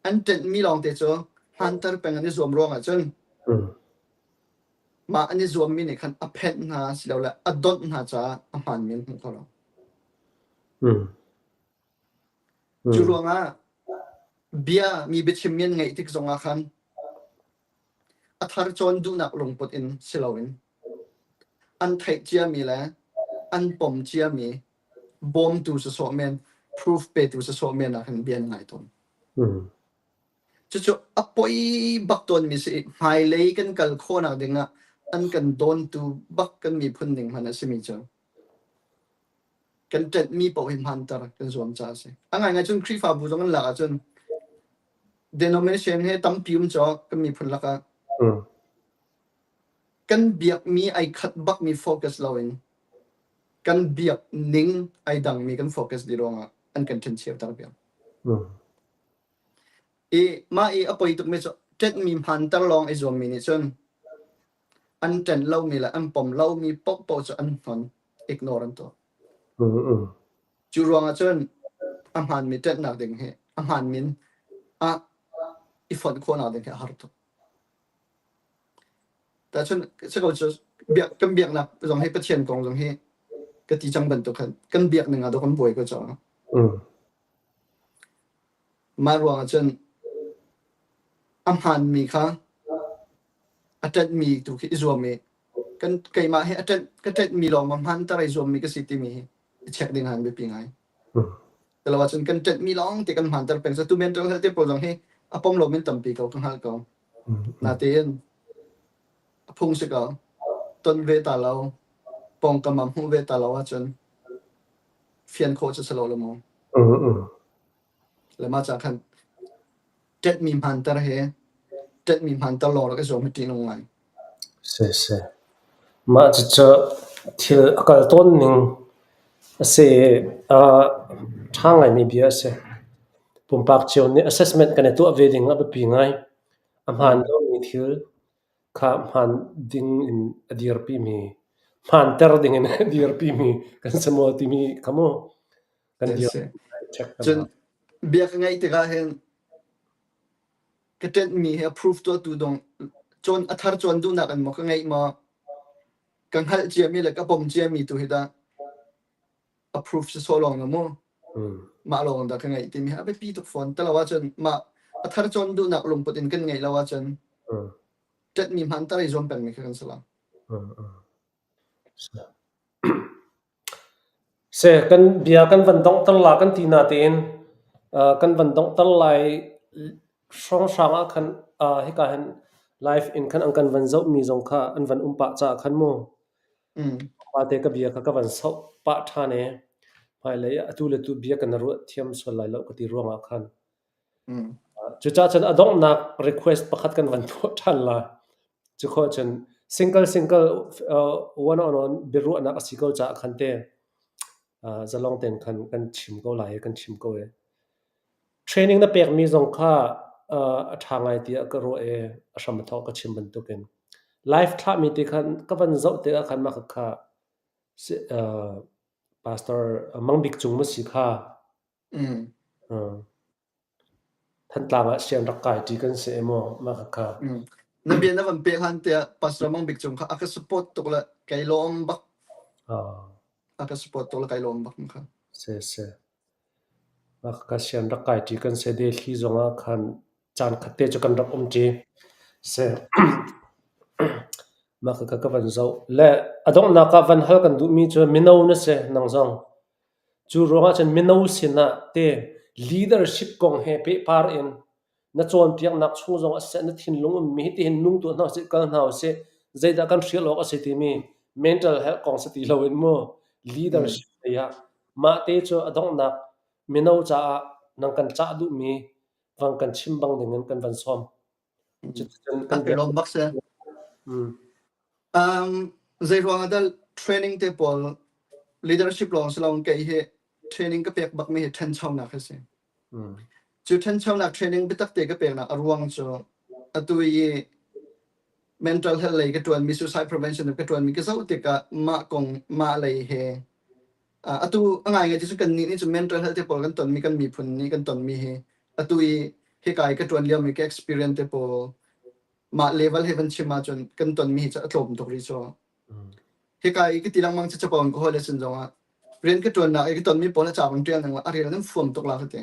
an ṭenhmi lawngte cu hmanter peng an i zuam ruangah cun mah an i zuammi nih khan a phenh hna silole a donh hna caah a hmaanmi an hmu kho lo. Cu ruangah bia mi biachimmi an ngaih tik zongah khan a thar cawn duhnak lungput in si loin an theih ciami le an pom ciami bawmtu sawsawh men, proof petu sawsawh men ah khan bia an ngai tawn. Cucu a poi bak tawnmi si i hmailei kan kal khawhnak dingah an kan dawntu bak kan miphun ning hmanh a simi cu kan ṭenhmi paoh hi hmanter kan zuam caah a si. A ngaingai cun Khrihfabu zong an lak ahcun denomination he tampi um cawk kan miphun lakah kan biakmi ai khat bakmi focus loin kan biak ning ai dangmi kan focus dih ruangah an kan ṭhencheuter piak. I mah i a poi tukmi cu ṭenhmi hmanter lawng i zuammi nih cun an ṭenh lomi le an pom lomi paohpaoh cu an hnon, ignore an tuah. Cu ruangah cun a hmaanmi ṭenhnak ding hi a hmaanmi in ah i fonh khawhnak ding hi a har tuk. Tahchun siko cu biak kan biaknak zong hi Pathian kong zong hi ka ti cang bantuk khan kan biak ning ah dawh kan buai ko cang. Mah ruangah cun a hmaanmi kha a ṭanhmi tu khi i zuam i kan keimah hi a ṭanh ka ṭanhmi lawng ma hmaan tar ai zuammi ka si timi hi i check ding ah an biapi ngai. Tilo ahcun kan ṭanhmi lawng te kan hmaanter peng. So tu mental health te pawl zong hi a pom lo min tampi ko ka hngalh ko. Natein a phung si ko. Ton ve ta lo, pawngkam ah hmuh ve ta lo ahcun fian khawh cu si lo le mu. Le mah ca khan ṭetmi hmaanter he ṭetmi hmaanter lawng rak i zuam hi ṭihnung ngai. Siseh. Mah cucu thil a kal tawn ning a si i a ṭha ngaimi bia a si. Pumpak cio nih assessment kan i tuah ve ding a biapi ngai. A hmaan lomi thil kha hmaan ding in a dirpimi, hmaanter ding in a dirpimi kan si maw timi kha mu kan dir check kan Cun hau. bia ka ngaih tikah hin ka ṭenhmi hi approve tuahtu dong cawn a thar cawn duhnak in maw ka ngeih maw ka hngalh ciami le ka pom ciami tu hi dah approve si sawh lawng na mu mah lawng dah ka ngeih timi hi a biapi tuk fawn talo ahcun mah a thar cawn duhnak lungput in kan ngeih lo ahcun ṭenhmi hman tar i zuam pengmi kha kan si lo. Seh, kan bia kan van donghter la kan ti natein kan van donghter lai hrawnghrang ah khan hika hin live in khan an kan van zohmi zong kha an van um pah caah khan mu pate ka bia kha ka van soh pah ṭhan i hmailei ah atu le tu bia kan ruah thiam sual lai lo ka ti ruangah khan. Cucaah cun a donghnak request pakhat kan van tuah ṭhan la. Cu khawh cun single single one on one biaruahnak a si ko caah khan te zalong tein khan kan chim ko lai i kan chim ko i. Training na pekmi zong kha a ṭha ngai tiah ka ruah i a hram a thawk ka chim bantukin. Live thlahmi te khan ka van zoh tikah khan mah kha Pastor Mang Bik Cung ma si kha Thantlang ah sian rak kai ṭi kan si maw mah khakha. Na bia na van peh hlan tiah Pastor Mang Bik Cung kha a ka support tuk le kai lawm bak. A ka support tuk le kai lawm bak kha. Si si. Mah khakha sian rak kai ṭi kan si Delhi zong ah khan caan khat te cu kan rak um ṭi. Si. Mah khakha ka van zoh. Le a donghnak ah van hal kan duhmi cu mino na si nang zong. Cu ruangah cun mino sinah te leadership kong he pehpar in na cawnpiaknak chung zong ah siseh, na thinlung ummi hitihin nung tuah hna usih, kal hna usih, zeidah kan hrial awk a si timi mental health kong si ti loin mu leadership lei ah mah te cu a donghnak mino caah nang kan cah duhmi vang kan chim bang ding in kan van sawm. Cuticun kan Kan lawm bak si. Zei ruang ah dah training te pawl leadership lawng si loin kei hi training ka pek bakmi hi ṭhanchonak hi si. Cu ṭhanchonak training biatak te ka peknak a ruang cu atu i mental health lei ka ṭuanmi suicide prevention ka ṭuanmi ka zoh tikah mah kong mah lei he. Atu a ngaingai ti cu kannih nih cun mental health te pawl kan tonmi kan miphun nih kan tonmi hi atu i hika i ka ṭuan liomi ka experience te pawl mah level he van chim ahcun kan tonmi hi cu a tlawm tuk rih cu. Hika i ka ti lengmang cu capo in ka hawile sin zongah rian ka ṭuannak i ka tonmi pawl a ca kan ṭial ning a rian an fuam tuk la ka ti.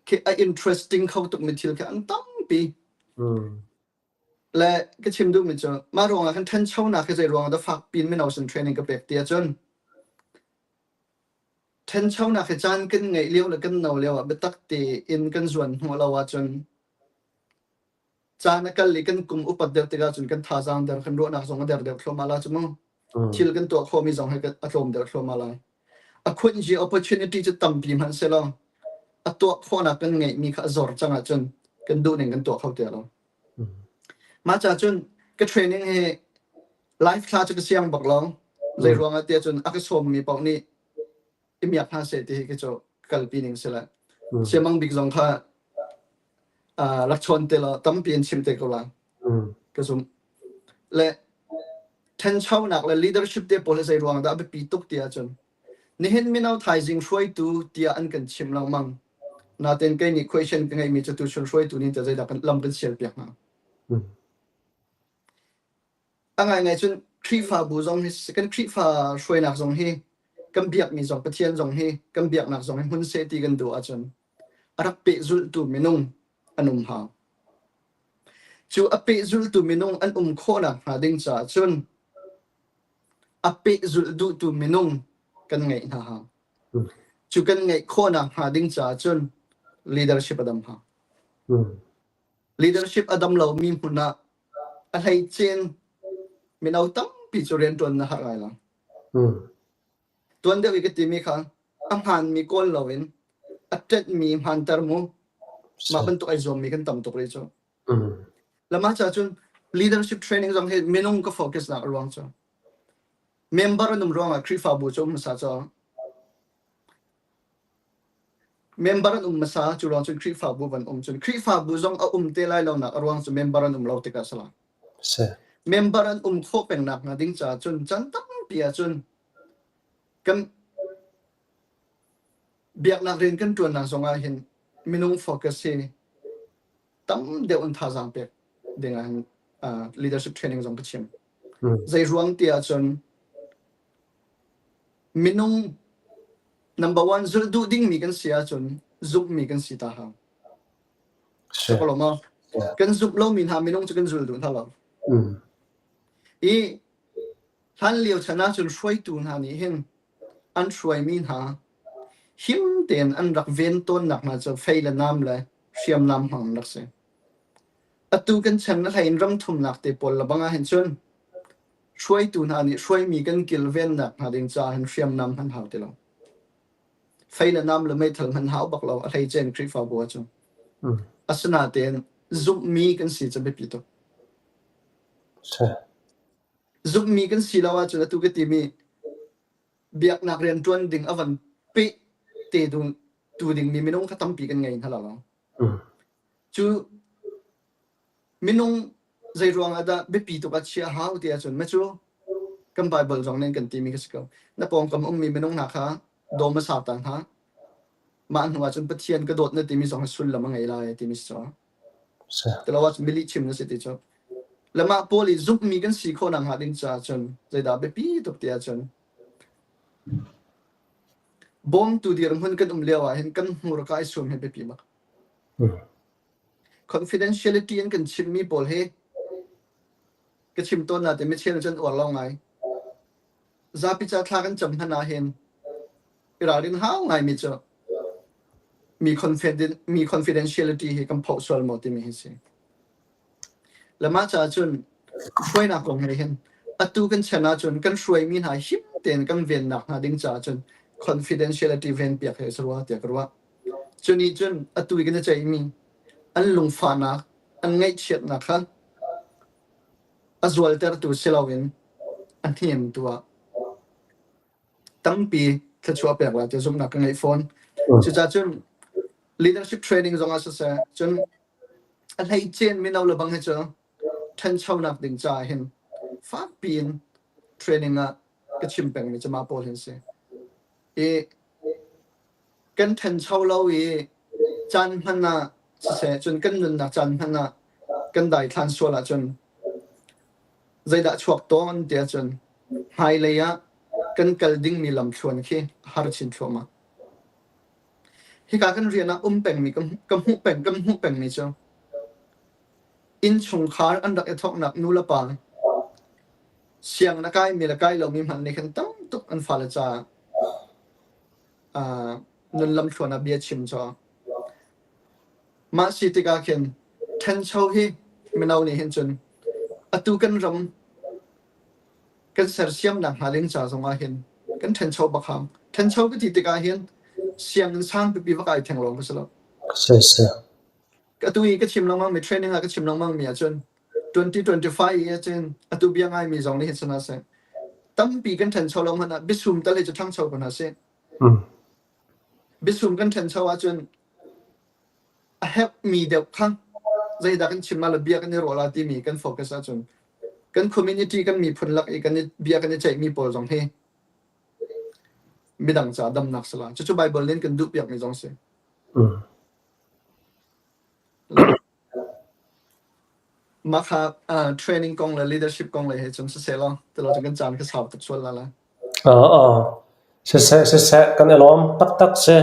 Khi a interesting kho tukmi thil khi an tampi. Le ka chim duhmi cu mah ruangah khan ṭhanchonak hi zei ruangah dah fak piin mino sin training ka pek ti ahcun ṭhanchonak hi caan kan ngeih lio le kan no lio ah biatak tein kan zuan hnawh lo ahcun caan a kal i kan kum upat deuh tikah cun kan thazaang der kan ruahnak zong a der deuh thluahmah la cu mu. Thil kan tuah khawhmi zong hi a tlawm deuh thluahmah lai. A khunhzi opportunity cu tampi hmanh selaw a tuah khawhnak kan ngeihmi kha a zor cang ahcun kan duh ning kan tuah kho ti lo. Mah ca cun ka training hi life thla cu ka siang bak lo. Zei ruangah tiah cun a ka sawmmi paoh nih i miak hna seh ti hi cu kalpi ning si le. Siamang bik zong kha rak chawn te law tampi in chim te ko lai. Ka zumh. Le ṭhanchonak le leadership te pawl hi zei ruang dah a biapi tuk ti ahcun nihin mino thaizing hruaitu tiah an kan chim lengmang. Nain kei nih question ka ngeihmi cu tuchun hruaitu nih teh zeidah kan lam kan sial piak hna. A ngaingai cun Khrihfabu zong hi kan Khrihfa hruainak zong hi kan biakmi zong Pathian zong hi kan biaknak zong hi hmun seh ti kan duh ahcun a rak pehzulhtu minung an um hau. Cu a pehzulhtu minung an um khawhnak hnga ding caah cun a pehzulh duhtu minung kan ngeih hna hau. Cu kan ngeih khawhnak hnga ding caah cun leadership a dam hau. Leadership a dam lomi hmun ah a hleicin mino tampi cu rianṭuan na harh lai lo. Tuan deuh i ka timi kha a hmaanmi kawl loin a ṭetmi hmaanter mu. Mah bantuk ai zuammi kan tam tuk rih cu. Le mah caah cun leadership training zong hi minung ka focus nak a ruang cu. Member an um ruangah Khrihfabu cu um hmasa cu. Member an um hmasa cu ruang cun Khrihfabu van um cun Khrihfabu zong a um te lai lo nak a ruang cu member an um lo tikah si lai. Member an um khawh peng nak hnga ding caah cun chan tampi ahcun kan biaknak rian kan ṭuannak zong ah hin minung focus hi tam deuh in thazaang pek ding ah hin leadership training zong ka chim. Zei ruang ti ahcun minung number one zulh duh dingmi kan si ahcun zumhmi kan si ta hau. Ko lo maw? Kan zumh lomi hna minung cu kan zul duh hna lo. I hlan lio chan ahcun hruaitu hna nih hin an hruaimi hna him tein an rak ven tawnnak hna cu fei le nam le hriamnam hmang an rak si. Atu kan chan a hlei in ram thumnak te pawl lebang ah hin cun hruaitu hna nih hruaimi kan kilvennak hna ding caah hin hriamnam hman hau ti lo. Fei le nam le meithal hman hau bak lo a hleice in Khrihfabu ahcun. Asinain zumhmi kan si cu biapi tuk. Zumhmi kan si lo ahcun atu ka timi biaknak rian ṭuan ding a van peh te tu dingmi minung kha tampi kan ngei hna lo. Cu minung zei ruang ah dah biapi tuk ah chiah hau ti ahcun ma cu kan Bible zong nih an kan timi ka si ko. Na pawngkam ummi minung hna kha daw hmasa ta hna. Mah hnu ahcun Pathian ka dawt na timi zong hi sullam a ngei lai timi si cu. Tilo ahcun mi lihchim na si ti cu. Le mah pawl i zumhmi kan si khawh nakhnga ding caah cun zeidah biapi tuk ti ahcun bawmtu dirhmun kan um lio ah hin kan hmurka i sum hi biapi bak. Confidentiality in kan chimmi pawl hi ka chim tawn nain micheu cun uar lo ngai. Zapi ca thla kan cam hmanh ah hin i ralrin hau ngaimi cu mi mi confidentiality hi kan phoh sual maw timi hi si. Le mah caah cun hruainak kong he hin atu kan chan ahcun kan hruaimi hna him tein kan vennak hna ding caah cun confidentiality ven piak hi a si rua tiah ka ruah. Cu nih cun atu i kan i ceihmi an lungfahnak, an ngaihchiatnak kha a zualtertu si loin a hnemtu ah tampi thluachuah pek lai ti zumhnak ka ngeih fawn. Cucaah cun leadership training zong ah siseh, cun a hleicen mino le bang hi cu ṭhanchonak ding caah hin fakpi in training ah. ka chim pengmi cu mah pawl hin si. I kan ṭhancho lo i caan hman ah siseh cun kan nunnak caan hman ah kan daithlan sual ahcun zeidah chuak tawn ti ahcun hmailei ah kan kal dingmi lamthluan khi a har chin thluahmah. Hika kan rian ah um pengmi ka hmuh peng kan hmuh pengmi cu innchungkhar an rak i thawknak nu le pa sianginn a kaimi le kai lomi hmanh nih khan tam tuk an fale caah nun lamthluan ah bia chim cu. Mah si tikah khin ṭhancho hi mino nih hin cun atu kan ram kan sersiamnak hnga ding ca zongah hin kan ṭhancho bak hang. Ṭhancho ka ti tikah hin sianginn sang pipi va kai theng lawng ka si lo. Si si. Atu i ka chim lengmang mi training ah ka chim lengmang mi ahcun 2025 i ahcun atu bia ngaimi zong nih hin sana seh. Tampi kan ṭhancho lo hmanh ah biasum tal hi cu ṭhangcho ko hna sih. Biasum kan ṭhancho ahcun a herhmi deuh kha zeidah kan chim la le bia kan i ruah la timi kan focus ahcun kan community kan miphun lak i kan i bia kan i ceihmi pawl zong hi midang caah damnak si la. Cucu Bible nih kan duh piakmi zong si. Mah kha training kong le leadership kong le he cun siseh law tilo cun kan caan kha sau tuk sual la la. Siseh siseh kan i lawm taktak si.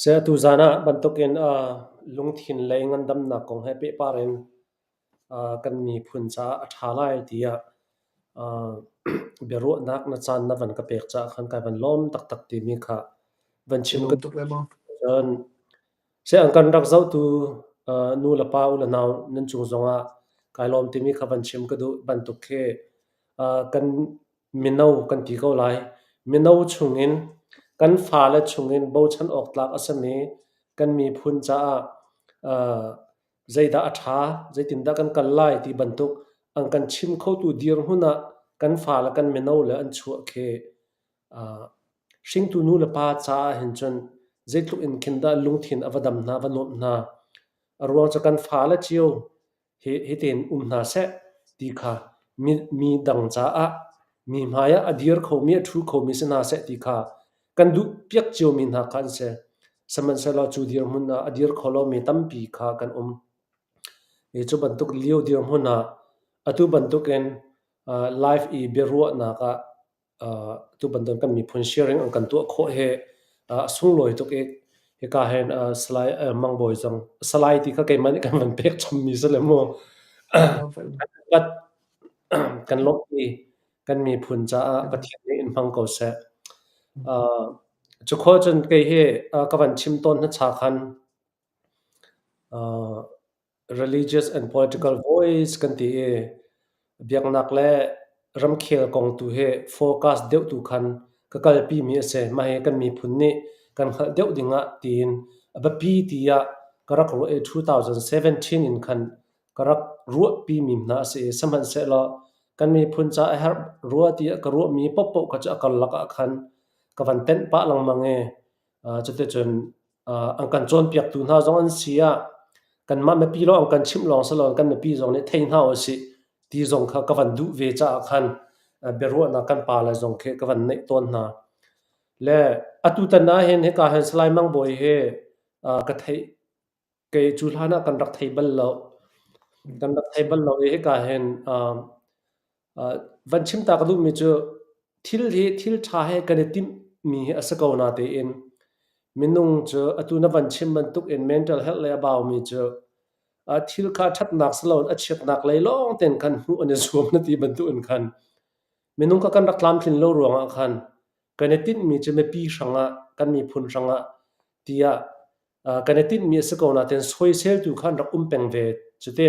Si atu zan ah bantukin lungthin lei ngandamnak kong he pehpar in kan miphun caah a ṭha lai tiah biaruahnak na caan na van ka pek caah khan kai van lawm taktak timi kha van chim Lawm tuk le maw. Cun Siang kan rak zohtu nu le pa u le nau nan cung zongah kai lawm timi kha van chim ka duh bantuk khi kan mino kan ti ko lai. Mino chungin kan fale chungin bochan awk tlak a simi kan miphun caah zeidah a ṭha, zeitindah kan kal lai ti bantuk an kan chim khotu dirhmun ah kan fale kan mino le an chuah khi Hringtu nu le pa caah hin cun zeitluk in khin dah lungthin a va dam hna, va nuamh hna. A ruang cu kan fale cio hi hitin um hna seh ti kha mi dang caah mi hmai ah a dir khomi, a ṭhu khomi si hna seh ti kha kan duh piak ciomi hna kha an si. Sihmanhsehlaw cu dirhmun ah a dir kho lomi tampi kha kan um. Hi cu bantuk lio dirhmun ah atu bantukin live i biaruahnak ah tu bantuk kan miphun sharing an kan tuah khawh hi a sunglawi tuk i hika hin Salai Mang Bawi zong Salai ti kha keimah nih kan van pek chommi si le mu. But kan lawmh i kan miphun caah Pathian nih in hmang ko seh. Cu khawh cun kei hi ka van chim tawn hnacha khan Religious and political voice kan ti i biaknak le ramkhel kong tu hi focus deuh tu khan ka kalpi mi a si. Mah hi kan miphun nih kan hngalh deuh ding ah tiin a biapi tiah ka rak ruah i 2017 in khan ka rak ruahpi mi hna a si i sihmanhsehlaw kan miphun ca a herh rua tiah ka ruahmi paohpaoh kha cu a karlak ah khan ka van tenh pah lengmang i cuticun an kan cawnpiaktu hna zong an si ah kanmah mipi lawng an kan chimh lawng si loin kan mipi zong nih thei hna usih ti zong kha ka van duh ve caah khan biaruahnak kan pale zong khi ka van neih tawn hna. Le atutan ah hin hika hin Salai Mang Bawi hi ka theih kei cu hlan ah kan rak thei bal lo. Kan rak thei bal lo i hika hin Van chim ta ka duhmi cu thil hi thil ṭha he kan i timhmi hi a si ko natein minung cu atu na van chim bantuk in mental health lei a baumi cu thil kha ṭhatnak si loin a chiatnak lei lawng tein khan hmuh an i zuam na ti bantuk in khan minung kha kan rak tlamtlin lo ruangah khan kan i tinhmi cu mipi hrangah kan miphun hrangah tiah kan i tinhmi a si ko natein soiseltu kha an rak um peng ve cu ti.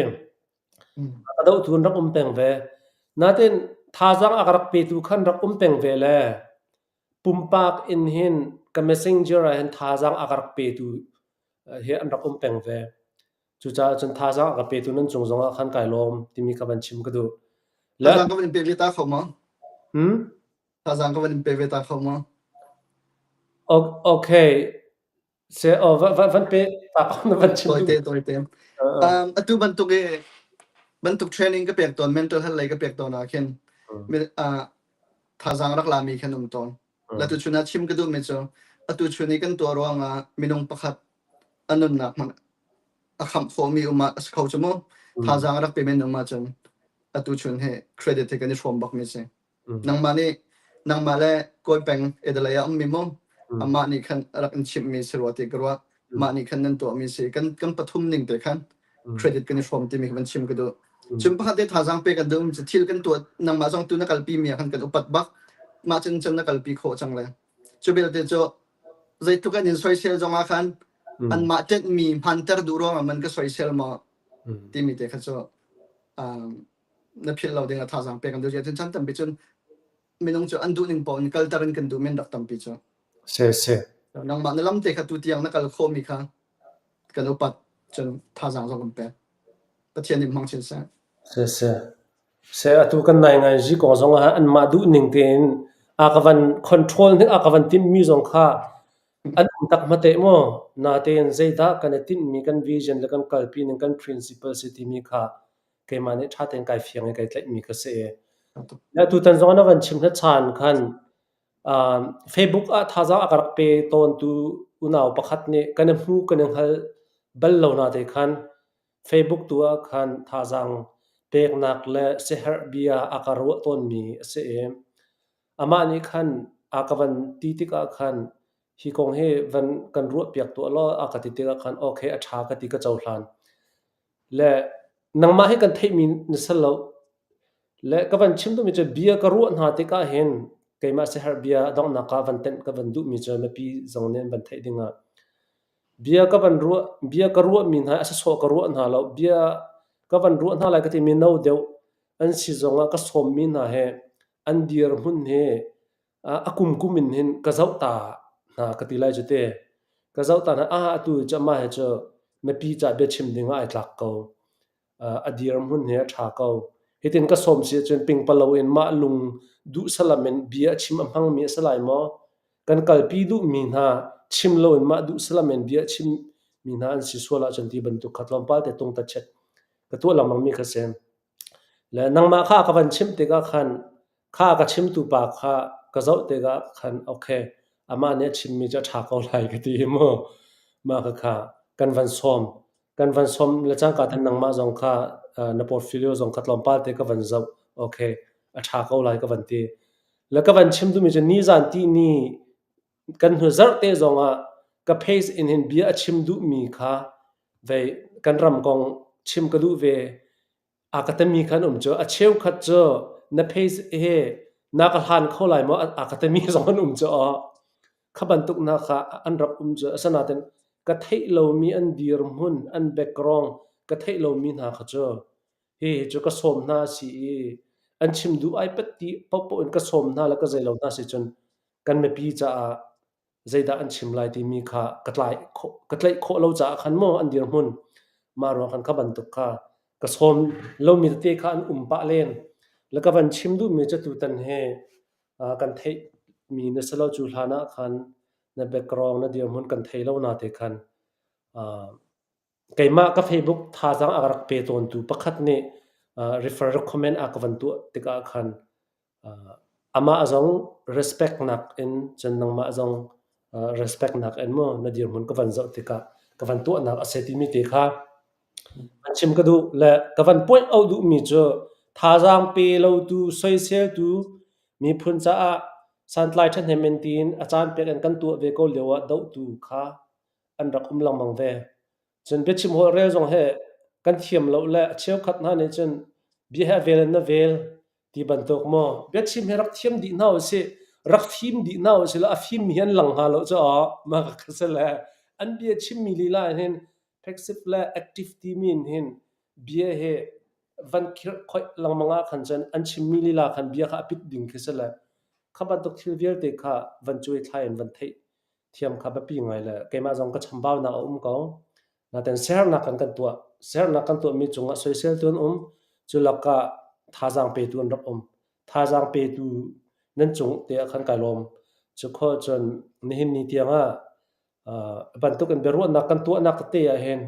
A dohtu an rak um peng ve. Nain thazaang a ka rak petu khan rak um peng ve le pumpak in hin ka messenger ah hin thazaang a ka rak petu hi an rak um peng ve. Cucaah cun thazaang a ka petu nan cung zongah khan kai lawm timi kha van chim ka duh. Le Thazaang ka van in pe ve ta kho maw? Hmm? Thazaang ka van in pe ve ta kho maw? Okay. Se aw van pe ta na van chim Tawite tawite. Atu bantuk i bantuk training ka pek tawn mental health lei ka pek tawn ah khin uh, Thazaang rak lami khan um tawn. La tuchun ah chim ka duhmi cu atu chun i kan tuah ruangah minung pakhat a nunnak hmanh a khamh khawhmi um ah a si kho cu mu. Thazaang a rak pe men um ahcun atu chun hi credit hi kan i hrawm bakmi si. Nangmah nih nangmah le Kawi Peng Adelaide ah ummi mu amah nih khan a rak in chimhmi si rua ti ka ruah. Mah nih khan nan tuahmi si. Kan kan pathum ning te khan credit kan i hrawm timi kha van chim ka duh. Cun pakhat te thazaang pe kan duh cu thil kan tuah nangmah zong tu na kalpi mi ah khan kan upat bak. Mah cun cun na kalpi khawh cang le. Cu belte cu zeitluk an in soisel zong ah khan anmah ṭenhmi hmanter duh ruangah man ka soisel maw timi te kha cu um, na philh lo ding ah thazaang pek an duh. Cun chan tampi cun minung cu an duh ning paoh in kalter in kan duh men rak tampi cu. Si si. Nangmah na lam te kha tu tiang na kal khawhmi kha kan upat cun thazaang zong kan pek. Pathian nih hmang chin seh. Si si. Se atu kan nai ngai zi kong zong ah anmah duh ning tein a ka van control ning a ka van timhmi zong kha an um tak hmate maw? Natein zeidah kan i tinhmi kan vision le kan kalpi ning kan principle si timi kha keimah nih ṭha tein kai fiang i kai tlaihmi ka si i le tutan zong na van chim hna chan khan Facebook ah thazaang a ka rak pe tawntu unau pakhat nih kan i hmu kan i hngal bal lo na te khan Facebook tu ah khan thazaang peknak le siaherh bia a ka ruah tawnmi a si i amah nih khan a ka van ti tikah khan hi kong hi van kan ruahpiak tuah law a ka ti tikah khan okay a ṭha ka ti ka cohlan. Le nangmah hi kan theihmi na si lo. Le ka van chim duhmi cu bia ka ruah hna tikah hin keimah siaherh bia donghnak ah van tenh ka van duhmi cu mipi zong nih an van theih dingah bia ka van ruah bia ka ruahmi hna a sawsawh ka ruah hna lo. Bia ka van ruah hna lai ka timi no deuh an si zongah ka sawmmi hna he an dirhmun hi a kumkum in hin ka zoh ta hna ka ti lai cu te. Ka zoh ta hna ah atu cu amah hi cu mipi ca biachim ding ah ai tlak ko. A dirhmun hi a ṭha ko. Hitin ka sawm si ahcun pingpalo in mah lung duh salam in bia a chim a hmangmi a si lai maw? Kan kalpi duhmi hna chim loin mah duh salam in bia a chimmi hna an si sual ahcun ti bantuk kha tlawmpal te tung ta chet ka tuah lengmangmi kha si. Le nangmah kha ka van chimh tikah khan kha ka chimtu pa kha ka zoh tikah khan okay amah nih a chimmi cu a ṭha ko lai ka ti i mu mah khakha kan van sawm. Kan van sawm le cangka khan nangmah zong kha na portfolio zong kha tlawmpal te ka van zoh okay a ṭha ko lai ka van ti. Le ka van chim duhmi cu nizan tihni kan hnu zarh te zongah ka page in hin bia a chim duhmi kha vei kan ram kong chim ka duh ve a ka tami khan um cu a cheukhat cu na page he na ka hlan kho lai maw a ka tami zong an um cu aw kha bantuk hna kha an rak um cu asinain ka theih lomi an dirhmun an background ka theih lomi hna kha cu hihi cu ka sawm hna a si i an chim duh ai pat ti paohpaoh in ka sawm hna le ka zei lo hna si cun kan mipi caah zeidah an chim lai timi kha ka tlai khawh ka tlaih khawh lo caah khan maw an dirhmun mah ruang khan kha bantuk kha ka sawm lomi tete kha an um pah len le ka van chim duhmi cu tutan hi kan theihmi na si lo cu hlan ah khan na background na dirhmun kan thei lo na te khan Keimah ka Facebook thazaang a rak pe tawntu pakhat nih refer recommend a ka van tuah tikah khan amah zong respect nak in cun nangmah zong respect nak in maw na dirhmun ka van zoh tikah ka van tuahnak a si timi te kha van chim ka duh le ka van point out duhmi cu thazaang pe lotu soiseltu miphun caah santlai ṭhahnem in tiin a caan pek in kan tuah ve ko lio ah dohtu kha an rak um lengmang ve. Cun biachim holhrel zong hi kan thiam lo le a cheukhat hna nih cun bia hi a vel in na vel ti bantuk maw biachim hi rak thiam dih hna usih rak fim dih hna usih law a fimmi hi an lang hnga lo cu aw mah ka si le an bia chimmi lila in hin passive le active timi in hin bia hi van khirh khoih lengmang ah khan cun an chimmi lila khan bia kha a pit ding khi si le kha bantuk thil vialte kha van cuai thlai in van theih thiam kha biapi ngai le keimah zong ka chambaunak a um ko. Naten sernak kan kan tuah. Sernak kan tuahmi cungah soiseltu an um. Cu lakah thazaang petu an rak um. Thazaang petu nan cung te ah khan kai lawm. Cu kho cun nihin ni tiang ah bantuk in biaruahnak kan tuahnak tete ah hin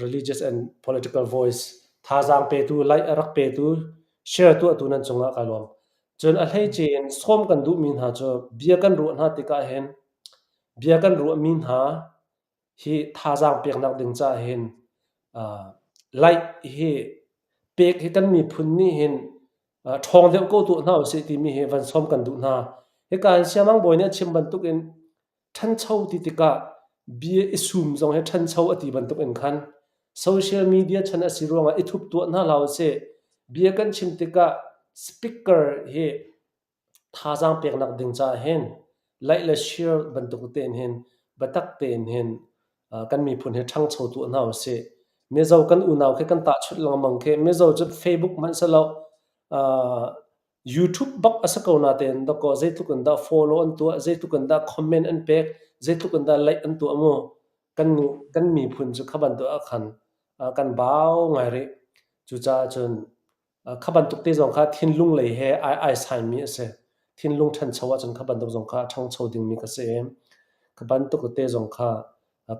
religious and political voice thazaang petu like a rak petu share tuahtu nan cungah kai lawm. Cun a hleice in sawm kan duhmi hna cu bia kan ruah hna tikah hin bia kan ruahmi hna hi thazaang peknak ding caah hin like hi pek hi kan miphun nih hin ṭhawng deuh ko tuah hna usih timi hi van sawm kan duh hna. Hika hin Siamang Bawi nih a chim bantukin ṭhancho ti tikah bia i sum zong hi ṭhancho a ti bantukin khan social media chan a si ruangah i thup tuah hna hlah usih. Bia kan chim tikah speaker hi thazaang peknak ding caah hin like le share bantuk tein hin biatak tein hin kan miphun hi ṭhangcho tuah hna usih. Mizo kan unau khi kan tahchunh lengmang khi Mizo cu Facebook hmanh si lo YouTube bak a si ko natein dawkaw zeitluk in dah follow an tuah, zeitluk in dah comment an pek, zeitluk in dah like an tuah mu. Kan kan miphun cu kha bantuk ah khan kan bau ngai rih. Cucaah cun Kha bantuk te zong kha thinlung lei he ai ai saimi a si. Thinlung ṭhancho ahcun kha bantuk zong kha a ṭhangcho dingmi ka si i kha bantuk tete zong kha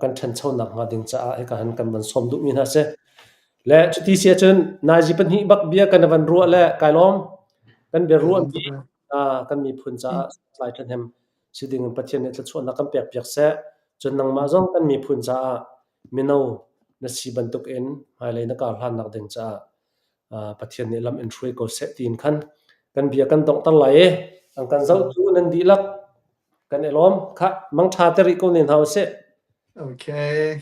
kan ṭhanchonak hnga ding caah hika hin kan van sawm duhmi hna si. Le cuti si ahcun nazi pahnih bak bia kan van ruah le kai lawm. Kan bia ruahmi kan miphun caah tlai ṭhahnem si ding in Pathian nih thluachuahnak kan pek piak seh. Cun nangmah zong kan miphun caah mino na si bantuk in hmailei na kar hlannak ding caah Pathian nih lam in hruai ko seh tiin khan kan bia kan donghter lai i an kan zohtu nan dihlak kan i lawm. Khah, mangṭha te rih ko ne hna usih. Okay.